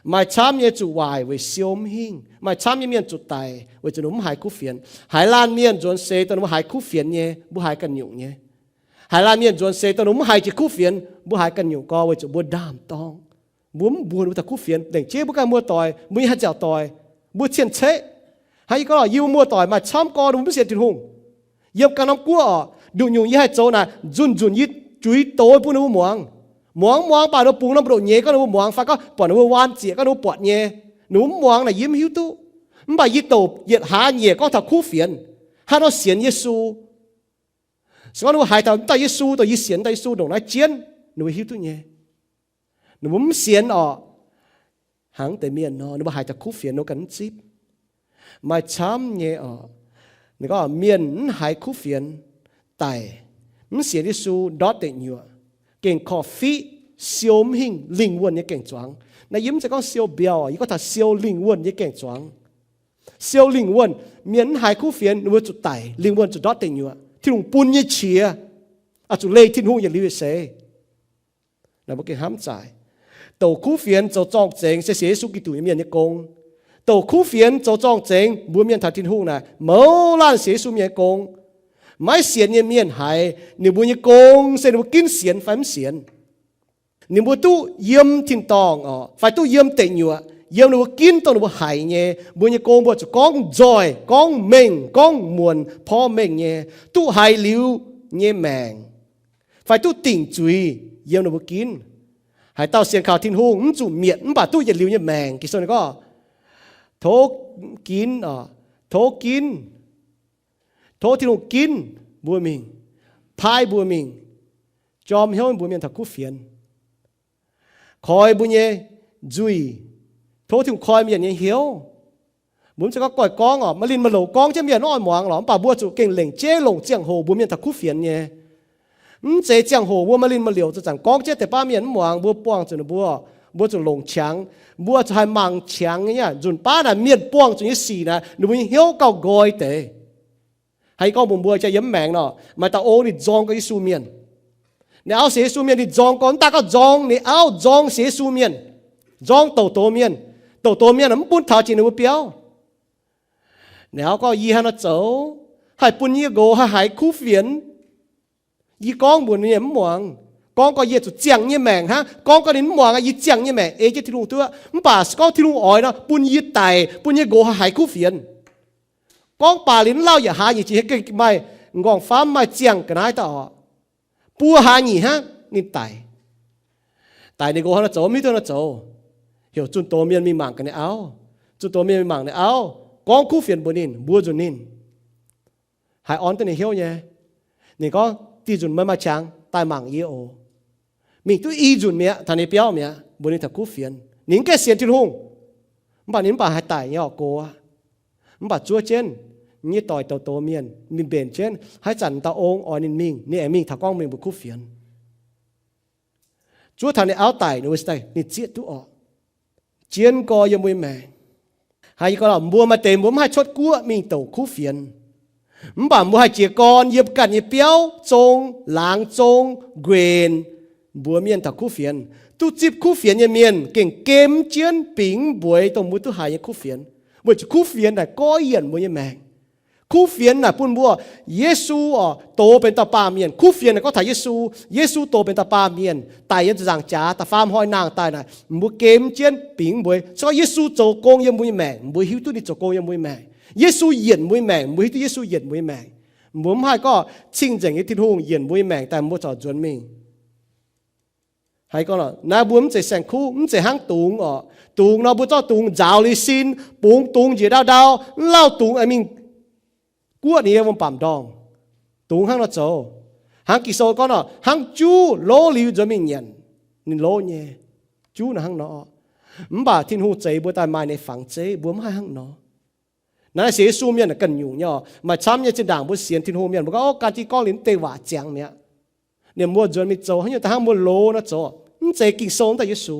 Maaih camv nyei zuqc waaic weic siou mv hingh. Maaih camv nyei mienh zuqc daic weic zuqc ninh mbuo mv haiz kuv fienx. Haiz laanh mienh nzuonx seix dongh ninh mbuo haiz kuv fienx nyei, mbuo haiz ganh nyungc nyei. Haiz laanh mienh nzuonx seix dongh ninh mbuo mv haiz jiex kuv fienx, mbuo haiz ganh nyungc gorx weic zuqc mbuo ndaam-dorng. Mbuo mv mbuox ninh mbuo taux kuv fienx, lengc jeiv mbuo ganh muoz-doic, mbuo nyei haaix nziaauc doic, mbuo cien-ceqv. Hnangv yie gorngv, yie mbuo muoz-doic maaih camv gorx ninh mbuo mv sienx Tin-Hungh. Yiem ganh norm guoqv oc, nduqc nyungc yie haih zoux naaic, nzunc-nzunc yie juix doz bun ninh mbuo muangx. Muangx, muangx baac ninh mbuo bungx norm mbu'ndongx nyeiz gorngv ninh mbuo muangx fai gorngv buatc ninh mbuo waan zieqc gorngv ninh mbuo buatc nyei. Ninh mbuo mv muangx naaic yie mv hiuv duqv. Mv baac yie douc yietc hlaax nyieqc gorngv taux kuv fienx, hnangv nor sienx Yesu. Se gorngv ninh mbuo haiz taux mv daaih Yesu, dongh yie sienx mv daaih Yesu ndongc naaiv jienv, ninh mbuo hiuv duqv nyei. Ninh mbuo mv sienx orqc, hnangv deix mienh nor, ninh mbuo haiz taux kuv fienx nor ganh mv zipv. Maaih camv nyei orqc, ninh gorngv mienh mv haiz kuv fienx daic, mv sienx Yesu ndortv deic nyuoqc, gengh korv-fiqv siou mv hingh lingh wuonh nyei gaeng-zuangx. Naaiv yie mv zeiz gorngv siou mbiauh, yie gorngv taux siou lingh wuonh nyei gaeng-zuangx. Siou lingh wuonh, mienh mv haiz kuv fienx ninh mbuo zuqc daic, lingh wuonh zuqc ndortv deic nyuoqc. Tin-Hungh bun nyei qiex oix zuqc leih Tin-Hungh yietc liuz yietc seix. Naaiv mbuo gengh hnamv zaic. Douc kuv fienx zoux zorng-zengx se sienx Yesu Giduc nyei mienh nyei gong. Douc kuv fienx zoux zorng-zengx mbuox mienh taux Tin-Hungh naaic, mouz laanh sienx Yesu mienh nyei gong. Maiv sienx nyei mienh haiz ninh mbuo nyei gong se ninh mbuo ginv sienx fai mv sienx. Ninh mbuo duqv yiem tin-dorngh oc, fai duqv yiem deic nyuoqc, yiem ninh mbuo ginv dongh ninh mbuo haiz nyei, mbuo nyei gong mbuo zuqc gorngv nzoih, gorngv mengh, gorngv muonc, porv mengh nyei, duqv haiz liuz nyei maengc, fai duqv dingc zuiz yiem ninh mbuo ginv. Haaix dauh sienx kaux Tin-Hungh mv zuqc mietc mv baac duqv yietc liuz nyei maengc. Ging-Sou ninh gorngv, tov ginv oc, tov ginv, tov Tin-Hungh ginv mbuo mingh, paaiv mbuo mingh, jorm hnyouv mbuox mienh taux kuv fienx, koi mbuo nyei nzuih, tov Tin-Hungh koi mienh nyei hnyouv. Mbuo mv zeiz gorngv goiv gorngv oc, maaih linh maaih loc gorngv jienv mienh mv oix muangx lorqc, mv baac mbuo zuqc gengh lengc jeiv longc ziangh hoc mbuox mienh taux kuv fienx nyei. Mv zeiz ziangh hoc mbuo maaih linh maaih loc zanc-zanc gorngv jienv deix baav mienh mv muangx, mbuo buangh zuqc ninh mbuo, mbuo zuqc longc qangx, mbuo zuqc haih mangc qangx nyei. Nzunc baav naaic mienh buangh zuqc nyei sic naaic, ninh mbuo nyei hnyouv gauh nqoi deix. Hnangv yie gorngv mbuox mbuo, jaa yiem mv maengx nor, maaih dauh ong ninh nzorng gorx Yesu mienh. Ninh auv sienx Yesu mienh, ninh nzorng gorx, mv daaih gorngv nzorng ninh auv, nzorng sienx Yesu mienh. Nzorng douc doz mienh, douc doz mienh mv bun taux jiex ninh mbuo biauv. Ninh auv gorngv, yie hnangv nor zoux haih bun yie nqox haih haiz kuv fienx. Yie gorngv mbuox ninh mv muangx. Gorngv gorx yie zuqc ziangh nyei maengc hnangv. Gorngv gorx ninh mv muangx, yie ziangh nyei maengc ei jienv Tin-Hungh duqv. Mv baac se gorngv Tin-Hungh oix nor, bun yie daic, bun yie nqox haih haiz kuv fienx. Gorngv baac liuz mv lauh yaac hlaax nyeic jiex, maaih nqorngv-famv maaih ziangh ga'naaiv daaih oc. Buo hlaax nyeic hnangv ninh daic. Daic ninh nqox hnangv nor zoux, mv hiuv duqv nor zoux. Heuc zunh doz mienh mingh mangc gaax ninh auv. Zunh doz mienh mingh mangc ninh auv, gorngv kuv fienx mbuox ninh, mbuox nzunc ninh. Haiz orn duqv ninh hnyouv nyei. Ninh gorngv, dih nzunc meih maaih qangx daaih mangc yie oc. Mingh duqv i nzunc mi'aqv, taux ninh biauv mi'aqv, mbuox ninh taux kuv fienx. Ninh mv gaengh sienx Tin-Hungh, mv baac ninh mv baac haih daic nyei orqc, gox aqv. Mv baac zuov jienv nyei doic douc doz mienh, ninh mbenc jienv haaix zanc dauh ong oix ninh mingh, ninh aengx mingh taux gorngv mingh mbuox kuv fienx. Zuov taux ninh auv daic, ninh zieqv duqv orqc. Jienv gorx yiem mbuo nyei maengc. Haiz yie gorngv lorqc, mbuo maaih deix mbuo mv haih cuotv guoqv mingh douc kuv fienx. Mv baac mbuo haih jiez gorn yiem ganh nyei biauv zong, laangz zong, nquenc mbuox mienh taux kuv fienx. Duqv zipv kuv fienx nyei mienh gengh gemv jienv bingx mbueix dongh mbuo duqv haiz nyei kuv fienx, weic zuqc kuv fienx naaic goiv yienc mbuo nyei maengc. Kuv fienx naaic bun mbuo, Yesu oc, doz benx dauh baamh mienh. Kuv fienx naaic gorngv taux Yesu. Yesu doz benx dauh baamh mienh daic yiem ziepc nzaangc jaax, da'faam hnoi nangh daaih naaic, mbuo gemv jienv bingx mbueix. Se gorngv Yesu zoux gong yiem mbuo nyei maengc, mbuo hiuv duqv ninh zoux gong yiem mbuo nyei maengc. Yesu yienc mbuo nyei maengc, mbuo hiuv duqv Yesu yienc mbuo nyei maengc. Mbuo mv haih gorngv cing-nzengc nyei Tin-Hungh yienc mbuo nyei maengc daaih mbuo corc nzuonx mingh. Haiz gorngv lorqc, naaiv mbuo mv zeiz saeng-kuv, mv zeiz hnangv dungz oc. Dungz nor mbuo zorqv dungz nzaaux liuz sin, bungx dungz njiec ndau ndau, mv lauh dungz aengx mingh guoqv ninh nyei wuom-baamc ndorngh. Dungz hnangv nor zoux. Hnangv Ging-Sou gorngv nor, hnangv juv lov liuz nzuonx mingh nyanc, ninh lov nyei. Juv naaic hnangv nor. Mv baac Tin-Hungh zeix mbuo daaih maaih ninh nyei fangx zeiv, mbuo mv haih hnangv nor. Naaiv sienx Yesu mienh ganh nyungc nyei oc. Maaih camv nyei zinh ndaangc mbuo sienx Tin-Hungh mienh, mbuo gorngv, ov, gan jienv gorngv liuz mv deix waac ziangx mi'aqv. Ninh mbuo nzuonx mingh zoux haaix nyungc daaih hnangv mbuo loz nor zoux. Mv zeiz Ging-Sou wuov dauh Yesu.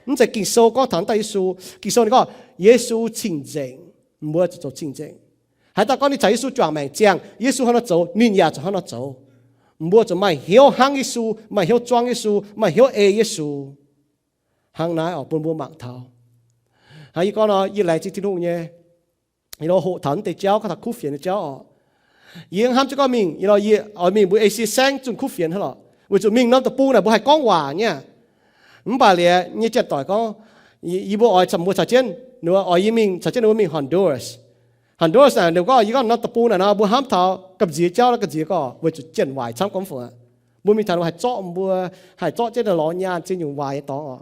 Mv zeiz Ging-Sou gorngv taux wuov dauh Yesu. Ging-Sou ninh gorngv, Yesu cing-nzengc, mbuo zuqc zoux cing-nzengc. Haaix dauh gorngv ninh caux Yesu juangc maengc ziangh, Yesu hnangv nor zoux, ninh yaac zuqc hnangv nor zoux. Mbuo zuqc maaih hnyouv hnangv Yesu, maaih hnyouv zuangv Yesu, maaih hnyouv ei Yesu. Hnangv naaiv oc, bun mbuo mangc taux. Hnangv yie gorngv nor, yie laengz zingh Tin-Hungh nyei. Yie hoqc taux naaiv deix jauv, gorngv taux kuv fienx nyei jauv oc. Yie hnamv jienv gorngv mingh, yie oix mingh mbuo Asia Saengv zunh kuv fienx hnangv lorqc. Weic zuqc mingh norm deic-bung naaic mbuo haih gorngv waac nyei. Mv baac liuz nyei janx-doic gorngv, yie mbuo oix mbuo caux jienv, ninh mbuo oix yie mingh caux jienv ninh mbuo mingh Honduras. Honduras naaic ninh gorngv, yie gorngv norm deic-bung naaic nor mbuo hnamv taux gamh nziex jauv, gamh nziex gorngv weic zuqc janx-waaic camv gormx fungc aqv. Mbuo mingh taux mbuo haih zorqv, mbuo haih zorqv jienv lorz nyaanh, ziex nyungc waaic nyei dorngx oc.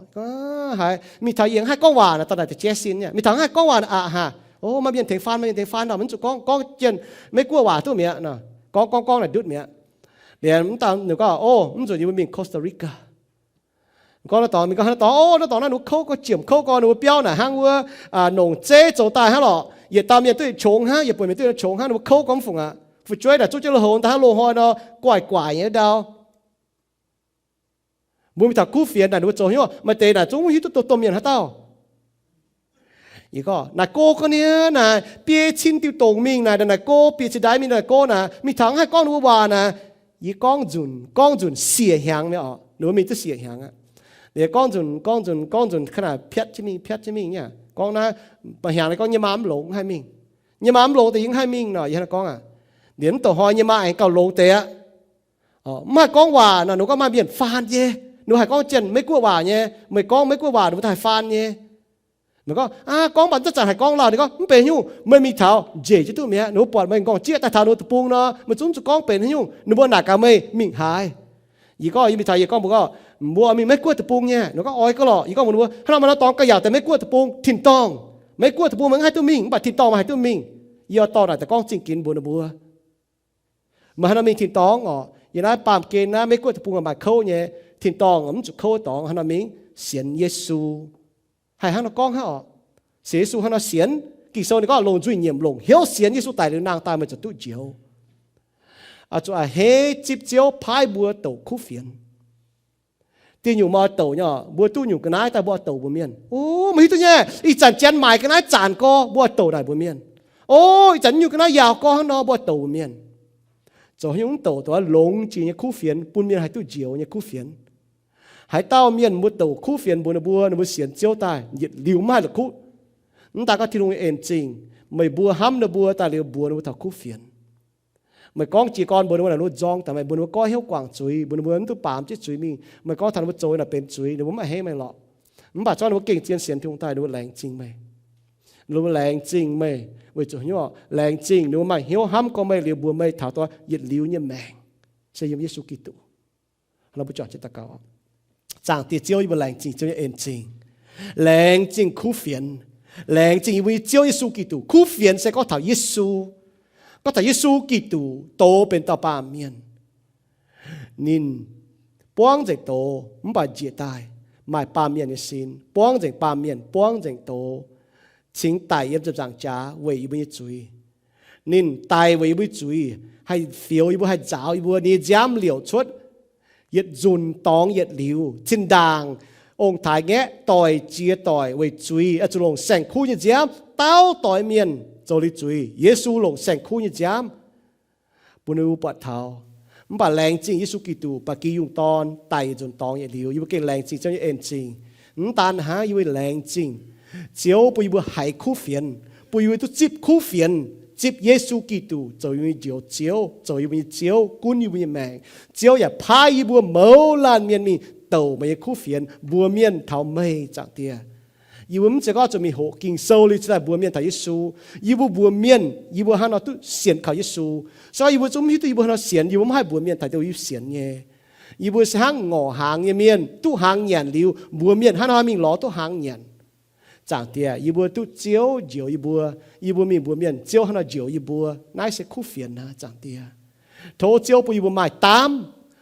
Haiz mingh taux yie haih gorngv waac naaic, daaih naaic da'jaiv sin nyei. Mingh taux haih gorngv waac naaic aqc haac, o, maaih mienh tengx faan, maaih mienh tengx faan nor, mv zuqc gorngv, gorngv jienv Meiv-Guoqv waac duqv mi'aqv. Gorngv gorngv gorngv naaic ndutv mi'aqv. Liuz mv dangh ninh gorngv, o, mv zuqc, yie mbuo mingh Costa Rica. Gorngv naaiv dorngx, mingh gorngv naaiv dorngx, o, naaiv dorngx naaiv ninh kouv gorx, jiemc kouv gorx, ninh mbuo biauv naaic hnangv wuov, nongc zeiv zoux daaih hnangv lorqc. Yietc dauh mienh duqv yietc qongx hnangv, yietc buonc mienh duqv yietc qongx hnangv, ninh mbuo kouv gormx fungc aqv. Fu'jueiv naaic zungv jienv lui-houx daaih hnangv loz-hnoi nor, guaic guaic nyei ndau. Mbuo mingh taux kuv fienx naaic, ninh mbuo zoux hnyouv maaih deix naaic zungv hiuv duqv dongh domh mienh haaix dauh. Yie gorngv, naaic go gorngv nie naaic, biei cin diuh dongc mingh naaic, naaic go, biei cin ndaix mingh naaic go naaic, mingh taux mv haih gorngv ninh mbuo waac naaic. Yie gorngv nzunc, gorngv nzunc siec hnyangx mi'aqv oc. Ninh mbuo mingh duqv siec hnyangx aqv. Liuz gorngv nzunc, gorngv nzunc, gorngv nzunc, ka'naaic piatv jienv mingh, piatv jienv mingh nyei. Gorngv naaiv, mbuo hnyangx naaic gorngv nyei maa mv longx, mv haih mingh. Nyei maa mv longx deix yie mv haih mingh nor, yie hnangv naaiv gorngv aqv. Liuz mv douc hnoi nyei maa aengx gauh longx deix aqv. Mv haih gorngv waac nor, ninh gorngv maaih mienh faan nyei. Ninh haih gorngv janx Meiv-Guoqv waac nyei. Meih gorngv Meiv-Guoqv waac, ninh mbuo haih faan nyei. Meih gorngv, aa, gorngv mv baac mv zanc haih gorngv lauh. Ninh gorngv, mv benx haaix nyungc, meih mingh taux njiec jienv duqv mi'aqv. Ninh mbuo buatc meih nqorngv jieqv daaih taux ninh mbuo deic-bung nor, meih zungv zuqc gorngv benx haaix nyungc, ninh mbuo naaic gaax meih mingh haaix. Yie gorngv, yie mingh taux, yie gorngv mbuo gorngv, mbuo oix mingh Meiv-Guoqv deic-bung nyei. Ninh gorngv, oix gorngv lorqc. Yie gorngv mbuox ninh mbuo, hnangv nor meih nor dorngx gauh yaac deix Meiv-Guoqv deic-bung tin-dorngh. Meiv-Guoqv deic-bung meih mv haih duqv mingh, mv baac tin-dorngh meih haih duqv mingh. Yie oix dorh naaic daaih gorngv zingh ginx mbuox ninh mbuo. Meih hnangv nor mingh tin-dorngh oc, yie naaiv baamh gen naaiv Meiv-Guoqv deic-bung maaih kouv nyei, tin-dorngh mv zuqc kouv dorngx. Hnangv nor mingh sienx Yesu. Haih hnangv nor gorngv hnangv oc. Sienx Yesu hnangv nor sienx. Ging-Sou ninh gorngv longc nzuih nyiemc longc hnyouv sienx Yesu daic liuz nangh daaih meih ziouc duqv njoux. Zuqc a'hneiv zipv Ziouv paaiv mbuo douc kuv fienx. Dieh nyungc meih oix douc nyei oc, mbuo duqv nyungc ga'naaiv daaih mbuo oix douc mbuox mienh. O, meih hiuv duqv nyei, ih zanc janx maaic ga'naaiv zanc gorx mbuo oix douc naaic mbuox mienh. O, ih zanc nyungc ga'naaiv yaauc gorx hnangv nor mbuo oix douc mbuox mienh. Zoux haaix nyungc mv douc, douc longx jiex nyei kuv fienx, bun mienh haih duqv njoux nyei kuv fienx. Haaix dauh mienh mbuo douc kuv fienx mbuox ninh mbuo, ninh mbuo sienx Ziouv daaih yietc liuz mv haih la'kuqv. Mv daaih gorngv Tin-Hungh nyei en zingh, meih mbuo hnamv ninh mbuo daaih liuz mbuox ninh mbuo taux kuv fienx. Meih gorngv jiez gorn mbuox ninh mbuo naaic, ninh mbuo nzorng daaih meih, mbuox ninh mbuo goiv hnyouv guangc zuiz, mbuox ninh mbuo mv duqv baamz jienv zuiz mingh, meih gorngv taux ninh mbuo zoux naaic benx zuiz, ninh mbuo mv maaih hengv meih lorqc. Mv baac zungv ninh mbuo gengh zien sienx Tin-Hungh daaih, ninh mbuo laengz zingh meih. Ninh mbuo laengz zingh meih weic zuqc hnyouv, laengz zingh ninh mbuo maaih hnyouv hnamv gorngv meih liuz mbuox meih taux dongh yietc liuz nyei maengc se yiem Yesu Giduc. Mbuo juangc jienv daux gaux. Zaangc Diex Ziouv, yie mbuo laengz zingh Ziouv nyei en zingh, laengz zingh kuv fienx, laengz zingh yie mbuo nyei Ziouv Yesu Giduc. Kuv fienx se gorngv taux Yesu, gorngv taux Yesu Giduc doz benx dauh baamh mienh. Ninh buangv nzengc doz mv baac njiec daaih maaih baamh mienh nyei sin, buangv nzengc baamh mienh, buangv nzengc doz, cingx daic yiem ziepc nzaangc jaax weic yie mbuo nyei zuiz. Ninh daic weic yie mbuo nyei zuiz, haih fioux yie mbuo, haih nzaaux yie mbuo. Ninh nyei nziaamv liouc cuotv yietc nzunc dorngx yietc liuz, zinh ndaangc ong-taaix-ngaeqv doic jiex doic weic zuiz oix zuqc longc saeng-kuv nyei nziaamv dauh doix mienh zoux liuz zuiz. Yesu longc saeng-kuv nyei nziaamv bun ninh mbuo buatc taux. Mv baac laengz zingh Yesu Giduc, ba'gi yungh dorn, daic yietc nzunc dorngx yietc liuz. Yie mbuo gengh laengz zingh Ziouv nyei en zingh. Mv daan hnangv, yie mbuo laengz zingh Ziouv bun yie mbuo haiz kuv fienx, bun yie mbuo duqv zipv kuv fienx, zipv Yesu Giduc zoux yie mbuo nyei Njoux Ziouv, zoux yie mbuo nyei Ziouv, gunv yie mbuo nyei maengc. Ziouv yaac paaiv yie mbuo mouz laanh mienh mingh douc meih nyei kuv fienx, mbuox mienh taux meih, Zaangc Diex. Yie mbuo mv zeiz gorngv zuqc mingh hoqc Ging-Sou liuz cingx daaih mbuox mienh taux Yesu. Yie mbuo mbuox mienh yie mbuo hnangv nor duqv sienx kaux Yesu. Se gorngv yie mbuo zungv mv hiuv duqv yie mbuo hnangv nor sienx, yie mbuo mv haih mbuox mienh taux dongh yie sienx nyei. Yie mbuo se hnangv ngorc hnaangx nyei mienh, duqv hnaangx nyanc liuz mbuox mienh hnangv nor mingh lorz duqv hnaangx nyanc. Zaangc Diex, yie mbuo duqv Ziouv njoux yie mbuo, yie mbuo mingh mbuox mienh Ziouv hnangv nor njoux yie mbuo. Naaiv se kuv fienx aqv, Zaangc Diex. Tov Ziouv bun yie mbuo maaih daamv,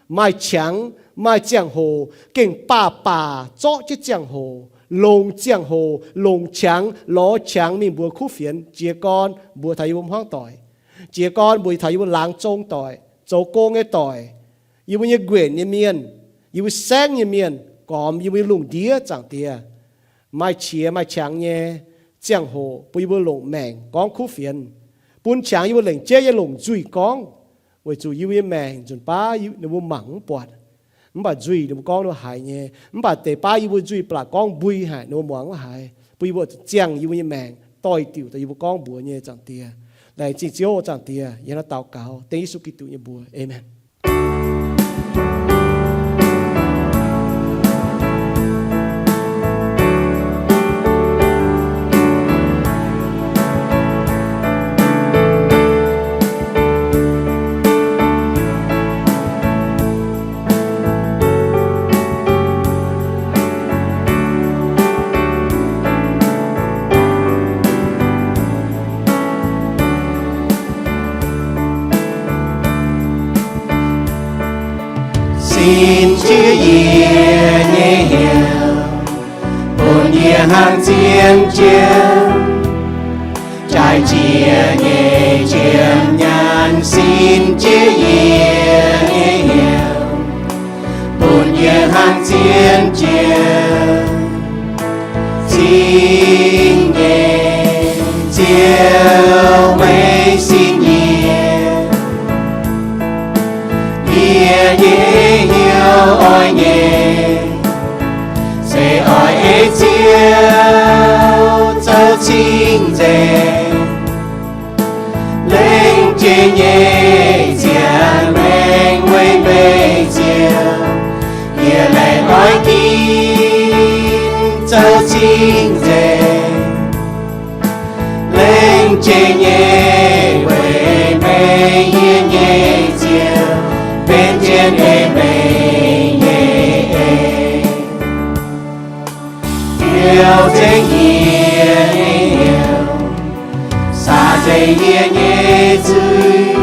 maaih qangx, maaih ziangh hoc, gengh baac baac zorqv jienv ziangh hoc, longc ziangh hoc, longc qangx, lorz qangx mingh mbuox kuv fienx, jiez gorn mbuox taux yie mbuo hmuangv doic, jiez gorn mbuox taux yie mbuo laangz zong doic, zoux gong nyei doic, yie mbuo nyei nquenc nyei mienh, yie mbuo saengv nyei mienh, gormx yie mbuo nyei lungh ndiev, Zaangc Diex. Maaih qiex maaih qangx nyei ziangh hoc bun yie mbuo longc maengc gorngv kuv fienx, bun qangx yie mbuo lengc jeiv nyei longc nzuih gorngv, weic zuqc yie mbuo nyei maengc nzunc baav ninh mbuo mangc mv buatc. Mv baac nzuih ninh mbuo gorngv ninh mbuo haiz nyei, mv baac deix baav yie mbuo nzuih ba'laqc gorngv mbui haic ninh mbuo muangx mv haiz, bun yie mbuo ziangh yie mbuo nyei maengc doix-diuc daaih yie mbuo gorngv mbuox nyei, Zaangc Diex. Laengz zingh Ziouv, Zaangc Diex, yie hnangv daux gaux dengv Yesu Giduc nyei mbuox. Aamen. Sin jiex yie nyei hnyouv, bun yie hnangv zien jienv, jaaix jiex nyei jiem nyaanh. Sin jiex yie nyei hnyouv, bun yie hnangv zien jienv. Cing nyei Ziouv, meih sin yie, yie nyei hnyouv oix nyei, se oix ei Ziouv zoux cing-nzengc. Lengc jiex nyei ziangh maengc weic meih Ziouv, yie laengz oix ginv zoux cing-nzengc. Lengc jiex nyei weic meih, yie nyei Ziouv, benx jienv ei meih nyei eix. Fiou nzengc yie nyei hnyouv, saax nzengc yie nyei zuiz,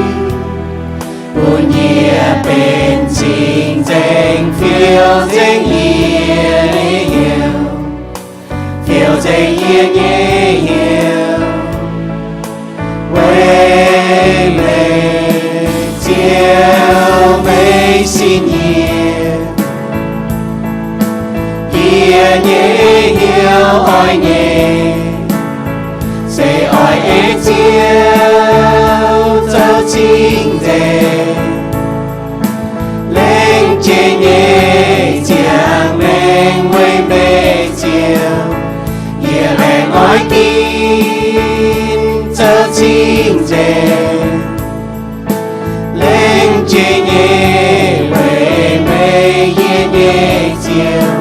bun yie benx cing-nzengc. Fiou nzengc yie nyei hnyouv, fiou nzengc yie nyei hnyouv, weic meih Ziouv, meih sin yie. Yie nyei hnyouv oix nyei, se oix ei Ziouv zoux cing-nzengc. Lengc jiex nyei ziangh nzengc. Lengc jiex nyei weic meih yie nyei Ziouv,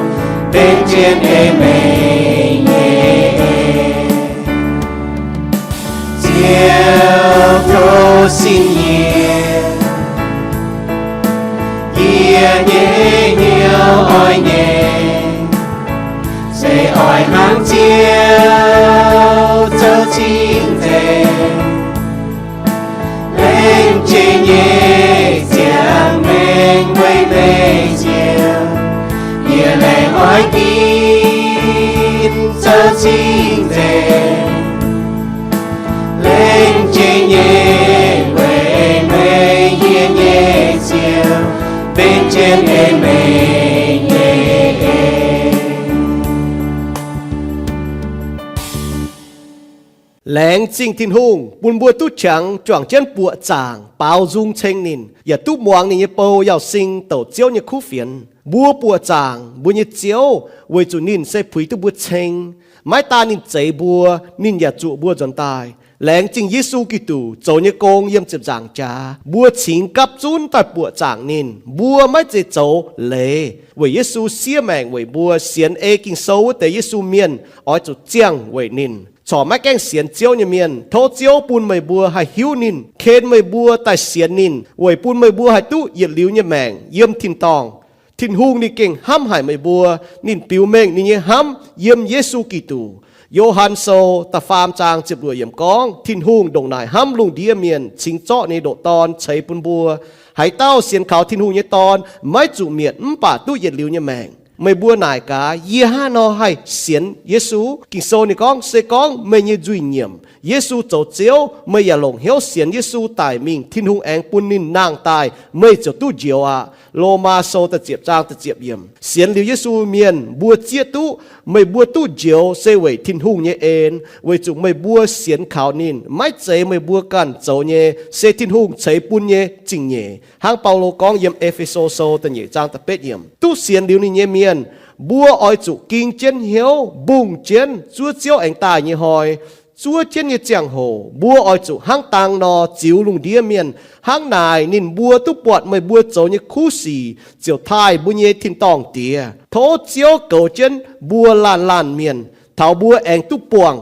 benx jienv ei meih nyei en. Ziouv tov sin yie, yie nyei hnyouv oix nyei, se oix hnangv Ziouv zoux cing-nzengc. Lengc jiex nyei ziangh maengc weic meih Ziouv, yie laengz oix ginv zoux cing-nzengc. Lengc jiex nyei weic meih yie nyei Ziouv, benx jienv ei meih nyei en. Laengz zingh Tin-Hungh bun mbuo duqv qangx juangc jienv buoqc zaangc baaux nzung ceng ninh, yaac duqv muangx ninh nyei bou Yauz Sing douc Ziouv nyei kuv fienx. Mbuo buoqc zaangc mbuo nyei Ziouv weic zuqc ninh se puix duqv mbuo ceng. Maiv daan ninh zeix mbuo, ninh yaac zuoqc mbuo nzuonx daaih. Laengz zingh Yesu Giduc zoux nyei gong yiem ziepc nzaangc jaax, mbuo cingx gapv zunv daaih buoqc zaangc ninh. Mbuo maiv zeiz zoux leiz weic Yesu siev maengc weic mbuo. Sienx ei Ging-Sou wuov deix Yesu mienh oix zuqc ziangh weic ninh. Corc maiv gaengh sienx Ziouv nyei mienh, tov Ziouv bun meih mbuo haih hiuv ninh, ken meih mbuo daaih sienx ninh, weic bun meih mbuo haih duqv yietc liuz nyei maengc yiem tin-dorngh. Tin-Hungh ninh gengh hnamv haic meih mbuo. Ninh biux mengh ninh nyei hnamv yiem Yesu Giduc. Yo^han Sou da'faam zaang ziepc luoqc yiemc gorngv, Tin-Hungh ndongc naaic hnamv lungh ndiev mienh, cingx zorqv ninh nyei ndoqc Dorn ceix bun mbuo. Haaix dauh sienx kaux Tin-Hungh nyei Dorn maiv zuqc mietc mv baac duqv yietc liuz nyei maengc. Meih mbuo naaic gaax, yie hnangv haaix nor haih sienx Yesu? Ging-Sou ninh gorngv, se gorngv meih nyei nzuih nyiemc, Yesu zoux Ziouv, meih yaac longc hnyouv sienx Yesu daic mingh, Tin-Hungh aengx bun ninh nangh daaih, meih ziouc duqv njoux aqv. Lomaa Sou da'ziepc zaang da'ziepc yiemc. Sienx liuz Yesu mienh mbuo zieqv duqv, meih mbuo duqv njoux se weic Tin-Hungh nyei en, weic zuqc meih mbuo sienx kaux ninh. Maiv zeiz meih mbuo ganh zoux nyei, se Tin-Hungh ceix bun nyei zingh nyeic. Hnangv Baulo gorngv yiem E^fe^so Sou da'nyeic zaang da'betv yiemc. Duqv sienx liuz ninh nyei mienh, mbuo oix zuqc ging jienv hnyouv mbungh jienv zuov Ziouv aengx daaih nyei hnoi. Zuov jienv nyei ziangh hoc mbuo oix zuqc hnangv dang nor ziux lungh ndiev mienh. Hnangv naaic ninh mbuo duqv buatc meih mbuo zoux nyei kuv sic ziouc taaih mbuo nyei tin-dorngh Diex. Tov Ziouv goux jienv mbuo laanh laanh mienh taux mbuo aengx duqv buangh